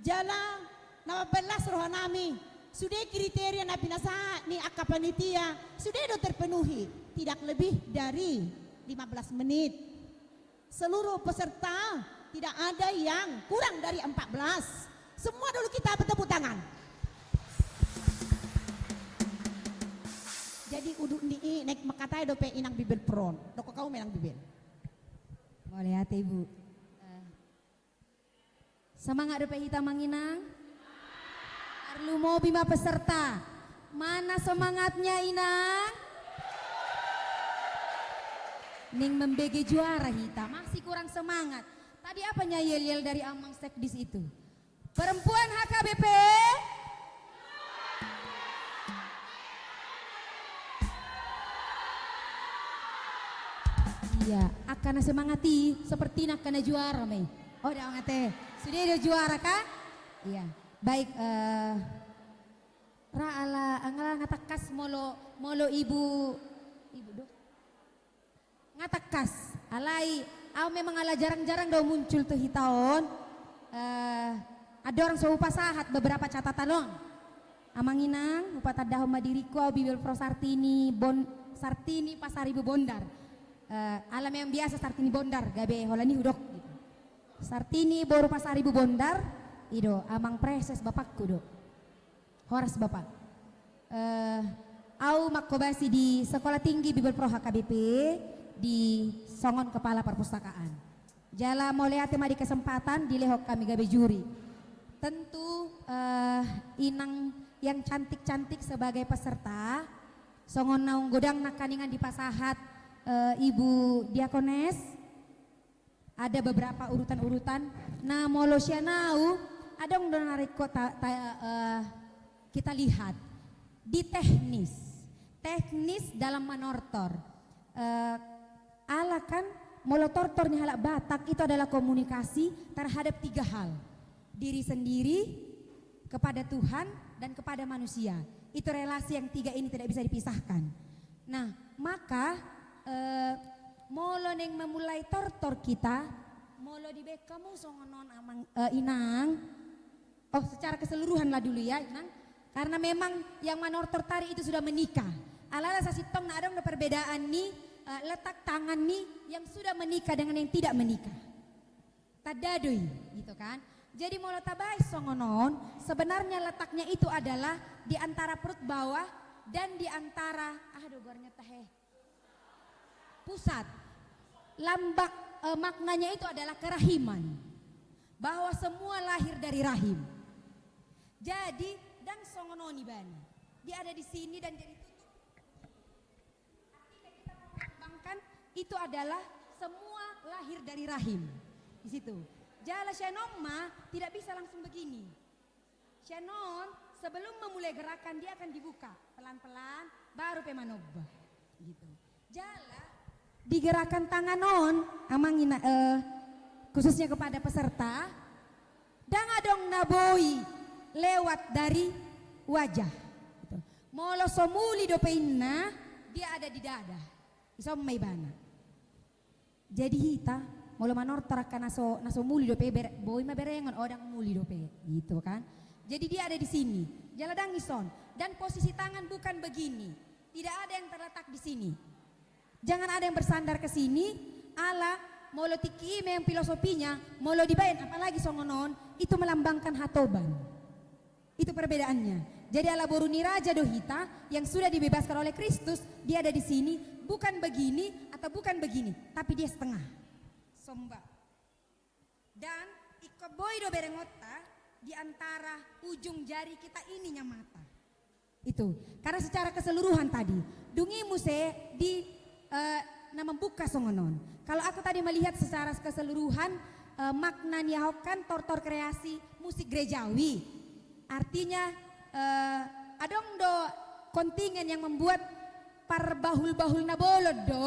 Jala na mambahen las roha nami, sude kriteria na pinasahat ni angka panitia, sude do terpenuhi, tidak lebih dari lima belas menit. Seluruh peserta tidak ada yang kurang dari empat belas. Semua dulu kita bertepuk tangan. Jadi udut ni i, naeng mangkatai dope Inang Bibelvrouw. Dokkon hamu ma Inang Bibel. Mauliate, Ibu. Eh, semangat dope hita, Amang Inang? Tarlumobi ma peserta. Mana semangatnya, Inang? Ning membege juara hita, masih kurang semangat. Tadi apanya yel-yel dari Amang Sekdis itu? Perempuan H K B P? Iya, angka na semangat i, seperti na angka na juara ma i. Oh, dah, ate. Sude do juara, kan? Iya. Baik, eh, ra ala, nga tangkas molo, molo ibu, ibu do. Nga tangkas, alai au memang ala jarang-jarang do muncul tu hita on, eh, andorang so hupasahat beberapa catatan on. Amang Inang, hupatandahon ma diringku, au Bibelvrouw Sartini Bon-, Sartini Pasaribu Bondar. Eh, ala memang biasa Sartini Bondar, gabe holan i hudok gitu. Sartini boru Pasaribu Bondar, i do, amang preses bapakku do. Horas, Bapak. Eh, au manghobasi di Sekolah Tinggi Bibelvrouw H K B P di songon kepala perpustakaan. Jala mauliate ma di kesempatan dilehon hami gabe juri. Tentu, eh, inang yang cantik-cantik sebagai peserta, songon naung godang nangkiningan dipasahat, eh, Ibu Diakones, ada beberapa urutan-urutan. Na molo sian au, adong do na ringkot ta-, ta-, eh, kita lihat di teknis. Teknis dalam manortor. Eh, ala kan molo tortor ni halak Batak itu adalah komunikasi terhadap tiga hal. Diri sendiri, kepada Tuhan, dan kepada manusia. Itu relasi yang tiga ini tidak bisa dipisahkan. Nah, maka, eh, molo naeng memulai tortor hita, molo dibaen hamu songon on amang, eh, inang, oh, secara keseluruhan lah dulu ya, Inang. Karena memang yang manortor tari itu sudah menikah. Alana sasintongna adong do perbedaan ni, eh, letak tangan ni yang sudah menikah dengan yang tidak menikah. Tanda do i, gitu kan. Jadi molo tabaen songon on, sebenarnya letaknya itu adalah di antara perut bawah dan di antara, ah, do goarna tahe. Pusat. Lambang, eh, maknanya itu adalah kerahiman. Bahwa semua lahir dari rahim. Jadi, ndang songon on ibana. Dia ada di sini dan jadi tutup. Artinya kita mau melambangkan itu adalah semua lahir dari rahim. Di situ. Jala sian on ma tidak bisa langsung begini. Sian on, sebelum memulai gerakan, dia akan dibuka pelan-pelan, baru pe manomba. Gitu. Jala, di gerakan tangan on, amang ina, eh, khususnya kepada peserta, ndang adong na boi lewat dari wajah. Gitu. Molo so muli dope inna, dia ada di dada. Dison ma ibana. Jadi hita, molo manortor angka na so, na so muli dope, ber-, boi ma berengon, oh, ndang muli dope, gitu kan. Jadi dia ada di sini, jala ndang dison. Dan posisi tangan bukan begini, tidak ada yang terletak di sini. Jangan ada yang bersandar ke sini, ala molo tingki i memang filosofinya, molo dibaen, apalagi songon on, itu melambangkan hatoban. Itu perbedaannya. Jadi ala boru ni raja do hita yang sudah dibebaskan oleh Kristus, dia ada di sini, bukan begini atau bukan begini, tapi dia setengah. Somba. Dan ingkon boi do berengonta di antara ujung jari kita ini nya mata. Itu. Karena secara keseluruhan tadi, dung i muse di eh, na membuka songon on. Kalau aku tadi melihat secara keseluruhan, eh, makna ni ahok kan tortor kreasi musik gerejawi. Artinya, eh, adong do kontingen yang membuat parbahul-bahul na bolon do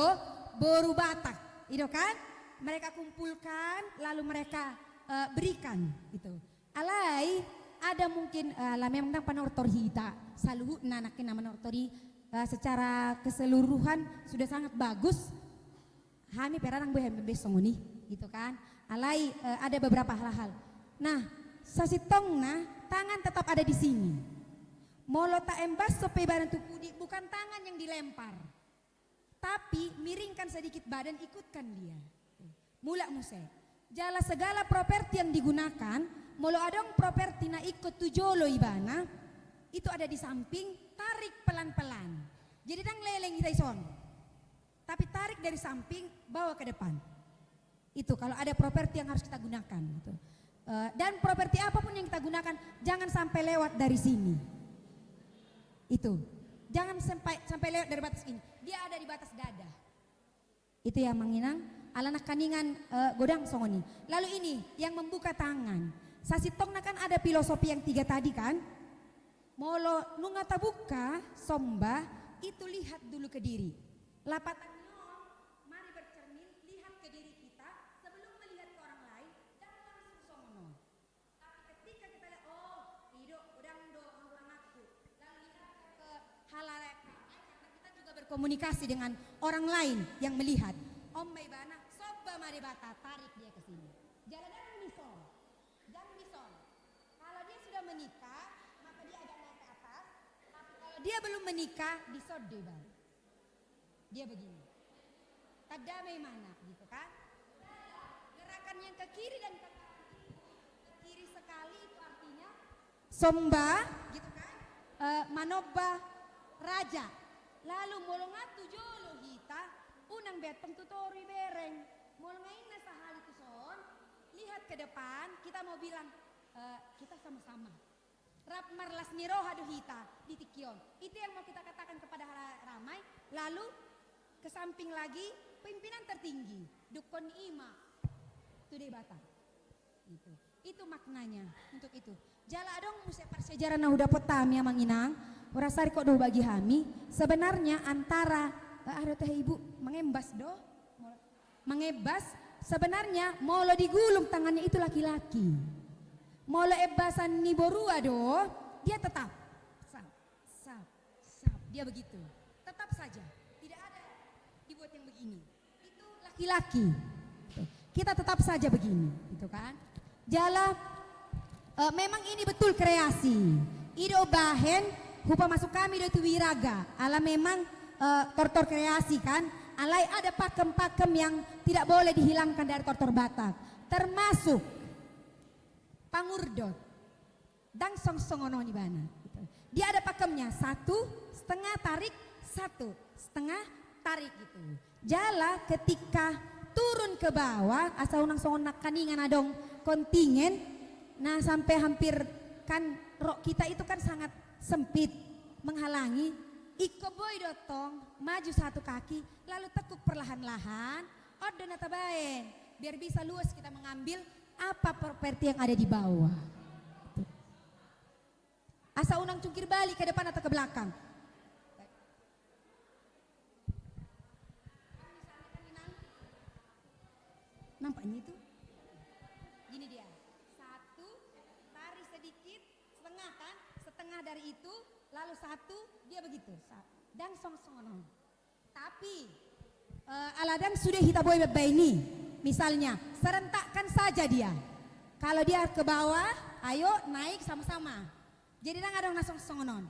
boru Batak. I do kan? Mereka kumpulkan, lalu mereka, eh, berikan gitu. Alai, ada mungkin, eh, ala memang ndang panortor hita, saluhutna nangkin na manortor i, eh, secara keseluruhan sudah sangat bagus. Hami pe ra ndang boi hami mambaen songon i, gitu kan. Alai, eh, ada beberapa hal-hal. Nah, sasintongna tangan tetap ada di sini. Molo taembashon pe badan tu pudi, bukan tangan yang dilempar. Tapi miringkan sedikit badan, ikutkan dia. Mulak muse. Jala segala properti yang digunakan, molo adong properti na ingkon tu jolo ibana, itu ada di samping, tarik pelan-pelan. Jadi ndang leleng hita dison. Tapi tarik dari samping, bawa ke depan. Itu kalau ada properti yang harus kita gunakan gitu. Eh, dan properti apapun yang kita gunakan, jangan sampai lewat dari sini. Itu. Jangan sampai, sampai lewat dari batas ini. Dia ada di batas dada. Itu ya, Amang Inang. Ala nangkiningan, eh, godang songon i. Lalu ini, yang membuka tangan. Sasintongna kan ada filosofi yang tiga tadi kan? Molo nunga tabuka, somba, itu lihat dulu ke diri. Lapatan ni on, mari bercermin, lihat ke diri kita, sebelum melihat ke orang lain, jangan langsung songon on. Tapi ketika kita lihat, oh, i do, godang do hahurangku, lalu lihat ke halayak, karena kita juga berkomunikasi dengan orang lain yang melihat. On ma ibana, somba ma Debata, tarik dia ke sini. Jala ndang dison. Ndang dison. Kalau dia sudah menikah, maka dia agak naik ke atas. Tapi kalau dia belum menikah, dison do ibana. Dia begini. Tanda ma ibana, gitu kan? Gerakan yang ke kiri dan ke kanan itu, ke kiri sekali itu artinya somba, gitu kan? Eh, manomba raja. Lalu molo nunga tu jolo hita, unang be antong tu toru ibereng. Molo nunga inna sahali tuson, lihat ke depan, kita mau bilang, eh, kita sama-sama. Rap marlas ni roha do hita di tingki on. Itu yang mau kita katakan kepada halayak ramai, lalu ke samping lagi pimpinan tertinggi. Dungkon i ma tu Debata. Itu. Itu maknanya untuk itu. Jala adong muse parsiajaran na hudapot hami, Amang Inang, hurasa ringkot do hubagi hami. Sebenarnya antara Eh, ada teh ibu, mengembas do. Molo mengembas, sebenarnya molo digulung tangannya itu laki-laki. Molo embasan ni borua do, dia tetap. Sap, sap, sap. Dia begitu. Tetap saja. Tidak ada dibuat yang begini. Itu laki-laki. Kita tetap saja begini, gitu kan? Jala, eh, memang ini betul kreasi. I do bahen, hupamasuk hami do tu Wiraga. Ala memang, eh, tortor kreasi kan. Alai ada pakem-pakem yang tidak boleh dihilangkan dari tortor Batak. Termasuk pangurdot. Ndang songon-songon on ibana, gitu. Dia ada pakemnya, satu, setengah tarik, satu, setengah tarik, gitu. Jala ketika turun ke bawah, asa unang songon nangkaningan adong kontingen, nah, sampai hampir, kan rok kita itu kan sangat sempit, menghalangi. Ingkon boi do tong maju satu kaki, lalu tekuk perlahan-lahan, on do na tabaen, biar bisa luas kita mengambil apa properti yang ada di bawah. Asa unang cungkir balik ke depan atau ke belakang. Nampak ini tuh? Gini dia. Satu, tarik sedikit, setengah kan? Setengah dari itu, lalu satu, dia begitu. Sa-, ndang songon-songon on. Tapi, eh, ala ndang sude hita boi bebba ini, misalnya, serentakkan saja dia. Kalau dia ke bawah, ayo naik sama-sama. Jadi, ndang adong na songon-songon on.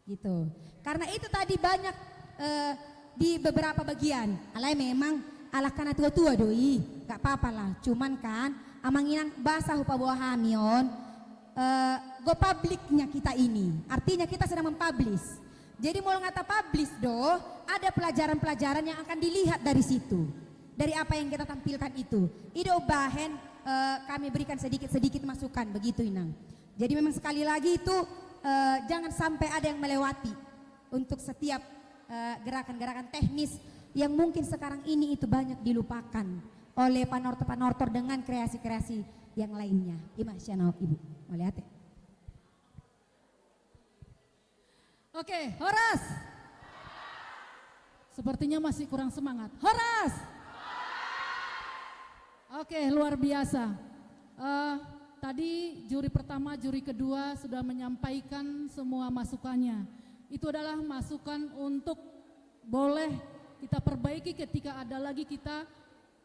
Gitu. Karena itu tadi banyak, eh, di beberapa bagian. Alai memang ala angka na tua-tua do i, nggak apa-apa lah. Cuman kan, amang inang, boasa hupaboa hami on, eh, go publiknya kita ini. Artinya kita sedang mempublish. Jadi molo nga tapublish do, ada pelajaran-pelajaran yang akan dilihat dari situ. Dari apa yang kita tampilkan itu. I do bahen, eh, kami berikan sedikit-sedikit masukan, begitu, Inang. Jadi memang sekali lagi itu, eh, jangan sampai ada yang melewati untuk setiap, eh, gerakan-gerakan teknis yang mungkin sekarang ini itu banyak dilupakan oleh panortor-panortor dengan kreasi-kreasi yang lainnya. I ma sian au, Ibu. Mauliate. Oke, horas. Sepertinya masih kurang semangat. Horas. Oke, luar biasa. Eh, tadi juri pertama, juri kedua sudah menyampaikan semua masukannya. Itu adalah masukan untuk boleh kita perbaiki ketika ada lagi kita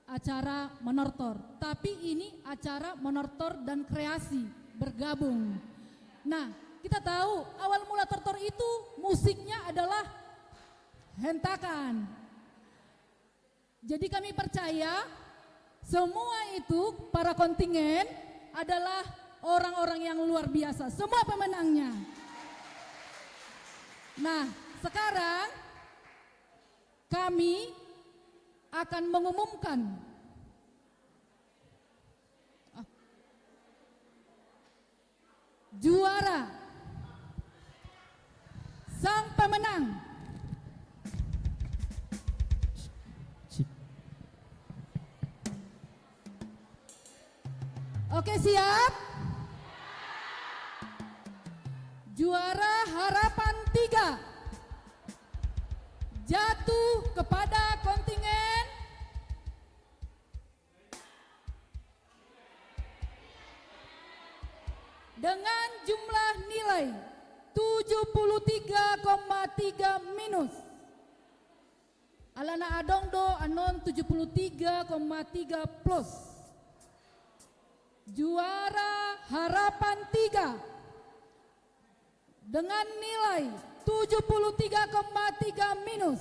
acara menortor. Tapi ini acara menortor dan kreasi bergabung. Nah, kita tahu awal mula tortor itu musiknya adalah hentakan. Jadi kami percaya semua itu para kontingen adalah orang-orang yang luar biasa. Semua pemenangnya. Nah, sekarang kami akan mengumumkan, ah, juara, sang pemenang. Oke, siap? Juara harapan tiga jatuh kepada kontingen dengan jumlah nilai tujuh puluh tiga koma tiga minus. Alana adong do annon tujuh puluh tiga koma tiga plus. Juara harapan tiga dengan nilai tujuh puluh tiga koma tiga minus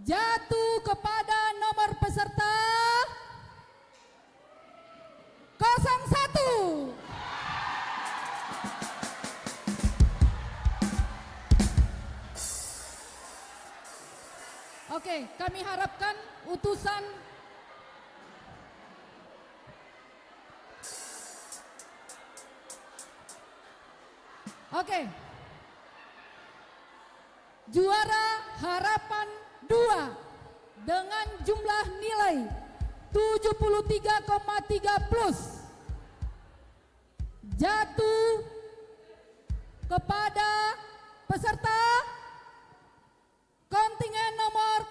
jatuh kepada nomor peserta kosong satu. Oke, kami harapkan utusan. Oke. Juara harapan dua dengan jumlah nilai tujuh puluh tiga koma tiga plus jatuh kepada peserta kontingen nomor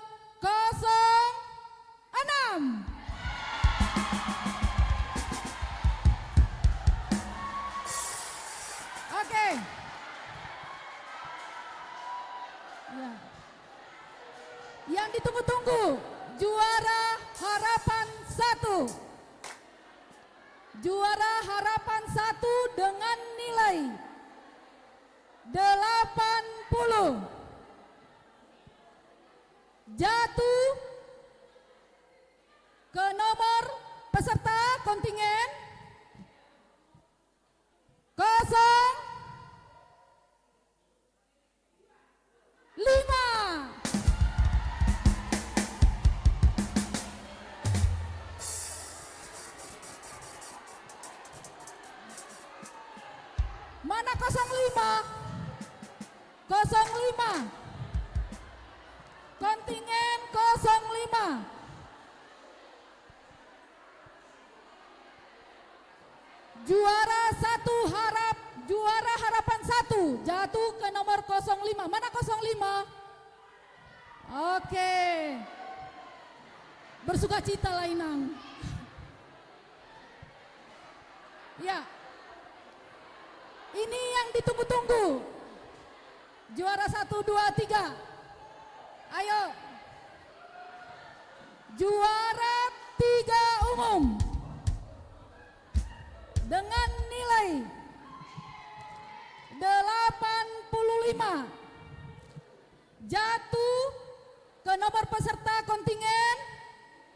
Harapan satu. Juara Harapan satu dengan nilai delapan puluh. Jatuh ke nomor peserta kontingen kosong lima. Mana kosong lima? Kosong lima. Kontingen kosong lima. Juara satu harap, juara Harapan satu jatuh ke nomor kosong lima. Mana kosong lima? Oke. Bersukacitalah, Inang. Ya. Ini yang ditunggu-tunggu. Juara satu, dua, tiga. Ayo. Juara tiga umum. Dengan nilai delapan puluh lima. Jatuh ke nomor peserta kontingen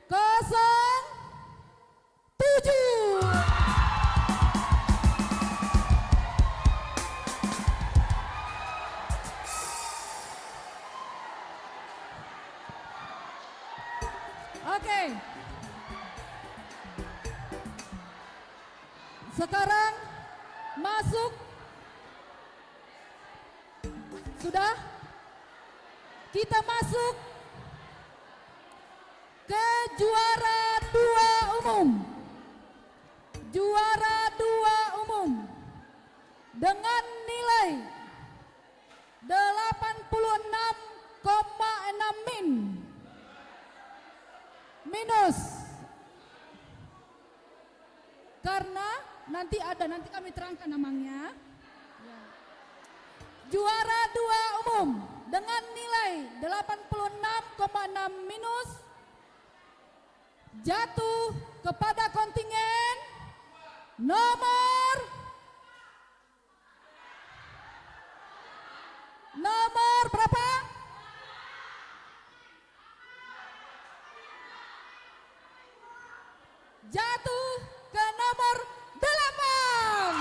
kosong tujuh. Oke. Sekarang masuk. Sudah? Kita masuk ke juara dua umum. Juara dua umum dengan nilai delapan puluh enam koma enam min. Minus. Karena nanti ada, nanti kami terangkan namanya. Ya. Juara dua umum dengan nilai delapan puluh enam koma enam minus jatuh kepada kontingen nomor, nomor berapa? Jatuh ke nomor delapan.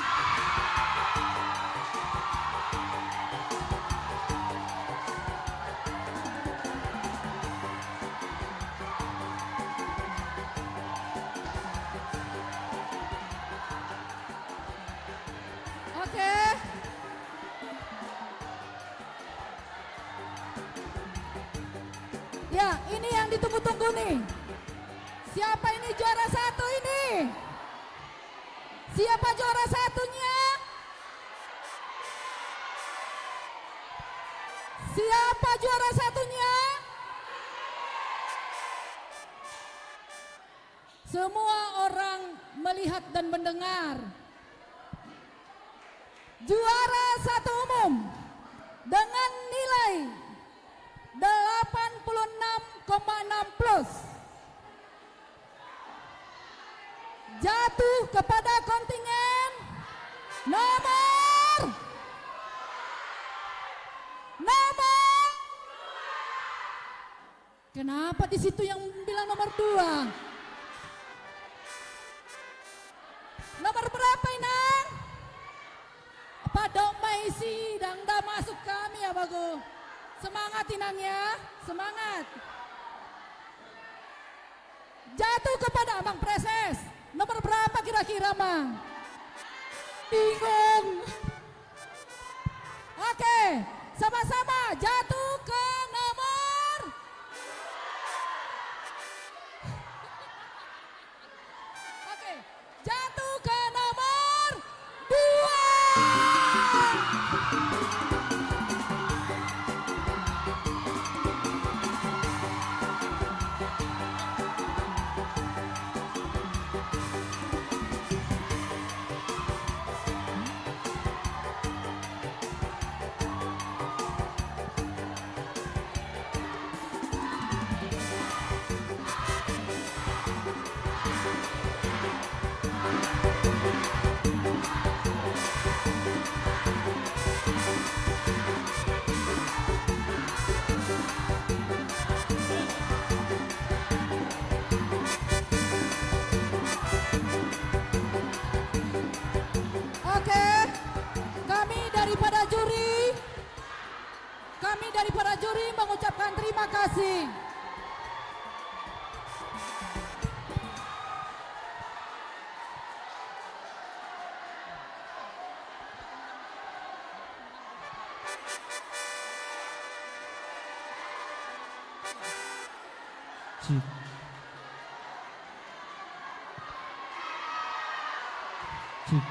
Oke. Ya, ini yang ditunggu-tunggu nih. Siapa ini juara satu ini? Siapa juara satunya? Siapa juara satunya? Semua orang melihat dan mendengar. Juara satu umum dengan nilai delapan puluh enam koma enam plus jatuh kepada kontingen nomor, nomor Kenapa di situ yang bilang nomor dua? Nomor berapa, Inang? Padok ma isi, ndang da masuk kami, ya, bago. Semangat, Inang, ya. Semangat. Jatuh kepada Amang Preses. Nomor berapa kira-kira, Mang? Bingung. Oke, sama-sama jatuh ke nomor. Oke, jatuh ke nomor dua. Cik. Cik.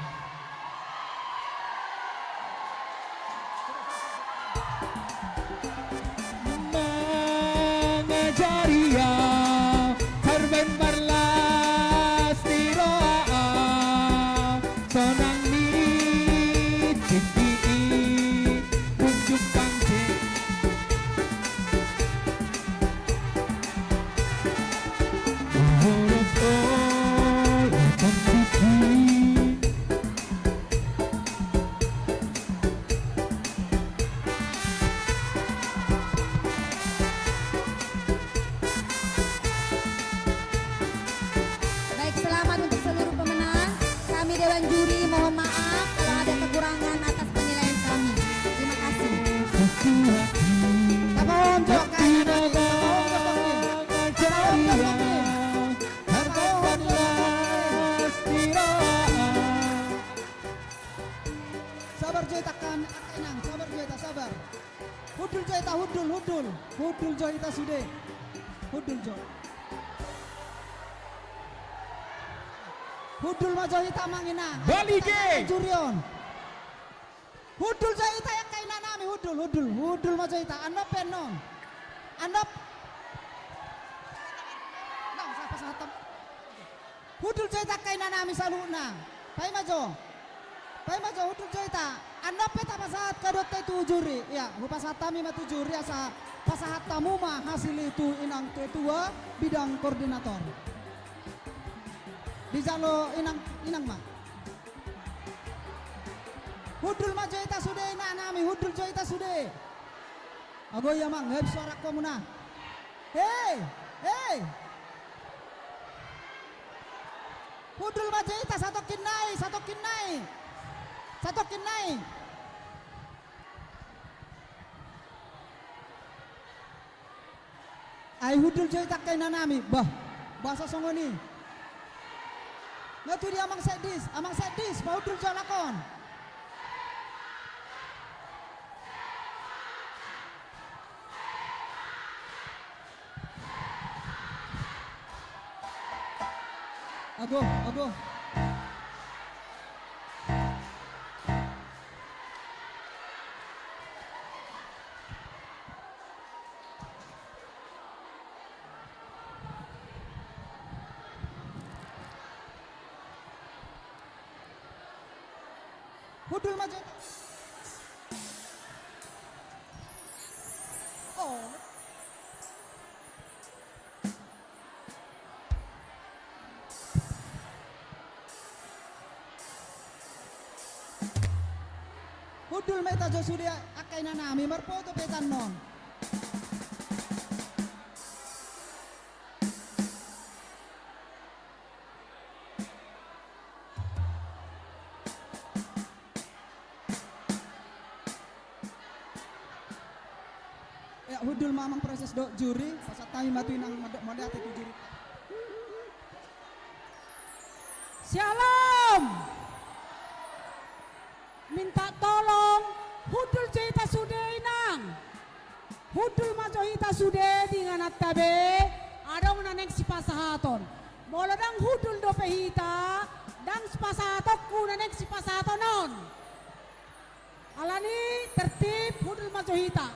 Mangajari au, tarban marlas ni roha au, sonang ni tingki i, unjuk pangke. Baik, selamat untuk seluruh pemenang. Kami Dewan Juri mohon maaf kalau ada kekurangan atas penilaian kami. Terima kasih. Tapaonjok, tapaonjok, tapaonjok. Sabar jo hita, angka inang, sabar jo hita, sabar. Hundul jo hita, hundul, hundul. Hundul jo hita sude. Hundul jo. Hundul ma jo hita, amang inang. Balige. Juri on. Hundul jo hita, angka inanami, hundul, hundul. Hundul ma jo hita. Annon pe annon. Annon. Nang, sapa sahatam? Hundul jo hita, angka inanami saluhutna. Paima jo. Paima jo, hundul jo hita. Annon pe tapasahat haduanta i tu juri. Ia, hupasahat hami ma tu juri asa pasahat hamu ma hasil i tu inang ketua bidang koordinator. Dijalo inang, inang ma. Hundul ma jo hita sude, inanami, hundul jo hita sude. Ago ia, amang, hep suara hamuna. Hei, hei. Hundul ma jo hita, satongkin nai, satongkin nai. Satongkin nai. Ai hundul jo hita, angka inanami. Bah, boasa songon i? Nga tu dia amang sekdis, amang sekdis, pahundul jo halak on. Ago, ago. Hundul ma jo. Oh. Hundul ma hita jo sude, angka inanami, marpoto pe hita annon. Ya, hundul ma amang proses dohot juri, pasahat hami ma tu inang mandok mauliate tu juri. Syalom. Minta tolong, hundul jo hita sude, inang. Hundul ma jo hita sude, di ingananta be, adong na naeng sipasahaton. Molo ndang hundul dope hita, ndang sipasahatonku na naeng sipasahaton on. Alani tertib, hundul ma jo hita.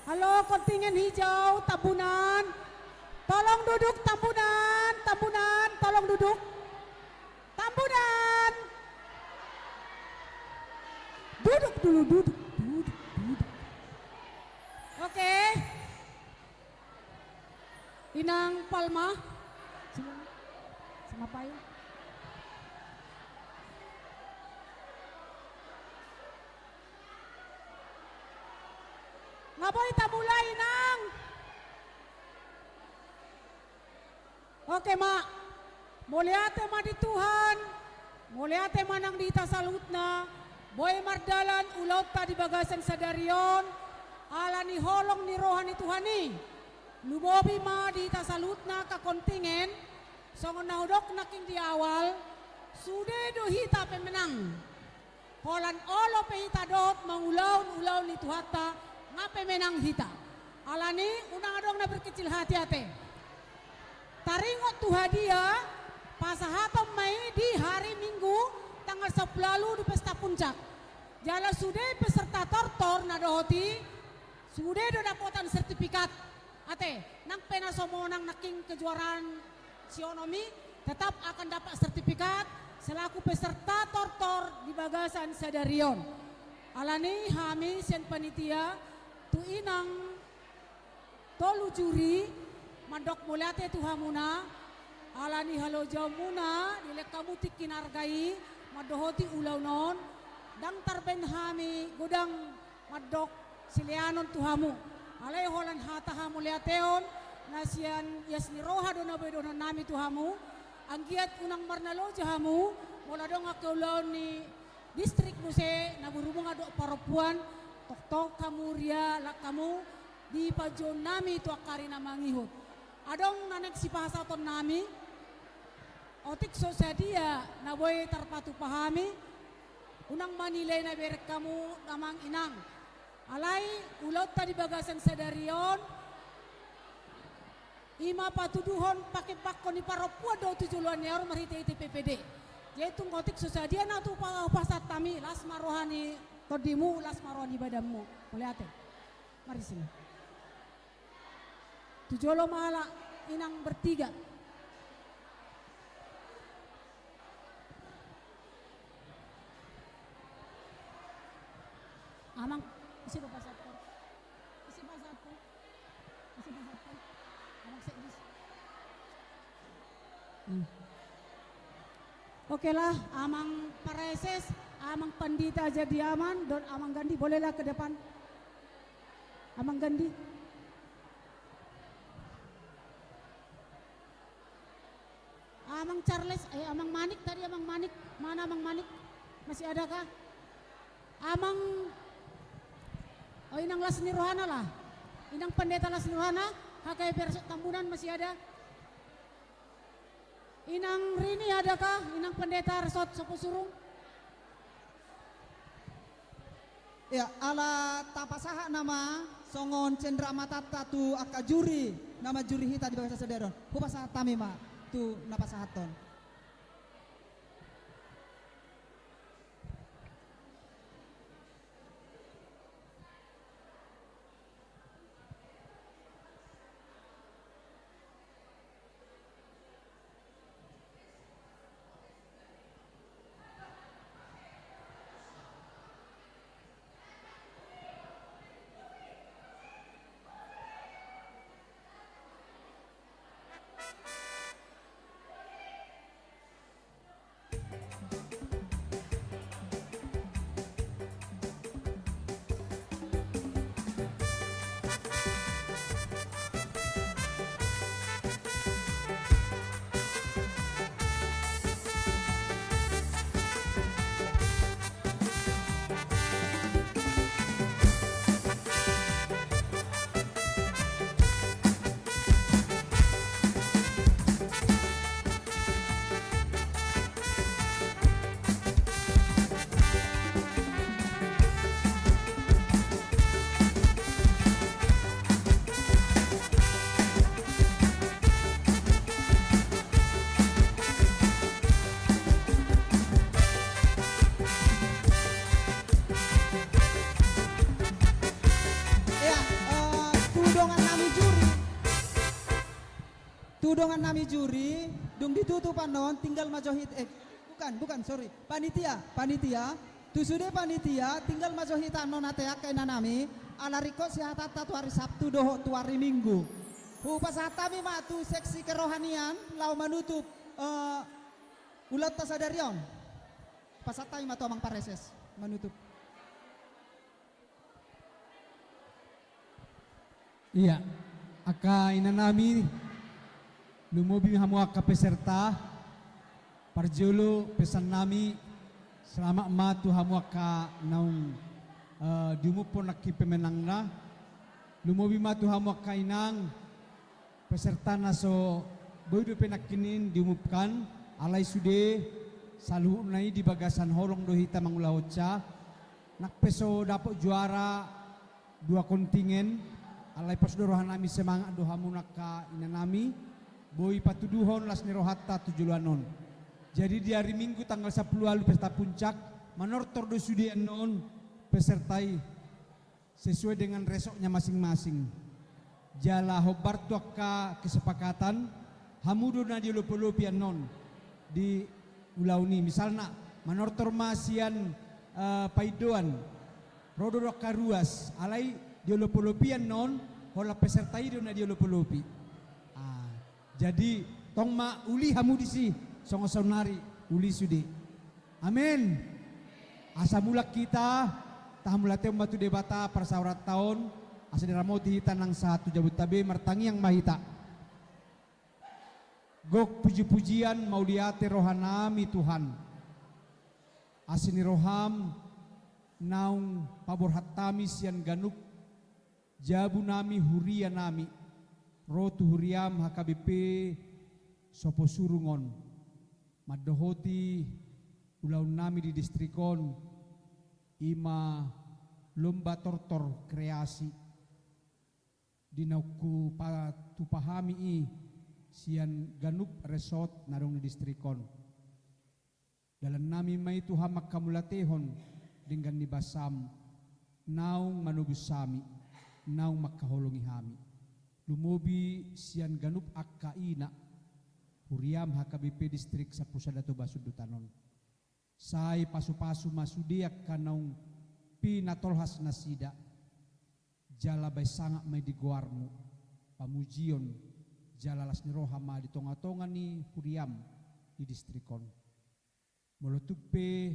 Halo, kontingen hijau, Tambunan. Tolong duduk, Tambunan, Tambunan, tolong duduk. Tambunan. Duduk dulu, duduk, duduk, duduk. Oke. Inang Palma. Sini. Sama Pai. Nga boi tamulai, Inang. Oke ma. Mauliate ma di Tuhan. Mauliate ma nang di hita saluhutna. Boi mardalan ulaonta di bagasan sadari on. Ala ni holong ni roha ni Tuhan i. Lumobi ma di hita saluhutna angka kontingen. Songon na hudok nangkin di awal. Sude do hita pemenang. Holan olo pe hita dohot mangulahon ulaon ni Tuhanta, Nga pe menang hita. Alani unang adong na berkecil hati ate. Taringot tu hadiah, pasahaton ma i di hari Minggu tanggal sampulu ualu di pesta puncak. Jala sude peserta tortor na dohot i, sude do dapotan sertifikat. Ate, nang pe na so monang nangkin kejuaraan si onom i, tetap akan dapat sertifikat selaku peserta tortor di bagasan sadari on. Alani hami sian panitia, tu inang tolu juri, mandok mauliate tu hamuna, alani halojaonmuna dilehon hamu tingki na arga i, mandohoti ulaon on, ndang tarbaen hami godang mandok sileanon tu hamu. Alai holan hata hamauliateon na sian ias ni roha do na boi dohonon nami tu hamu. Anggiat unang marnaloja hamu, molo adong angka ulaon ni distrik muse na berhubungan dohot parompuan, tongtong hamu ria, laos hamu di panjouon nami tu angka ari na mangihut. Adong na naeng sipasahaton nami, otik so sadia na boi tarpatupa hami, unang manilai na bereng hamu amang inang. Alai ulaonta di bagasan sadari on, i ma patuduhon pakembanghon ni parompuan do tu joloan ni ari on marhitehite P P D. Jadi tung otik so sadia na tu pa-, pasahat hami, las ma roha ni tondimu, las ma roha ni badanmu. Mauliate. Mari sini. Tu jolo ma ala inang bertiga. Amang, ise do pasahathon? Ise pasahathon? Ise pasahathon? Amang Sekdis. Hmm. Oke lah, Amang Praeses, Amang Pandita Jadiaman, dohot Amang Gandi, bolehlah ke depan. Amang Gandi. Amang Charles, eh, Amang Manik tadi, Amang Manik. Mana Amang Manik? Masih adakah? Amang, oh, inang las ni rohana lah. Inang pendeta las ni rohana, H K P R Resort Tambunan masih ada. Inang Rini adakah? Inang pendeta Resort Soposurung. Ya, ala tapasahat nama songon cendera matanta tu angka juri, nama juri hita di bagasan sadari on. Hupasahat hami ma tu na pasahathon. Ya, eh, tu dongan nami juri. Tu dongan nami juri, dung ditutup annon, tinggal ma jo hita, eh, bukan, bukan, sorry. Panitia, panitia. Tu sude panitia, tinggal ma jo hita annon ate angka inang nami, ala ringkot sihatanta tu ari Sabtu dohot tu ari Minggu. Hupasahat hami ma tu seksi kerohanian, laho manutup, eh, ulaonta sadari on. Pasahat hami ma tu Amang Praeses, manutup. Iya, angka inang nami, lumobi hamu angka peserta, parjolo pesan nami, selamat ma tu hamu angka naung, eh, diumuphon nangkin pemenangna, lumobi ma tu hamu angka inang, peserta na so boi dope nangkin diumumkan, alai sude saluhutna i di bagasan holong do hita mangulahonsa, nang pe so dapot juara, Dua kontingen, alai pos do rohanami, semangat do hamu angka inanami, boi patuduhon las ni rohanta tu joloan on. Jadi di ari Minggu tanggal sampulu ualu pesta puncak, manortor do sude annon peserta i sesuai dengan resoknya masing-masing. Jala hombar tu angka kesepakatan, hamu do na diolopolopi annon di ulaon i. Misalna, manortor ma sian, eh, Paindoan, ro do angka ruas, alai diolopolopi annon, holan peserta i do na diolopolopi. Ah, jadi, tong ma uli hamu disi, songon saonnari, uli sude. Amen. Asa mulak hita, tahamauliatehon ma tu Debata parsaoranta on, asa diramoti hita nang sahat tu jabunta be. Martangiang ma hita. Gok puji-pujian mauliate rohanami Tuhan. Asi ni roham naung paborhat hami sian ganup jabunami, hurianami, ro tu huriam H K B P Soposurung on, mandohoti ulaonnami di distrik on, i ma lomba tortor kreasi, di naung hupatupa hami i sian ganup resort na adong di distrik on. Dalannami ma i Tuhan manghamauliatehon denggan ni basam, naung manobus hami, naung manghaholongi hami. Lumobi sian ganup angka ina huriam H K B P Distrik Sampulu Sada Toba Sundutan on. Sai pasu-pasu ma sude angka naung pinatolhas nasida, jala baen sangap ma i di goarmu, pamujion jala las ni roha ma di tonga-tonga ni huriam di distrik on. Molo tung pe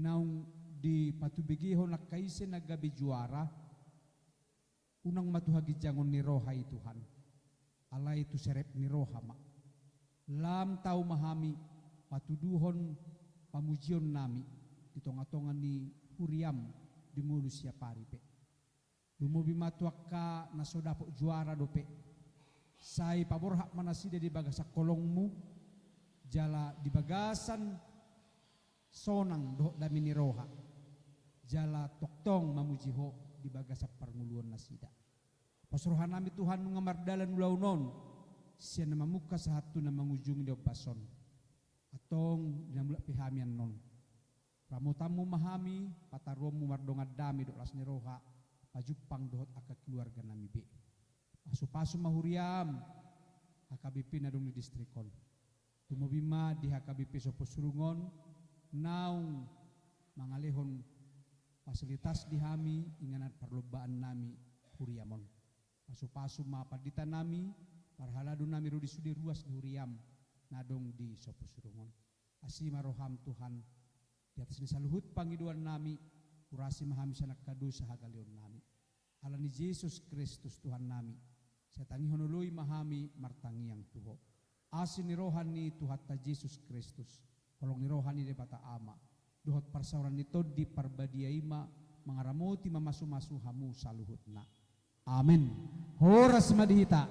naung dipatubegehon angka ise na gabe juara, unang ma tu haginjangon ni roha i Tuhan, alai tu serep ni roha ma. Lam tau ma hami patuduhon pamujionnami di tonga-tonga ni huriam di ngolu siapari pe. Lumobi ma tu angka na so dapot juara dope. Sai paborhat ma nasida di bagasan holongmu, jala di bagasan sonang dohot dame ni roha, jala tongtong mamuji ho di bagasan parngoluon nasida. Pos rohanami Tuhan nunga mardalan ulaon on, sian na mamungka sahat tu na mangujungi di ombas on. Antong di na mulak pe hami annon, ramotanmu ma hami, pataruonmu mardongan dame dohot las ni roha, pajumpang dohot angka keluarganami be. Pasu-pasu ma huriam H K B P na adong di distrik on. Lumobi ma di H K B P Soposurung on, naung mangalehon fasilitas di hami inganan parlombaannami huriam on. Pasu-pasu ma panditanami, parhaladonami ro di sude ruas ni huriam na adong di Soposurung on. Asi ma roham Tuhan, di atas ni saluhut pangidoannami, urasi ma hami sian angka dosa hagaleonnami. Ala ni Jesus Kristus Tuhannami, sai tangihon oloi ma hami martangiang tu Ho. Asi ni roha ni Tuhanta Jesus Kristus, holong ni roha ni Debata Ama, dohot parsaoran ni Tondi Parbadia i ma mangaramoti mamasu-masu hamu saluhutna. Amen. Horas ma di hita.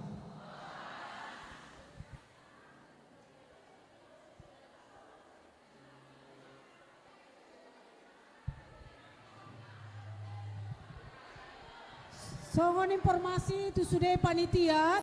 Songon informasi tu sude panitia,